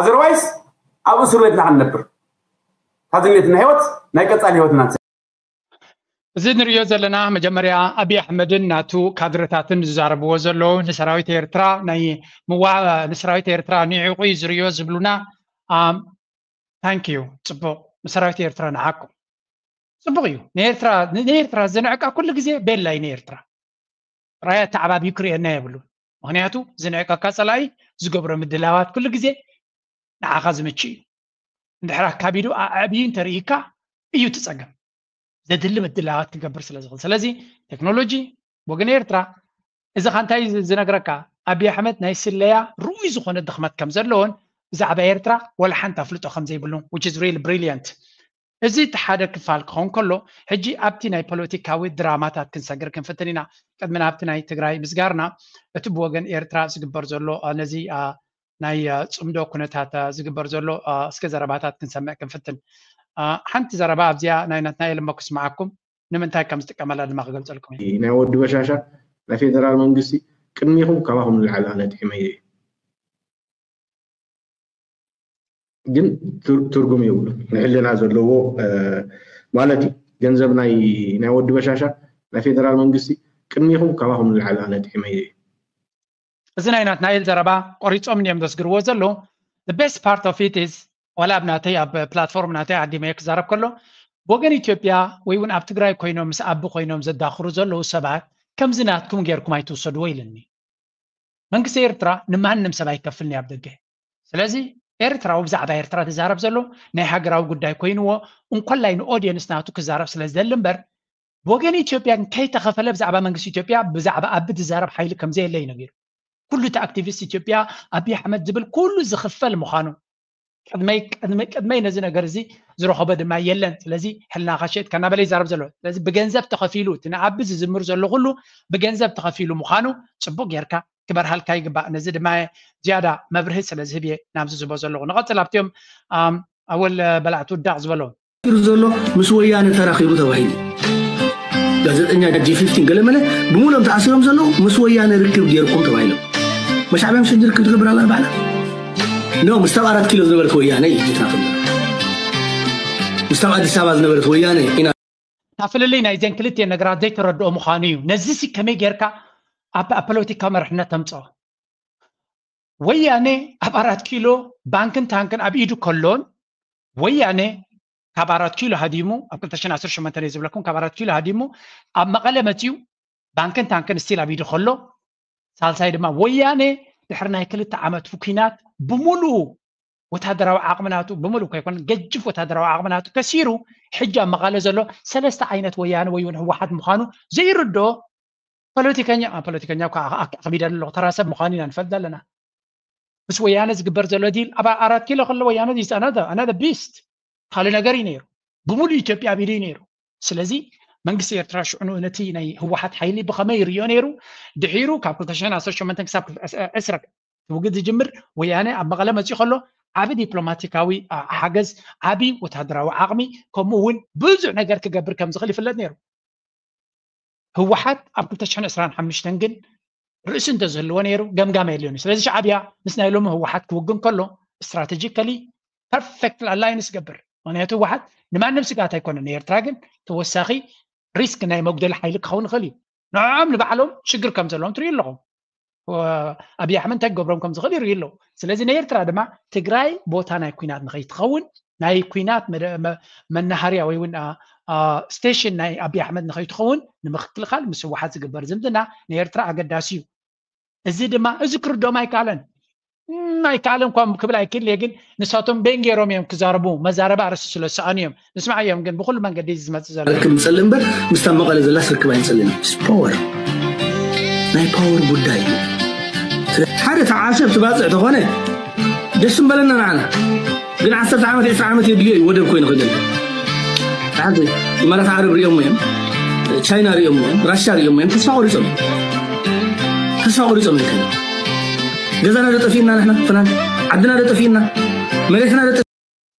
ኣዘርዋይስ ኣብ እስር ቤትና ክንነብር ታዝኔትና ህይወት ናይ ቀፃሊ ህይወትና እዚ ንሪኦ ዘለና መጀመርያ ኣብይ ኣሕመድን ናቱ ካድረታትን ዝዛረብዎ ዘለዉ ንሰራዊት ኤርትራ ናይ ምዋ ንሰራዊት ኤርትራ ንዒቑ እዩ ዝሪኦ ዝብሉና ታንክ ዩ ፅቡቕ ንሰራዊት ኤርትራ ንዓኩም ፅቡቕ እዩ ንኤርትራ ንኤርትራ ዝንዕቃ ኩሉ ግዜ ቤላ እዩ ንኤርትራ ራያ ተዓባቢዩ ክርእየና የብሉን ምክንያቱ ዝንዕቀካ ፀላኢ ዝገብሮ ምድላዋት ኩሉ ግዜ ንዓኻ ዝምች እዩ እንድሕር ኣካቢዱ ኣዕብዩ እንተርእይካ እዩ ትፀገም ዘድሊ ምድላዋት ክገብር ስለ ዝኽእል ስለዚ ቴክኖሎጂ ወገን ኤርትራ እዚ ካ እንታይ ዝነግረካ ኣብይ ኣሕመድ ናይ ስለያ ርኡይ ዝኾነ ድኽመት ከም ዘለዎን ብዛዕባ ኤርትራ ወላ ሓንቲ ኣፍልጦ ከም ዘይብሉ which is real brilliant እዚ እቲ ሓደ ክፋል ክኸውን ከሎ ሕጂ ኣብቲ ናይ ፖለቲካዊ ድራማታት ክንሰግር ክንፍትን ኢና ቅድሚ ናብቲ ናይ ትግራይ ምስጋርና እቲ ብወገን ኤርትራ ዝግበር ዘሎ ነዚ ናይ ፅምዶ ኩነታት ዝግበር ዘሎ እስከ ዘረባታት ክንሰምዕ ክንፍትን ሓንቲ ዘረባ ኣብዚኣ ናይ ናትናኤል እሞ ክስምዓኩም ንምንታይ ከም ዝጥቀመላ ድማ ክገልፀልኩም እዩ ናይ ወዲ በሻሻ ናይ ፌደራል መንግስቲ ቅድሚኹም ካባኹም ንላዕሊ ኣነ ጥዒመዮ እዩ ግን ትርጉም የብሉ ንሕልና ዘለዎ ማለት እዩ ገንዘብ ናይ ናይ ወዲ በሻሻ ናይ ፌደራል መንግስቲ ቅድሚኹም ካባኹም ንላዕሊ ኣነ ጥዒመዮ እዩ እዚ ናይ ናትናኤል ዘረባ ቆሪፆም እዮም ዘስግርዎ ዘሎ best part of it is ዋላ ኣብ ናተይ ኣብ ፕላትፎርም ናተይ ዓዲመዮ ክዛረብ ከሎ ብወገን ኢትዮጵያ ወይ እውን ኣብ ትግራይ ኮይኖም ምስ ኣቢ ኮይኖም ዘዳኽሩ ዘለዉ ሰባት ከምዚ ናትኩም ጌርኩም ኣይትውሰድዎ ኢልኒ መንግስቲ ኤርትራ ንማንም ሰብ ኣይከፍልኒ ኣብ ደገ ስለዚ ኤርትራዊ ብዛዕባ ኤርትራ ዝዛረብ ዘሎ ናይ ሃገራዊ ጉዳይ ኮይንዎ እንኮላይ ንኦድየንስ ናቱ ክዛረብ ስለ ዝደሊ እምበር ብወገን ኢትዮጵያ ከይተኸፈለ ብዛዕባ መንግስቲ ኢትዮጵያ ብዛዕባ ኣቢ ዝዛረብ ሓይሊ ከምዘየለ እዩ ነጊሩ ኩሉ እቲ ኣክቲቪስት ኢትዮጵያ ኣብይ ኣሕመድ ዝብል ኩሉ ዝኽፈል ምዃኑ ቅድመይ ቅድመይ ቅድመይ ነዚ ነገር እዚ ዝረኸቦ ድማ የለን። ስለዚ ሕልናኻ ሸጥካ እናበለ ይዛረብ ዘሎ። ስለዚ ብገንዘብ ተኸፊሉ፣ እቲ ንኣቢ ዝዝምር ዘሎ ኩሉ ብገንዘብ ተኸፊሉ ምዃኑ ጽቡቕ ጌርካ ክበርሃልካ ይግባእ። ነዚ ድማ ዝያዳ መብርሂ ስለ ዝህብ እየ ናብዚ ዝህቦ ዘለኹ። ንቐጽል ኣብቲኦም ኣወል በላዕቲ ውዳቕ ዝበሎ። ዘሎ ምስ ወያነ ተራኺቡ ተባሂሉ። ጋዜጠኛ ጂ ፊፍቲን ገለመለ ብምሎም ተኣሲሮም ዘለዉ ምስ ወያነ ርክብ ጌርኩም ተባሂሎም። መሻዕብያ ምስ ሕጂ ርክብ ትገብር ኣላ ባዕላ? ኖ፣ ምስታብ ኣራት ኪሎ ዝነበረት ወያነ እዩ ሕጂ ትራኸብ። ምስታብ ኣዲስ ኣበባ ዝነበረት ወያነ ኢና። እታ ፍልልይ ናይዘን ክልቲኤን ነገራት ዘይተረድኦ ምዃኑ እዩ። ነዚሲ ከመይ ጌርካ ኣብ ኣብ ፖለቲካዊ መርሕነት ተምጽኦ? ወያነ ኣብ ኣራት ኪሎ ባንክን ታንክን ኣብ ኢዱ ከሎን ወያነ ካብ ኣራት ኪሎ ሃዲሙ ኣብ ክልተ ሽሕን ዓሰርተ ሸሞንተን እየ ዝብለኩም፣ ካብ ኣራት ኪሎ ሃዲሙ ኣብ መቐለ መፂኡ ባንክን ታንክን ስቲል ኣብ ኢዱ ከሎ፣ ሳልሳይ ድማ ወያነ ድሕሪ ናይ ክልተ ዓመት ኲናት ብምሉኡ ወታደራዊ ዓቕሚ ናቱ፣ ብምሉእ ከይኮነ ገጅፍ ወታደራዊ ዓቕሚ ናቱ ከሲሩ፣ ሕጂ ኣብ መቐለ ዘሎ ሰለስተ ዓይነት ወያነ ወይ እውን ህወሓት ምዃኑ ዘይርድኦ ፖለቲከኛ፣ ፖለቲከኛ እኳ ኣኽቢደ ኣለኹ፣ ተራ ሰብ ምዃኑ ኢና ንፈልጥ ኣለና። ምስ ወያነ ዝግበር ዘሎ ዲል ኣብ ኣራት ኪሎ ከሎ ወያነ is another another beast፣ ካልእ ነገር እዩ ነይሩ። ብምሉእ ኢትዮጵያ ኣብ ኢዱ እዩ ነይሩ። ስለዚ መንግስቲ ኤርትራ ሽዑ ነቲ ናይ ህወሓት ሓይሊ ብኸመይ ይርእዮ ነይሩ? ድሒሩ ካብ ክልተ ሽሕን ዓሰርተ ሸሞንተን ክሳብ ዕስራ እቲ ውግእ ዝጅምር ወያነ ኣብ መቐለ መፂኡ ከሎ ዓቢ ዲፕሎማቲካዊ ሓገዝ፣ ዓቢ ወታደራዊ ዓቕሚ፣ ከምኡ እውን ብዙሕ ነገር ክገብር ከም ዝኽእል ይፍለጥ ነይሩ። ህወሓት ኣብ ክልተ ሽሕን ዕስራን ሓሙሽተን ግን ርእሲ እንተዝህልዎ ነይሩ ገምጋም ኣየድልዮን እዩ። ስለዚ ሻዕብያ ምስ ናይ ሎሚ ህወሓት ክውግን ከሎ ስትራቴጂካሊ ፐርፌክት ኣላይንስ ገብር። ምክንያቱ ህወሓት ንማንም ስግኣት ኣይኮነን። ንኤርትራ ግን ተወሳኺ ሪስክ ናይ መጉደሊ ሓይሊ ክኸውን ይኽእል እዩ። ንዕዖም ንባዕሎም ሽግር ከም ዘለዎም ትርእዩ ኣለኹም። ኣብይ ኣሕመድ እንታይ ክገብሮም ከም ዝኽእል ይርእዩ ኣለዉ። ስለዚ ንኤርትራ ድማ ትግራይ ቦታ ናይ ኲናት ንኸይትኸውን፣ ናይ ኲናት መናሃርያ ወይ እውን ስቴሽን ናይ ኣብይ ኣሕመድ ንኸይትኸውን ንምክልኻል ምስ ህወሓት ዝግበር ዝምድና ንኤርትራ ኣገዳሲ እዩ። እዚ ድማ እዚ ክርድኦም ኣይከኣለን። ኣይከኣለን እኳ ክብል ኣይክእል እየ፣ ግን ንሳቶም በይን ገይሮም እዮም ክዛረቡ፣ መዛረቢ ኣርእስቲ ስለ ዝሰኣኑ እዮም። ንስማዓዮም ግን ብኹሉ መንገዲ እዚ ዝመፅእ ዘሎ ርክብ ንፀልእ እምበር ምስታ መቐለ ዘላስ ርክብ ኣይንፀልን። ፓወር ናይ ፓወር ጉዳይ እዩ። ሓደ ተዓሰብ ትባፅዕ ተኾነ ደስ ምበለና ንዓና። ግን ዓሰርተ ዓመት ዕስራ ዓመት የድልዮ እዩ ወደብ ኮይኑ ክገል። ሓንቲ ኢማራት ዓረብ ሪኦም እዮም፣ ቻይና ሪኦም እዮም፣ ራሽያ ሪኦም እዮም። ተስፋ ቆሪጾም እዮም። ተስፋ ቆሪጾም እዮም። ገዛና ዶ ጠፊእና ንሕና ፍናን ዓድና ዶ ጠፊእና መሬትና ዶ ጠፊእና?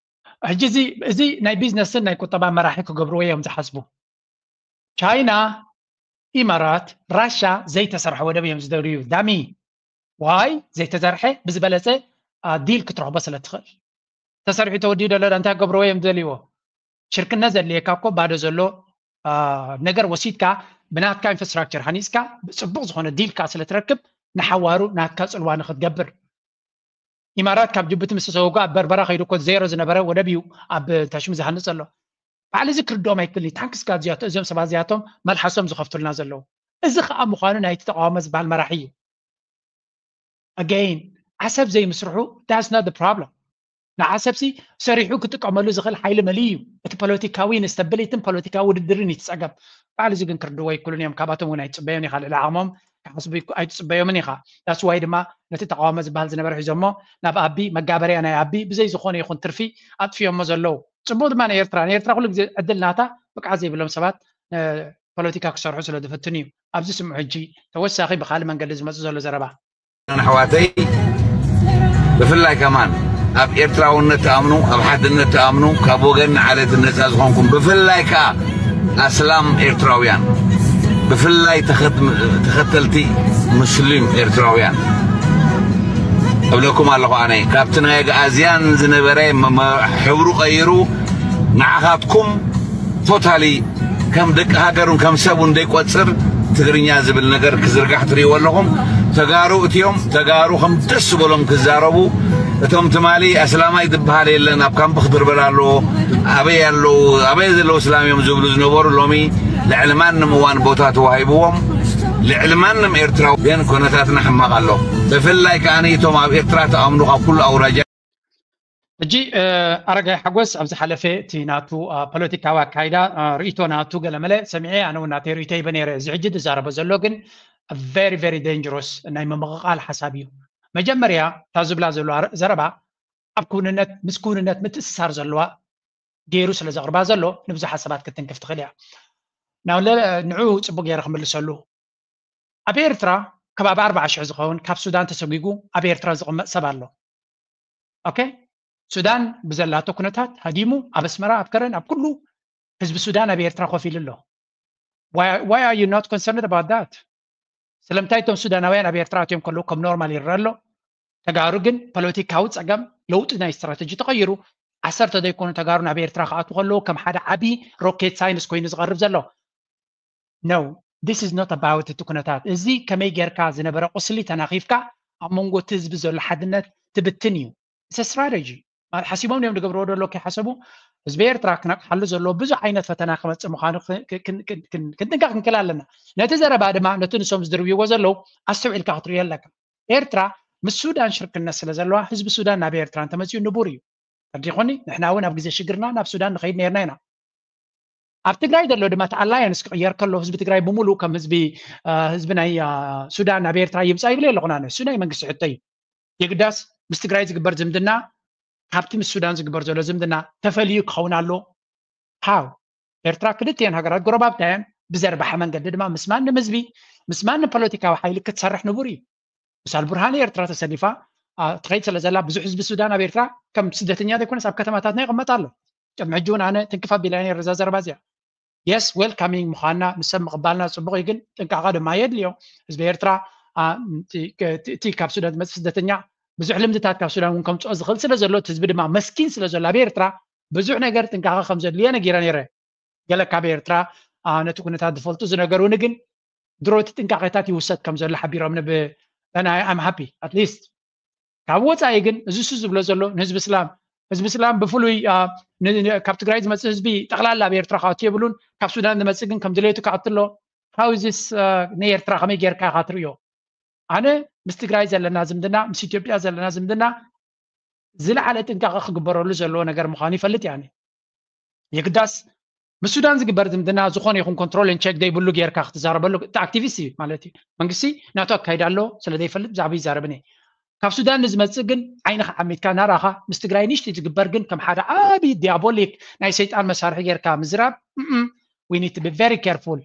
ሕጂ እዚ እዚ ናይ ቢዝነስን ናይ ቁጠባ መራሒ ክገብርዎ እዮም ዝሓስቡ። ቻይና፣ ኢማራት፣ ራሻ ዘይተሰርሐ ወደብ እዮም ዝደልዩ። ዳሚ ዋይ ዘይተዘርሐ ብዝበለፀ ዲል ክትረኽቦ ስለ ትኽእል። ተሰሪሑ ተወዲኡ ደሎ እንታይ ክገብርዎ እዮም ዝደልይዎ? ሽርክነት ዘድልየካ እኮ ባዶ ዘሎ ነገር ወሲድካ ብናትካ ኢንፍራስትራክቸር ሃኒፅካ ብፅቡቕ ዝኾነ ዲል ከዓ ስለ ትረክብ ንሓዋሩ ናትካ ፅልዋ ንክትገብር። ኢማራት ካብ ጅቡቲ ምስ ተሰወጉ ኣብ በርበራ ከይዱ እኮ ዜሮ ዝነበረ ወደብ እዩ ኣብ ታሽሙ ዝሃንፅ ዘሎ። ባዕሊ እዚ ክርድኦም ኣይክእልን። ታንክስ ጋድ እዚኣቶ እዚኦም ሰባት እዚኣቶም መልሓሶም ዝኸፍቱልና ዘለዉ። እዚ ከዓ ምዃኑ ናይቲ ተቃዋሞ ዝበሃል መራሒ እዩ። ኣገይን ዓሰብ ዘይምስርሑ that's not the problem። ንዓሰብሲ ሰሪሑ ክጥቀመሉ ዝኽእል ሓይሊ መሊ እዩ። እቲ ፖለቲካዊ ኢንስተብሊትን ፖለቲካዊ ውድድርን እዩ እቲ ፀገም። ባዕሉ እዚ ግን ክርድዎ ኣይክእሉን እዮም። ካብኣቶም እውን ኣይትፅበዮን ኢኻ። ልዕሊ ዓቕሞም ክሓስቡ ኣይትፅበዮምን ኢኻ። that's why ድማ ነቲ ተቃዋሞ ዝበሃል ዝነበረ ሒዞሞ ናብ ኣቢ መጋበርያ ናይ ኣቢ ብዘይ ዝኾነ ይኹን ትርፊ ኣጥፊዮሞ ዘለዉ። ፅቡቕ ድማ ንኤርትራ ንኤርትራ ኩሉ ግዜ ዕድል ናታ ብቅዓት ዘይብሎም ሰባት ፖለቲካ ክሰርሑ ስለ ዝፍትኑ እዩ። ኣብዚ ስምዑ ሕጂ ተወሳኺ ብካልእ መንገዲ ዝመፅእ ዘሎ ዘረባ። ኣሕዋተይ ብፍላይ ከማን ኣብ ኤርትራውነት ትኣምኑ፣ ኣብ ሓድነት ትኣምኑ፣ ካብ ወገን ንዓሌት ነፃ ዝኾንኩም ብፍላይ ከኣ ኣስላም ኤርትራውያን ብፍላይ ተኸተልቲ ሙስሊም ኤርትራውያን እብለኩም ኣለኹ። ኣነ ካብቲ ናይ ኣግኣዝያን ዝነበረ ሕብሩ ቀይሩ ንዓኻትኩም ቶታሊ ከም ደቂ ሃገሩን ከም ሰቡን ደይቆጽር ትግርኛ ዝብል ነገር ክዝርጋሕ ትርእይዎ ኣለኹም። ተጋሩ እትዮም ተጋሩ ከም ደስ ዝበሎም ክዛረቡ እቶም ትማሊ ኣስላማይ ዝበሃል የለን ኣብ ካምፕ ክድርበል ኣለዎ ኣበይ ኣለዉ ኣበይ ዘለዉ እስላም እዮም ዝብሉ ዝነበሩ ሎሚ ልዕሊ ማንም እዋን ቦታ ተዋሂብዎም ልዕሊ ማንም ኤርትራዊ ግን ኩነታትና ሕማቕ ኣሎ። ብፍላይ ከኣ እቶም ኣብ ኤርትራ ተኣምኑ ካብ ኩሉ ኣውራጃ ሕጂ ኣረጋይ ሓጎስ ኣብ ዝሓለፈ እቲ ናቱ ፖለቲካዊ ኣካይዳ ርእይቶ ናቱ ገለመለ ሰሚዐ ኣነ እውን ናተይ ርእይቶ ሂበ ነይረ እዚ ሕጂ ዝዛረቦ ዘሎ ግን very very dangerous ናይ ምምቕቓል ሓሳብ እዩ መጀመርያ እታ ዝብላ ዘሎ ዘረባ ኣብ ክውንነት ምስ ክውንነት ምትእስሳር ዘለዋ ገይሩ ስለ ዘቕርባ ዘሎ ንብዙሓት ሰባት ክትንክፍ ትኽእል እያ። ንዑ ጽቡቅ ገይረ ክምልሰሉ። ኣብ ኤርትራ ከባቢ ኣርባዓ ሽሕ ዝኸውን ካብ ሱዳን ተሰጒጉ ኣብ ኤርትራ ዝቕመጥ ሰብ ኣሎ። ኦኬ፣ ሱዳን ብዘላቶ ኩነታት ሃዲሙ ኣብ ኣስመራ፣ ኣብ ከረን፣ ኣብ ኩሉ ህዝቢ ሱዳን ኣብ ኤርትራ ኮፍ ኢሉ ኣሎ። Why are you not concerned about that? ስለምንታይ እቶም ሱዳናውያን ኣብ ኤርትራ ኣትዮም ከለዉ ከም ኖርማል ይረአ ኣሎ? ተጋሩ ግን ፖለቲካዊ ጸገም ለውጢ ናይ ስትራተጂ ተቐይሩ ዓሰርተ ዘይኮኑ ተጋሩ ናብ ኤርትራ ክኣትዉ ከለዉ ከም ሓደ ዓቢ ሮኬት ሳይንስ ኮይኑ ዝቐርብ ዘሎ። No, this is not about እቲ ኩነታት። እዚ ከመይ ጌርካ ዝነበረ ቁስሊ ተናኺፍካ ኣብ መንጎ እቲ ህዝቢ ዘሎ ሓድነት ትብትን እዩ። It's a strategy ማለት ሓሲቦም እዮም ዝገብርዎ ዘሎ ከይሓሰቡ ህዝቢ ኤርትራ ክነቅሓሉ ዘለዎ ብዙሕ ዓይነት ፈተና ክመፅእ ምዃኑ ክንጥንቀቕ ክንክእል ኣለና። ነቲ ዘረባ ድማ ነቲ ንሶም ዝድርብይዎ ዘለዉ ኣስተውዒልካ ክትርእዮ ኣለካ። ኤርትራ ምስ ሱዳን ሽርክነት ስለ ዘለዋ ህዝቢ ሱዳን ናብ ኤርትራ እንተመፅኡ ንቡር እዩ። ተርዲኾኒ ንሕና እውን ኣብ ግዜ ሽግርና ናብ ሱዳን ንኸይድ ነርና ኢና። ኣብ ትግራይ ዘሎ ድማ እቲ ኣላያንስ ክቕየር ከሎ ህዝቢ ትግራይ ብምሉእ ከም ህዝቢ ህዝቢ ናይ ሱዳን ናብ ኤርትራ ይምፃእ ይብል ኣለኹና። እሱ ናይ መንግስቲ ሕቶ እዩ። የግዳስ ምስ ትግራይ ዝግበር ዝምድና ካብቲ ምስ ሱዳን ዝግበር ዘሎ ዝምድና ተፈልዩ ክኸውን ኣሎ። ሃው ኤርትራ ክልቲኤን ሃገራት ጎረባብታየን ብዘርባሐ መንገዲ ድማ ምስ ማንም ህዝቢ ምስ ማንም ፖለቲካዊ ሓይሊ ክትሰርሕ ንቡር እዩ። ምስ ኣልቡርሃን ኤርትራ ተሰሊፋ ትኸይድ ስለ ዘላ ብዙሕ ህዝቢ ሱዳን ኣብ ኤርትራ ከም ስደተኛ ዘይኮነስ ኣብ ከተማታትና ይቕመጥ ኣሎ። ቅድሚ ሕጂ እውን ኣነ ትንክፍ ኣቢላ ነረ እዛ ዘረባ እዚኣ። የስ ዌልካሚንግ ምዃንና ምስ ሰብ ምቕባልና ፅቡቕ እዩ፣ ግን ጥንቃቐ ድማ የድልዮ። ህዝቢ ኤርትራ እቲ ካብ ሱዳን ዝመፅእ ስደተኛ ብዙሕ ልምድታት ካብ ሱዳን እውን ከምፅኦ ዝኽእል ስለ ዘሎ እቲ ህዝቢ ድማ መስኪን ስለ ዘሎ ኣብ ኤርትራ ብዙሕ ነገር ጥንቃቐ ከም ዘድልዮ ነጊረ ነይረ። ገለ ካብ ኤርትራ ነቲ ኩነታት ዝፈልጡ ዝነገሩኒ ግን ድሮ እቲ ጥንቃቄታት ይውሰድ ከም ዘሎ ሓቢሮምኒ። I'm happy at least። ካብ ወፃኢ ግን እዚ እሱ ዝብሎ ዘሎ ንህዝቢ እስላም ህዝቢ እስላም ብፍሉይ ካብ ትግራይ ዝመፅእ ህዝቢ ጠቕላላ ኣብ ኤርትራ ክኣቱ የብሉን። ካብ ሱዳን ዝመፅእ ግን ከም ድሌቱ ክኣቱ ኣሎ። How is this? ንኤርትራ ከመይ ጌርካ ኢኻ ትርእዮ? ኣነ ምስ ትግራይ ዘለና ዝምድና ምስ ኢትዮጵያ ዘለና ዝምድና ዝለዓለ ጥንቃቐ ክግበረሉ ዘለዎ ነገር ምዃኑ ይፈልጥ እየ። ኣነ የግዳስ ምስ ሱዳን ዝግበር ዝምድና ዝኾነ ይኹን control and check ዘይብሉ ጌርካ ክትዛረበሉ እቲ ኣክቲቪስት እዩ ማለት እዩ። መንግስቲ ናቱ ኣካይዳ ኣሎ ስለ ዘይፈልጥ ብዛዕባ ይዛረብን እየ። ካብ ሱዳን ንዝመፅእ ግን ዓይንኻ ዓሚትካ ናራኻ ምስ ትግራይ ንሽቲ ዝግበር ግን ከም ሓደ ዓብዪ ዲያቦሊክ ናይ ሰይጣን መሳርሒ ጌርካ ምዝራብ we need to be very careful።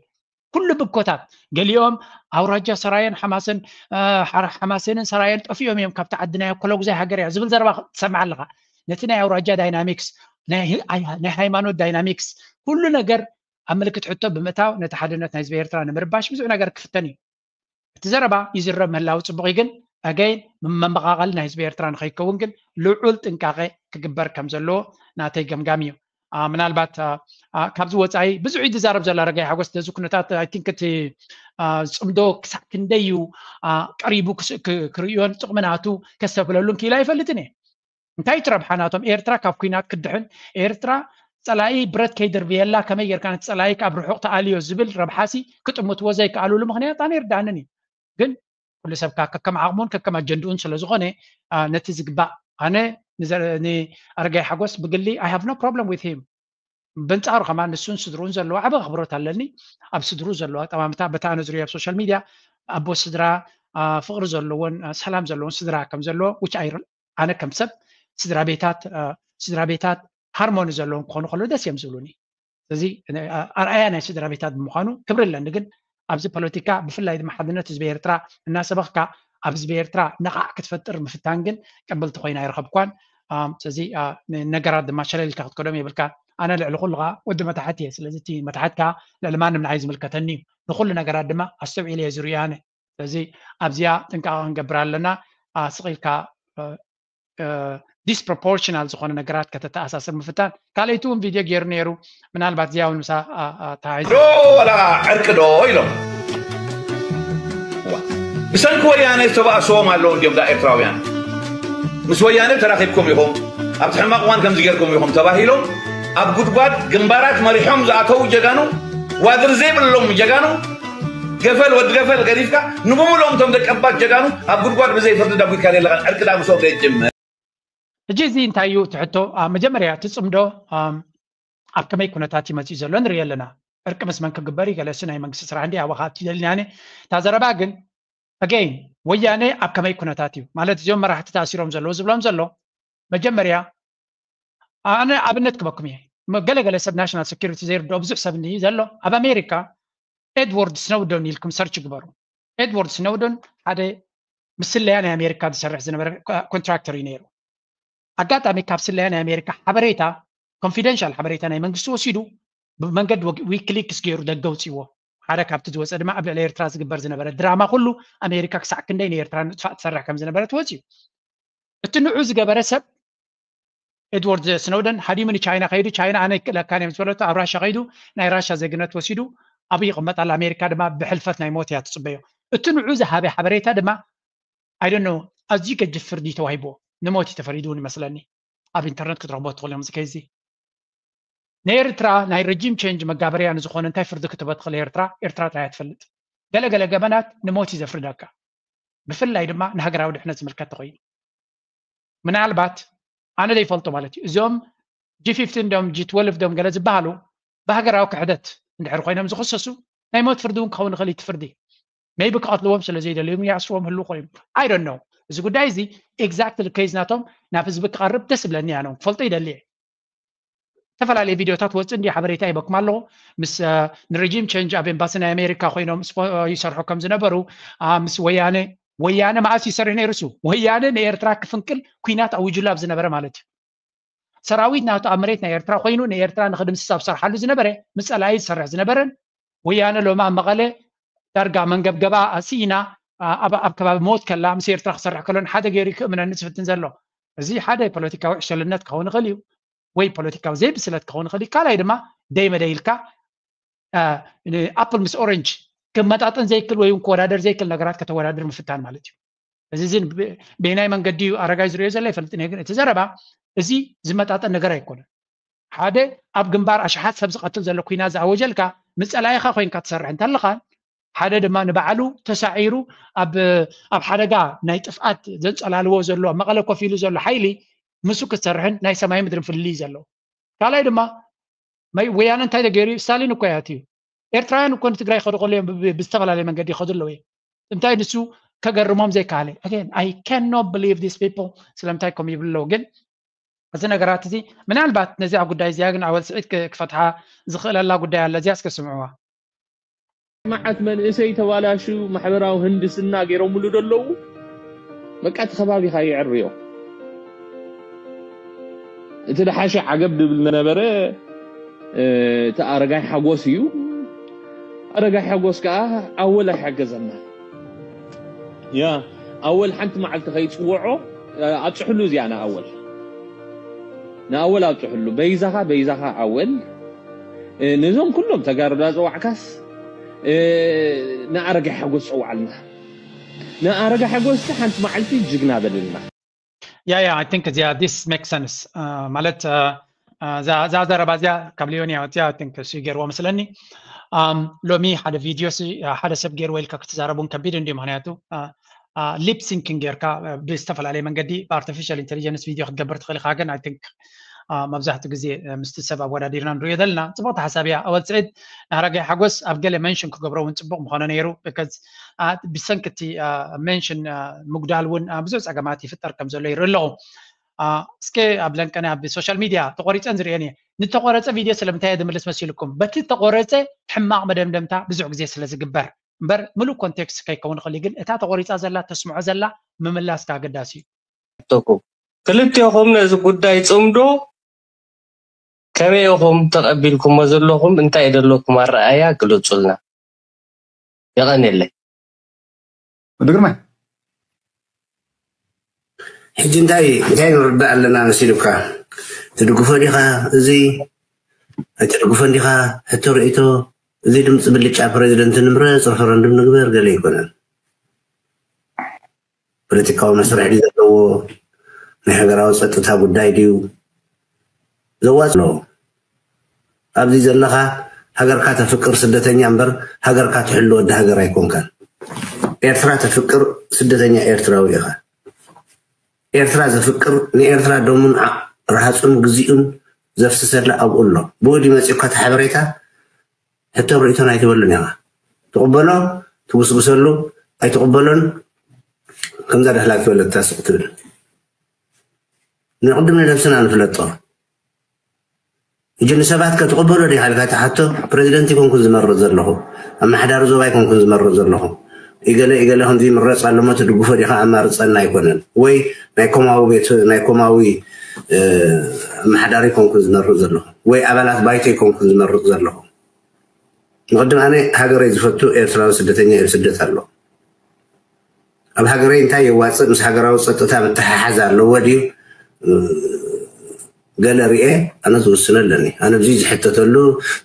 ኩሉ ብኮታት ገሊኦም ኣውራጃ ሰራየን ሓማሰን ሓማሴንን ሰራየን ጠፊኦም እዮም ካብቲ ዓድና ኮሎጉዛይ ሃገር እያ ዝብል ዘረባ ትሰምዕ ኣለኻ። ነቲ ናይ ኣውራጃ ዳይናሚክስ ናይ ሃይማኖት ዳይናሚክስ ኩሉ ነገር ኣብ ምልክት ሕቶ ብምእታው ነቲ ሓድነት ናይ ህዝቢ ኤርትራ ንምርባሽ ብዙሕ ነገር ክፍተን እዩ። እቲ ዘረባ ይዝረብ ምህላው ፅቡቕ እዩ፣ ግን ኣገይን መመቓቐሊ ናይ ህዝቢ ኤርትራ ንኸይከውን ግን ልዑል ጥንቃቐ ክግበር ከም ዘለዎ ናተይ ገምጋም እዩ። ምናልባት ካብዚ ወፃኢ ብዙሕ እዩ ዝዛረብ ዘሎ ኣረጋይ ሓጎስ ነዚ ኩነታት I think እቲ ፅምዶ ክሳዕ ክንደይ እዩ ቀሪቡ ክርእዮን ጥቕሚ ናቱ ከስተብህለሉን ክኢሉ ኣይፈልጥን እየ። እንታይ ትረብሓ ናቶም? ኤርትራ ካብ ኩናት ክድሕን ኤርትራ ፀላኢ ብረት ከይድርብየላ ከመይ ጌርካ ነቲ ፀላኢ ካብ ርሑቕ ተኣልዮ ዝብል ረብሓሲ ክጥምትዎ ዘይከኣሉሉ ምኽንያት ኣነ ይርዳእንን እዩ። ግን ኩሉ ሰብ ከከም ዓቕሙን ከከም ኣጀንድኡን ስለ ዝኾነ ነቲ ዝግባእ ኣነ ንኣረጋይ ሓጎስ ብግሊ I have no problem with him። በንጻሩ ከማን ንሱን ስድሩን ዘለዎ ዓቢ ኣኽብሮት ኣለኒ። ኣብ ስድሩ ዘለዎ ኣጠማምታ በታ ኣነ ዝሪኦ ኣብ ሶሻል ሚድያ ኣቦ ስድራ ፍቕሪ ዘለዎን ሰላም ዘለዎን ስድራ ከም ዘለዎ which ኣነ ከም ሰብ ስድራ ቤታት ስድራ ቤታት ሃርሞኒ ዘለዎም ክኾኑ ከለዉ ደስ እዮም ዝብሉኒ። ስለዚ ኣርኣያ ናይ ስድራ ቤታት ብምዃኑ ክብሪ ኣለኒ። ግን ኣብዚ ፖለቲካ ብፍላይ ድማ ሓድነት ህዝቢ ኤርትራ እናሰበኽካ ኣብ ህዝቢ ኤርትራ ነቓዕ ክትፈጥር ምፍታን ግን ቅብልቲ ኮይና ኣይረኸብኳን። ስለዚ ነገራት ድማ ሸለል ኢልካ ክትከዶም የብልካ። ኣነ ልዕሊ ኩሉ ከዓ ወዲ መታሕት እየ። ስለዚ እቲ መታሕት ከዓ ልዕሊ ማንም ንዓይ ዝምልከተኒ እዩ። ንኩሉ ነገራት ድማ ኣስተውዒለ እየ ዝርእዮ ኣነ። ስለዚ ኣብዚኣ ጥንቃቐ ክንገብር ኣለና። ስቕ ኢልካ disproportional ዝኾነ ነገራት ከተተኣሳስር ምፍታን። ካልኣይቲ እውን ቪድዮ ገይሩ ነይሩ። ምናልባት እዚኣ እውን ምሳ ተሓሒዙ ዶ ወላ ዕርቂ ዶ ኢሎም ብሰንኪ ወያነ ዝተባእስዎም ኣለዉ እንዲዮም ዳ ኤርትራውያን። ምስ ወያነ ተራኺብኩም ኢኹም፣ ኣብቲ ሕማቕ እዋን ከምዚ ጌርኩም ኢኹም ተባሂሎም ኣብ ጉድጓድ ግንባራት መሪሖም ዝኣተዉ ጀጋኑ፣ ዋድር ዘይብሎም ጀጋኑ፣ ገፈል ወዲ ገፈል ገዲፍካ ንብሙሉኦም እቶም ደቀባት ጀጋኑ ኣብ ጉድጓድ ብዘይ ፍርዲ ዳጒትካ ዘለኻ ዕርቂ ዳ ምስኦም ዘይትጅምር። ሕጂ እዚ እንታይ እዩ እቲ ሕቶ? መጀመርያ እቲ ጽምዶ ኣብ ከመይ ኩነታት እዩ መጺኡ ዘሎ ንርኢ ኣለና። ዕርቂ ምስ መን ክግበር እዩ? ገለሲ ናይ መንግስቲ ስራሕ እንዲ ኣባኻ ኣብቲ ደሊናኒ እታ ዘረባ ግን ኣገይን ወያነ ኣብ ከመይ ኩነታት እዩ ማለት እዚኦም መራሕቲ ተኣሲሮም ዘለዉ ዝብሎም ዘሎ መጀመርያ ኣነ ኣብነት ክበኩም እየ። ገለገለ ሰብ ናሽናል ሴኩሪቲ ዘይርድኦ ብዙሕ ሰብ እንዲ ዘሎ ኣብ ኣሜሪካ ኤድዋርድ ስኖውደን ኢልኩም ሰርች ግበሩ። ኤድዋርድ ስኖውደን ሓደ ምስ ስለያ ናይ ኣሜሪካ ዝሰርሕ ዝነበረ ኮንትራክተር እዩ ነይሩ። ኣጋጣሚ ካብ ስለያ ናይ ኣሜሪካ ሓበሬታ፣ ኮንፊደንሻል ሓበሬታ ናይ መንግስቲ ወሲዱ ብመንገዲ ዊኪሊክስ ገይሩ ደገ ውፅዎ። ሓደ ካብቲ ዝወፀ ድማ ኣብ ልዕሊ ኤርትራ ዝግበር ዝነበረ ድራማ ኩሉ ኣሜሪካ ክሳዕ ክንደይ ንኤርትራ ንጥፋእ ትሰርሕ ከም ዝነበረ ትወፅዩ። እቲ ንዑ ዝገበረ ሰብ ኤድዋርድ ስኖደን ሃዲሙ ንቻይና ከይዱ፣ ቻይና ኣነ ይክእለካ እየ ምስ በለቶ ኣብ ራሻ ከይዱ ናይ ራሻ ዜግነት ወሲዱ ኣብኡ ይቕመጥ ኣሎ። ኣሜሪካ ድማ ብሕልፈት ናይ ሞት እያ ትፅበዮ። እቲ ንዑ ዝሃበ ሓበሬታ ድማ ኣይደኖ ኣዝዩ ገጅፍ ፍርዲ ተዋሂብዎ፣ ንሞት እዩ ተፈሪዱ እውን ይመስለኒ። ኣብ ኢንተርነት ክትረኽቦ ትኽእል እዮም እዚ ኬዝ። ንኤርትራ ናይ ረጂም ቼንጅ መጋበርያ ንዝኾነ እንታይ ፍርዲ ክትህቦ ትኽእል ኤርትራ? ኤርትራ ጥራይ እያ ትፈልጥ። ገለገለ ገበናት ንሞት እዩ ዘፍርደካ፣ ብፍላይ ድማ ንሃገራዊ ድሕነት ዝምልከት ተኾይኑ። ምናልባት ኣነ ዘይፈልጦ ማለት እዩ፣ እዚኦም ጂ ፊፍቲን ዶም ጂ ትወልቭ ዶም ገለ ዝበሃሉ ብሃገራዊ ክሕደት እንድሕር ኮይኖም ዝኽሰሱ ናይ ሞት ፍርዲ እውን ክኸውን ይኽእል እዩ እቲ ፍርዲ። ሜይቢ ክቐትልዎም ስለ ዘይደልዮም ይኣስርዎም ህልው ኮይኑ። ኣይ ዶንት ኖው። እዚ ጉዳይ እዚ ኤግዛክትሊ ኬዝ ናቶም ናብ ህዝቢ ክቐርብ ደስ ይብለኒ ኣነ እውን ክፈልጦ ይደሊ እየ። ዝተፈላለየ ቪድዮታት ወፅእ እንዲ ሓበሬታ ይበኩም ኣለኹ። ምስ ንሬጂም ቸንጅ ኣብ ኤምባሲ ናይ ኣሜሪካ ኮይኖም ይሰርሑ ከም ዝነበሩ፣ ምስ ወያነ፣ ወያነ መዓስ ይሰርሕ ነይሩ እሱ? ወያነ ንኤርትራ ክፍንቅል ኩናት ኣውጅሉ ኣብ ዝነበረ ማለት እዩ። ሰራዊት ናቱ ኣብ መሬት ናይ ኤርትራ ኮይኑ ንኤርትራ ንክድምስስ ኣብ ዝሰርሓሉ ዝነበረ፣ ምስ ፀላኢ ዝሰርሕ ዝነበረን፣ ወያነ ሎሚ ኣብ መቐለ ዳርጋ መንገብገባ ስኢና ኣብ ከባቢ ሞት ከላ ምስ ኤርትራ ክሰርሕ ከሎ ንሓደ ገይሩ ክእምነኒ ዝፍትን ዘሎ። እዚ ሓደ ፖለቲካዊ ዕሸልነት ክኸውን ይኽእል እዩ፣ ወይ ፖለቲካዊ ዘይብስለት ክኸውን ይኽእል እዩ። ካልኣይ ድማ ደይ መደይ ኢልካ ኣፕል ምስ ኦረንጅ ክመጣጠን ዘይክል ወይ እውን ክወዳደር ዘይክል ነገራት ከተወዳድር ምፍታን ማለት እዩ። እዚ እዚ በይናይ መንገዲ እዩ ኣረጋይ ዝሪኦ ዘሎ ይፈልጥ እየ፣ ግን እቲ ዘረባ እዚ ዝመጣጠን ነገር ኣይኮነን። ሓደ ኣብ ግንባር ኣሽሓት ሰብ ዝቐትል ዘሎ ኩናት ዝኣወጀልካ ምስ ጸላኢኻ ኮይንካ ትሰርሕ እንተለኻ፣ ሓደ ድማ ንባዕሉ ተሳዒሩ ኣብ ኣብ ሓደጋ ናይ ጥፍኣት ዘንጸላልዎ ዘሎ ኣብ መቐለ ኮፍ ኢሉ ዘሎ ሓይሊ ምስ ክትሰርሕን ናይ ሰማይ ምድርን ፍልልይ እዩ ዘለዎ። ካልኣይ ድማ ወያነ እንታይ ተገይሩ እዩ? ስታሊን እኮ እዩ ኣትዩ። ኤርትራውያን እኮ ንትግራይ ይኸዱ ከለዉ እዮም ብዝተፈላለየ መንገዲ ይኸዱ ኣለዉ እዮም። እንታይ ንሱ ከገርሞም ዘይከኣለ? Again, I cannot believe these people ስለምንታይ ከምኡ ይብሉ ኣለዉ? ግን እዚ ነገራት እዚ ምናልባት ነዚኣ ጉዳይ እዚኣ ግን ኣወል ስዒድ ክፈትሓ ዝኽእለላ ጉዳይ ኣለ። እዚኣ እስከ ስምዕዋ። መዓት መንእሰይ ተባላሹ ማሕበራዊ ህንድስና ገይሮምሉ ደለዉ በቃ እቲ ከባቢኻ የዕርዮ። እቲ ደሓሸ ዓገብ ድብል ነበረ እቲ ኣረጋይ ሓጎስ እዩ። ኣረጋይ ሓጎስ ከዓ ኣወል ኣይሓገዘና። ያ ኣወል ሓንቲ መዓልቲ ከይፅውዖ ኣብፅሕሉ እዚኣ ንኣወል ንኣወል ኣብፅሕሉ በይዛኻ በይዛኻ ኣወል ነዞም ኩሎም ተጋሩ ዳፀዋዕካስ ንኣረጋይ ሓጎስ ፀውዓልና። ንኣረጋይ ሓጎስ ሓንቲ መዓልቲ ጅግና በልልና። Yeah, yeah, I think እዚኣ this makes sense ማለት እዛ ዘረባ እዚኣ ካብ ሊዮን እያ ወፅያ። I think እሱ ገይርዎ መስለኒ። ሎሚ ሓደ ቪድዮ ሓደ ሰብ ገይርዎ ኢልካ ክትዛረቡ ከቢድ እንዲ ምክንያቱ ሊፕ ሲንኪንግ ጌርካ ብዝተፈላለየ መንገዲ ብኣርቲፊሻል ኢንቴሊጀንስ ቪድዮ ክትገብር ትኽእል ኢኻ። ግን I think መብዛሕትኡ ግዜ ምስቲ ሰብ ኣወዳዲርና ንሪኦ ዘለና ፅቡቕቲ ሓሳብ እያ። ኣወል ስዒድ ንኣረጋይ ሓጎስ ኣብ ገለ መንሽን ክገብሮ እውን ፅቡቕ ምኾነ ነይሩ። ብሰንኪ እቲ መንሽን ምጉዳል እውን ብዙሕ ፀገማት ይፍጠር ከም ዘሎ ይርኢ ኣለኹ። እስከ ኣብ ለንቀነ ኣብ ሶሻል ሚድያ ተቆሪፀን ዝርእየን እየ። ንተቆረፀ ቪድዮ ስለምንታይ እየ ዝምልስ መሲልኩም? በቲ ተቆረፀ ሕማቕ መደምደምታ ብዙሕ ግዜ ስለ ዝግበር እምበር ምሉእ ኮንቴክስት ከይከውን ይኽእል እዩ። ግን እታ ተቆሪፃ ዘላ ተስምዖ ዘላ ምምላስካ ኣገዳሲ እዩ። ተኩም ክልቴኹም ነዚ ጉዳይ ፅምዶ ከመይ ኢኹም ተቐቢልኩሞ ዘለኹም? እንታይ ዘለኩም ኣረኣእያ ግለፁልና። የቐንየለይ። ወዲ ግርማይ ሕጂ እንታይ እንታይ ንርዳእ ኣለና መሲሉካ? ትድግፎ ዲኻ? እዚ ኣይትድግፎን ዲኻ? ሕቶ ርእይቶ እዚ ድምፂ ብልጫ ፕሬዚደንት ንምረፅ ሪፈረንዱም ንግበር ገለ ኣይኮነን። ፖለቲካዊ መስርሕ ድዩ ዘለዎ? ናይ ሃገራዊ ፀጥታ ጉዳይ ድዩ? ዘዋፅእ ኣለዎ። ኣብዚ ዘለኻ ሃገርካ ተፍቅር ስደተኛ እምበር ሃገርካ ትሕሉ ወዲ ሃገር ኣይኮንካን። ኤርትራ ተፍቅር ስደተኛ ኤርትራዊ ኢኻ። ኤርትራ ዘፍቅር ንኤርትራ ደሙን ርሃፁን ግዚኡን ዘፍስሰላ ኣብኡ ኣሎ። ብኡ ድዩ መፂኡካ እቲ ሓበሬታ? ሕቶን ርእይቶን ኣይትበሉን ኢኻ። ትቕበሎ ትጉስጉሰሉ ኣይትቕበሎን ከምዛ ዳህላክ ዝበለታ ስቕ ትብል። ንቕድም ንነብስና ንፍለጦ። ሕጂ ንሰባት ከትቕበሎ ዲኻ ኢልካ ትሓቶ፣ ፕሬዚደንት ይኮንኩን ዝመርጥ ዘለኹ፣ ኣመሓዳሪ ዞባ ይኮንኩን ዝመርጥ ዘለኹ፣ ኢገለ ኢገለ ከምዚ ይምረፅ ኣሎ እሞ ትድግፎ ዲኻ ኣማርፀና ኣይኮነን። ወይ ናይ ኮማዊ ቤት ናይ ኮማዊ ኣመሓዳሪ ይኮንኩን ዝመርጥ ዘለኹ፣ ወይ ኣባላት ባይቶ ይኮንኩን ዝመርጥ ዘለኹ። ንቕድም ኣነ ሃገረይ ዝፈቱ ኤርትራዊ ስደተኛ እዩ ስደት ኣሎ። ኣብ ሃገረይ እንታይ የዋፅእ፣ ምስ ሃገራዊ ፀጥታ ምትሓሓዝ ኣለዎ ድዩ? ገለ ርኤ ኣነ ዝውስነ ኣለኒ። ኣነ ብዙ ዝሕተተሉ፣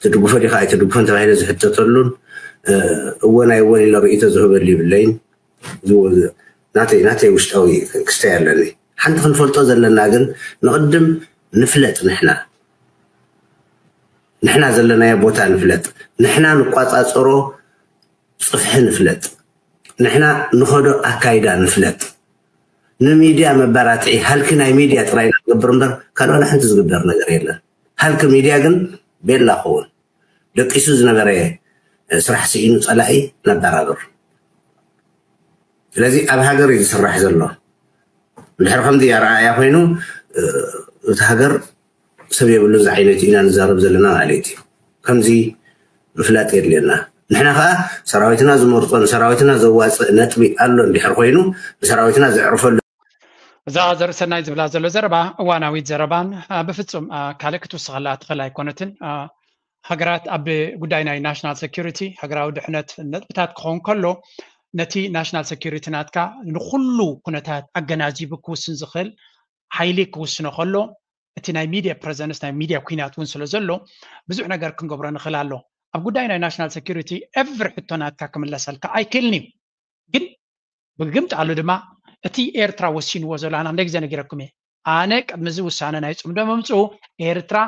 ትድግፎ ዲኻ ኣይትድግፎን ተባሂለ ዝሕተተሉን እወን ኣይወን ኢለ ርእይቶ ዝህበሉ ይብለይን። ናተይ ናተይ ውሽጣዊ ክስተይ ኣለኒ። ሓንቲ ክንፈልጦ ዘለና ግን ንቕድም ንፍለጥ። ንሕና ንሕና ዘለናዮ ቦታ ንፍለጥ። ንሕና ንቋፃፀሮ ፅፍሒ ንፍለጥ። ንሕና ንኸዶ ኣካይዳ ንፍለጥ። ንሚድያ መባራትዒ ሃልኪ ናይ ሚድያ ጥራይ ኢና ንገብር እምበር ካልእ ዋላ ሓንቲ ዝግበር ነገር የለን። ሃልኪ ሚድያ ግን ቤላ ክውን ደቂሱ ዝነበረ ስራሕ ስኢኑ ፀላኢ ነበራብር። ስለዚ ኣብ ሃገር እዩ ዝስራሕ ዘሎ። እንድሕር ከምዚ ኣረኣእያ ኮይኑ እቲ ሃገር ሰብ የብሉን ዝዓይነቱ ኢና ንዛረብ ዘለና ማለት እዩ። ከምዚ ምፍላጥ የድልየና። ንሕና ከዓ ሰራዊትና ዝመርፆ ንሰራዊትና ዘዋፅእ ነጥቢ ኣሎ እንድሕር ኮይኑ ንሰራዊትና ዘዕርፈሉ እዛ ዘርእሰናይ ዝብላ ዘሎ ዘረባ እዋናዊት ዘረባን ብፍፁም ካልእ ክትውስኸላ ትኽእል ኣይኮነትን። ሃገራት ኣብ ጉዳይ ናይ ናሽናል ሴኩሪቲ ሃገራዊ ድሕነት ነጥብታት ክኸውን ከሎ ነቲ ናሽናል ሴኩሪቲ ናትካ ንኩሉ ኩነታት ኣገናዚቡ ክውስን ዝኽእል ሓይሊ ክውስኖ ከሎ እቲ ናይ ሚድያ ፕረዘንስ ናይ ሚድያ ኩናት እውን ስለ ዘሎ ብዙሕ ነገር ክንገብሮ ንኽእል ኣሎ። ኣብ ጉዳይ ናይ ናሽናል ሴኩሪቲ ኤቭሪ ሕቶ ናትካ ክምለሰልካ ኣይክእልን እዩ። ግን ብግምጣሉ ድማ እቲ ኤርትራ ወሲንዎ ዘሎ ኣነ ክንደ ግዜ ነጊረኩም እየ። ኣነ ቅድሚ እዚ ውሳነ ናይ ፅምዶ ምምፅኡ ኤርትራ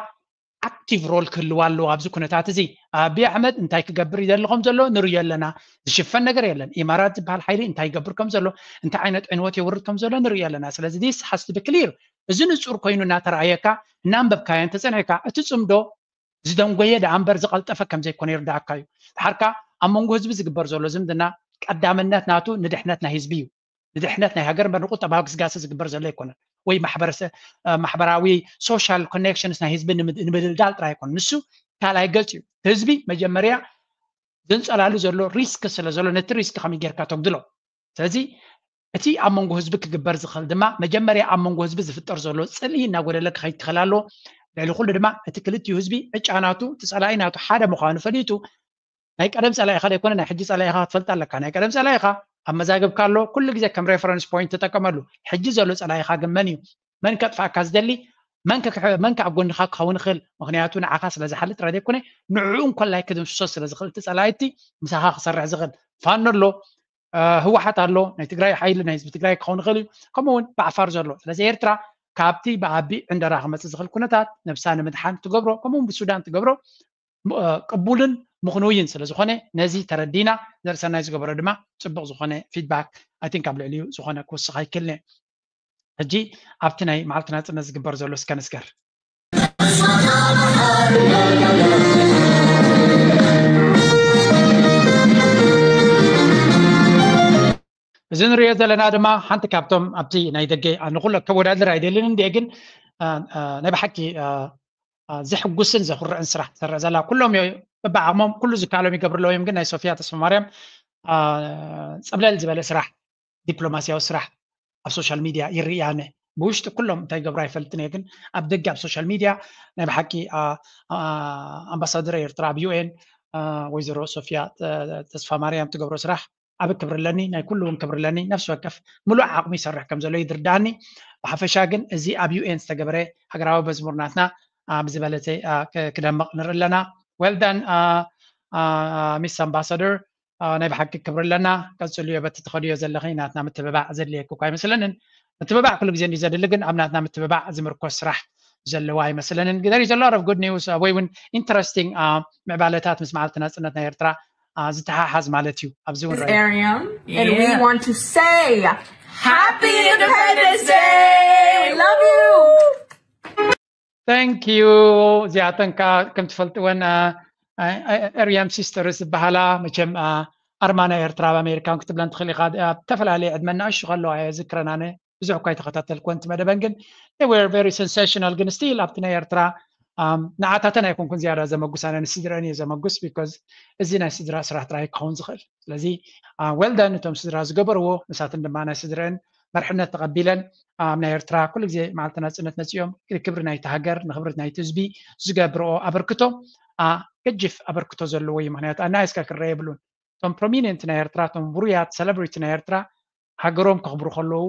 ኣክቲቭ ሮል ክህልዋ ኣለዎ ኣብዚ ኩነታት እዚ። ኣብይ ኣሕመድ እንታይ ክገብር ይደሊ ከም ዘሎ ንርእዮ ኣለና። ዝሽፈን ነገር የለን። ኢማራት ዝበሃል ሓይሊ እንታይ ይገብር ከም ዘሎ እንታይ ዓይነት ዕንወት የውርድ ከም ዘሎ ንርእዮ ኣለና። ስለዚ this has to be clear። እዚ ንፁር ኮይኑ እናተረኣየካ እናንበብካዮ እንተፀኒሕካ እቲ ፅምዶ ዝደንጎየ ደኣ እምበር ዝቐልጠፈ ከም ዘይኮነ ይርዳእካ እዩ። ድሓርካ ኣብ መንጎ ህዝቢ ዝግበር ዘሎ ዝምድና ቀዳምነት ናቱ ንድሕነት ናይ ህዝቢ እዩ። ንድሕነት ናይ ሃገር እምበር ንቁጠባዊ ግስጋሰ ዝግበር ዘሎ ኣይኮነን። ወይ ማሕበራዊ ሶሻል ኮኔክሽንስ ናይ ህዝቢ ንምድልዳል ጥራይ ኣይኮነን። ንሱ ካልኣይ ገፅ እዩ። ህዝቢ መጀመርያ ዘንፀላሉ ዘሎ ሪስክ ስለ ዘሎ ነቲ ሪስክ ከመይ ጌርካ ተጉድሎ። ስለዚ እቲ ኣብ መንጎ ህዝቢ ክግበር ዝኽእል ድማ መጀመርያ ኣብ መንጎ ህዝቢ ዝፍጠር ዘሎ ፅልኢ እናጎደለ ክኸይድ ክኽእል ኣለዎ። ልዕሊ ኩሉ ድማ እቲ ክልቲኡ ህዝቢ ዕጫ ናቱ እቲ ፀላኢ ናቱ ሓደ ምዃኑ ፈሊጡ ናይ ቀደም ፀላኢኻ ዘይኮነ ናይ ሕጂ ፀላኢኻ ክትፈልጥ ኣለካ። ናይ ቀደም ፀላኢኻ ኣብ መዛግብካ ኣሎ፣ ኩሉ ግዜ ከም ሬፈረንስ ፖይንት ተጠቀመሉ። ሕጂ ዘሎ ፀላኢኻ ግን መን እዩ? መን ከጥፋእካ ዝደሊ? መን ከ- መን ከ ኣብ ጎንኻ ክኸውን ይኽእል? ምክንያቱ ንዓኻ ስለ ዝሓሊ ጥራይ ዘይኮነ ንዕኡ እንኮላይ ክድምስሶ ስለ ዝኽእል እቲ ፀላኢ እቲ ምሳኻ ክሰርሕ ዝኽእል ፋኖ ኣሎ፣ ህወሓት ኣሎ፣ ናይ ትግራይ ሓይሊ ናይ ህዝቢ ትግራይ ክኸውን ይኽእል እዩ። ከምኡ እውን ብዓፋር ዘሎ። ስለዚ ኤርትራ ካብቲ ብኣቢ ዕንደራ ክመፅእ ዝኽእል ኩነታት ነብሳ ንምድሓን ትገብሮ ከምኡ እውን ብሱዳን ትገብሮ ቅቡልን ምኽኑይን ስለ ዝኾነ ነዚ ተረዲና ዘርእሰናይ ዝገበሮ ድማ ፅቡቕ ዝኾነ ፊድባክ ኣይ ቲንክ ኣብ ልዕሊኡ ዝኾነ ክውስኽ ኣይክልነ። ሕጂ ኣብቲ ናይ መዓልቲ ናፅነት ዝግበር ዘሎ እስከ ንስገር። እዚ ንሪኦ ዘለና ድማ ሓንቲ ካብቶም ኣብቲ ናይ ደገ ንኩሎ ከወዳድር ኣይደልን እንዲ ግን ናይ ብሓቂ ዘሕጉስን ዘኩርዕን ስራሕ ትሰርሕ ዘላ ኩሎም በብዓቕሞም ኩሉ ዝከኣሎም ይገብሩ ኣለዉ እዮም። ግን ናይ ሶፊያ ተስፋማርያም ፀብለል ዝበለ ስራሕ ዲፕሎማሲያዊ ስራሕ ኣብ ሶሻል ሚድያ ይርኢ ኣነ። ብውሽጢ ኩሎም እንታይ ይገብሩ ኣይፈልጥን እየ፣ ግን ኣብ ደገ ኣብ ሶሻል ሚድያ ናይ ብሓቂ ኣምባሳደር ኤርትራ ኣብ ዩኤን ወይዘሮ ሶፊያ ተስፋማርያም ትገብሮ ስራሕ ዓቢ ክብሪ ኣለኒ፣ ናይ ኩሉ እውን ክብሪ ኣለኒ። ነፍሲ ወከፍ ምሉእ ዓቕሚ ይሰርሕ ከም ዘሎ ይድርዳኒ። ብሓፈሻ ግን እዚ ኣብ ዩኤን ዝተገበረ ሃገራዊ መዝሙር ናትና ብዝበለተ ክደምቕ ንርኢ ኣለና። ዌልዳን ሚስ ኣምባሳደር ናይ ብሓቂ ክብሪ ኣለና። ቀፅልዮ በቲ ትኸድዮ ዘለኺ ናትና ምትብባዕ ዘድልየኪ እኳ ኣይመስለንን። ምትብባዕ ኩሉ ግዜ እንዲ ዘድሊ ግን ኣብ ናትና ምትብባዕ ዝምርኮስ ስራሕ ዘለዎ ኣይመስለንን። There is a lot of good news ወይ እውን ኢንተረስቲንግ ምዕባለታት ምስ መዓልቲ ናፅነት ናይ ኤርትራ ዝተሓሓዝ ማለት እዩ። ኣብዚ እውን Happy Independence Day. We love you. Thank you። እዚኣተን ከዓ ከም ትፈልጥወን ኤርያም ሲስተርስ ዝበሃላ መቸም ኣርማ ናይ ኤርትራ ኣብ ኣሜሪካን ክትብለን ትኽእል ኢኻ። ኣብ ዝተፈላለየ ዕድመ እናእሹ ከለዋ እየ ዝክረን ኣነ ብዙሕ እኳ ኣይተኸታተልኩወን እቲ መደበን፣ ግን they were very sensational። ግን still ኣብቲ ናይ ኤርትራ ንዓታተን ኣይኮንኩን ዝያዳ ዘመጉስ፣ ኣነ ንስድረን እየ ዘመጉስ፣ because እዚ ናይ ስድራ ስራሕ ጥራይ ክኸውን ዝኽእል። ስለዚ well done እቶም ስድራ ዝገበርዎ፣ ንሳትን ድማ ናይ ስድረን መርሕነት ተቐቢለን ኣብ ናይ ኤርትራ ኩሉ ግዜ መዓልቲ ናጽነት መጺኦም ንክብሪ ናይቲ ሃገር፣ ንክብሪ ናይቲ ህዝቢ ዝገብርኦ ኣበርክቶ ገጅፍ ኣበርክቶ ዘለዎ እዩ። ምክንያቱ ኣናይስካ ክረአ የብሉን። እቶም ፕሮሚኒንት ናይ ኤርትራ፣ እቶም ውሩያት ሰለብሪቲ ናይ ኤርትራ ሃገሮም ከኽብሩ ከለዉ፣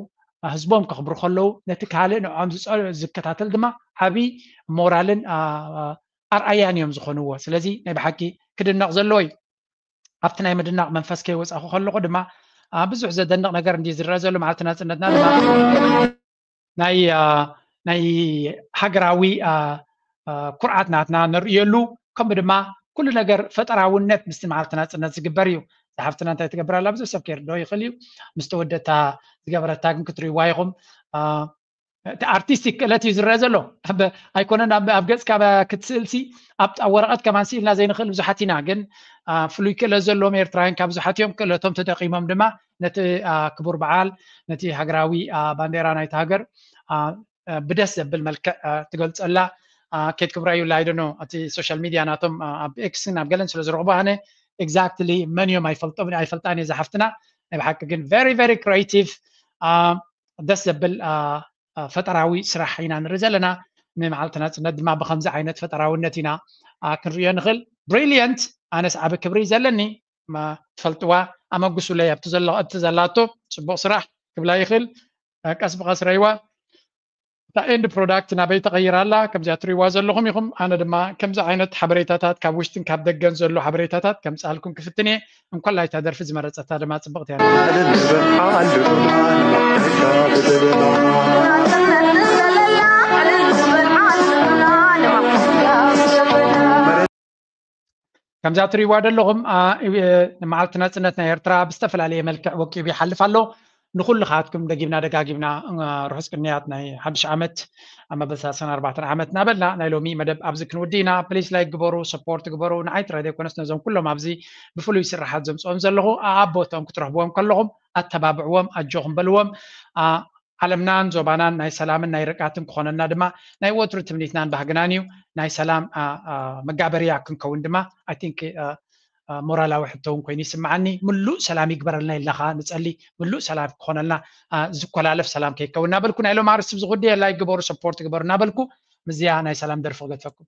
ህዝቦም ከኽብሩ ከለዉ፣ ነቲ ካልእ ንዕኦም ዝከታተል ድማ ዓብዪ ሞራልን ኣርኣያን እዮም ዝኾንዎ። ስለዚ ናይ ብሓቂ ክድነቕ ዘለዎ እዩ። ኣብቲ ናይ ምድናቕ መንፈስ ከይወፃኹ ከለኹ ድማ ብዙሕ ዘደንቕ ነገር እንዲ ዝረአ ዘሎ። መዓልቲ ናፅነትና ድማ ናይ ናይ ሃገራዊ ኩርዓት ናትና ንርእየሉ፣ ከምኡ ድማ ኩሉ ነገር ፈጠራውነት ምስቲ መዓልቲ ናፅነት ዝግበር እዩ። ዝሓፍትና እንታይ ትገብር ኣላ ብዙሕ ሰብ ከይርድኦ ይኽእል እዩ። ምስ ተወደታ ዝገበረታ ግን ክትርእይዋ ኢኹም። እቲ ኣርቲስቲክ ክእለት እዩ ዝረአ ዘሎ። ኣይኮነን ኣብ ገፅካ ክትስእልሲ፣ ኣብ ወረቐት ከማን ስኢልና ዘይንኽእል ብዙሓት ኢና። ግን ፍሉይ ክእለት ዘለዎም ኤርትራውያን ካብ ብዙሓት እዮም። ክእለቶም ተጠቂሞም ድማ ነቲ ክቡር በዓል፣ ነቲ ሃገራዊ ባንዴራ ናይቲ ሃገር ብደስ ዘብል መልክዕ ትገልፀላ። ከይድ ክብራ ይብላ ኣይደኖ እቲ ሶሻል ሚድያ ናቶም ኣብ ኤክስን ኣብ ገለን ስለ ዝረኽቦ ኣነ ኤግዛክትሊ መን እዮም ኣይፈልጣን እየ ዝሓፍትና። ናይ ብሓቂ ግን very very creative፣ ደስ ዘብል ፈጠራዊ ስራሕ ኢና ንርኢ ዘለና። ንመዓልቲ ናፅነት ድማ ብከምዚ ዓይነት ፈጠራውነት ኢና ክንርእዮ ንኽእል። ብሪሊየንት። ኣነስ ዓቢ ክብሪ ዘለኒ ትፈልጥዋ፣ ኣመጉሱለይ ኣብቲ ዘላቶ ጽቡቕ ስራሕ ክብላ ይኽእል። ቀስ ብቐስ ረይዋ እታ ኤንድ ፕሮዳክት ናበይ ተቐይራ ኣላ? ከምዚኣ ትርእይዋ ዘለኹም ኢኹም። ኣነ ድማ ከምዚ ዓይነት ሓበሬታታት ካብ ውሽጥን ካብ ደገን ዘሎ ሓበሬታታት ከምጽኣልኩም ክፍትን እየ። እንኮላይ እታ ደርፊ ዝመረጸታ ድማ ጽብቕቲ እያ። ከምዛ ትርእይዋ ዘለኹም ንመዓልቲ ናፅነት ናይ ኤርትራ ብዝተፈላለየ መልክዕ ወቂቡ ይሓልፍ ኣሎ። ንኩሉ ካትኩም ደጊምና ደጋጊምና ርሑስ ቅንያት ናይ ሓድሽ ዓመት ኣብ መበል ሰላሳን ኣርባዕተን ዓመት እናበልና ናይ ሎሚ መደብ ኣብዚ ክንውዲ ኢና። ፕሊስ ላይክ ግበሩ፣ ሰፖርት ግበሩ። ንዓይ ጥራይ ዘይኮነስ ነዞም ኩሎም ኣብዚ ብፍሉይ ስራሓት ዘምፅኦም ዘለኹ ኣኣቦቶም ክትረኽብዎም ከለኹም ኣተባብዕዎም፣ ኣጆኹም በልዎም። ዓለምናን ዞባናን ናይ ሰላምን ናይ ርቃትን ክኾነና ድማ ናይ ወትሩ ትምኒትናን ባህግናን እዩ። ናይ ሰላም መጋበርያ ክንከውን ድማ ኣይ ቲንክ ሞራላዊ ሕቶ እውን ኮይኑ ይስምዓኒ። ምሉእ ሰላም ይግበረልና ኢልና ከዓ ንፀሊ። ምሉእ ሰላም ክኾነልና፣ ዝኮላለፍ ሰላም ከይከውን እናበልኩ ናይ ሎም ኣርስብ ዝጉዲ ላይክ ግበሩ፣ ሰፖርት ግበሩ እናበልኩ ምስዚኣ ናይ ሰላም ደርፊ ክገድፈኩም።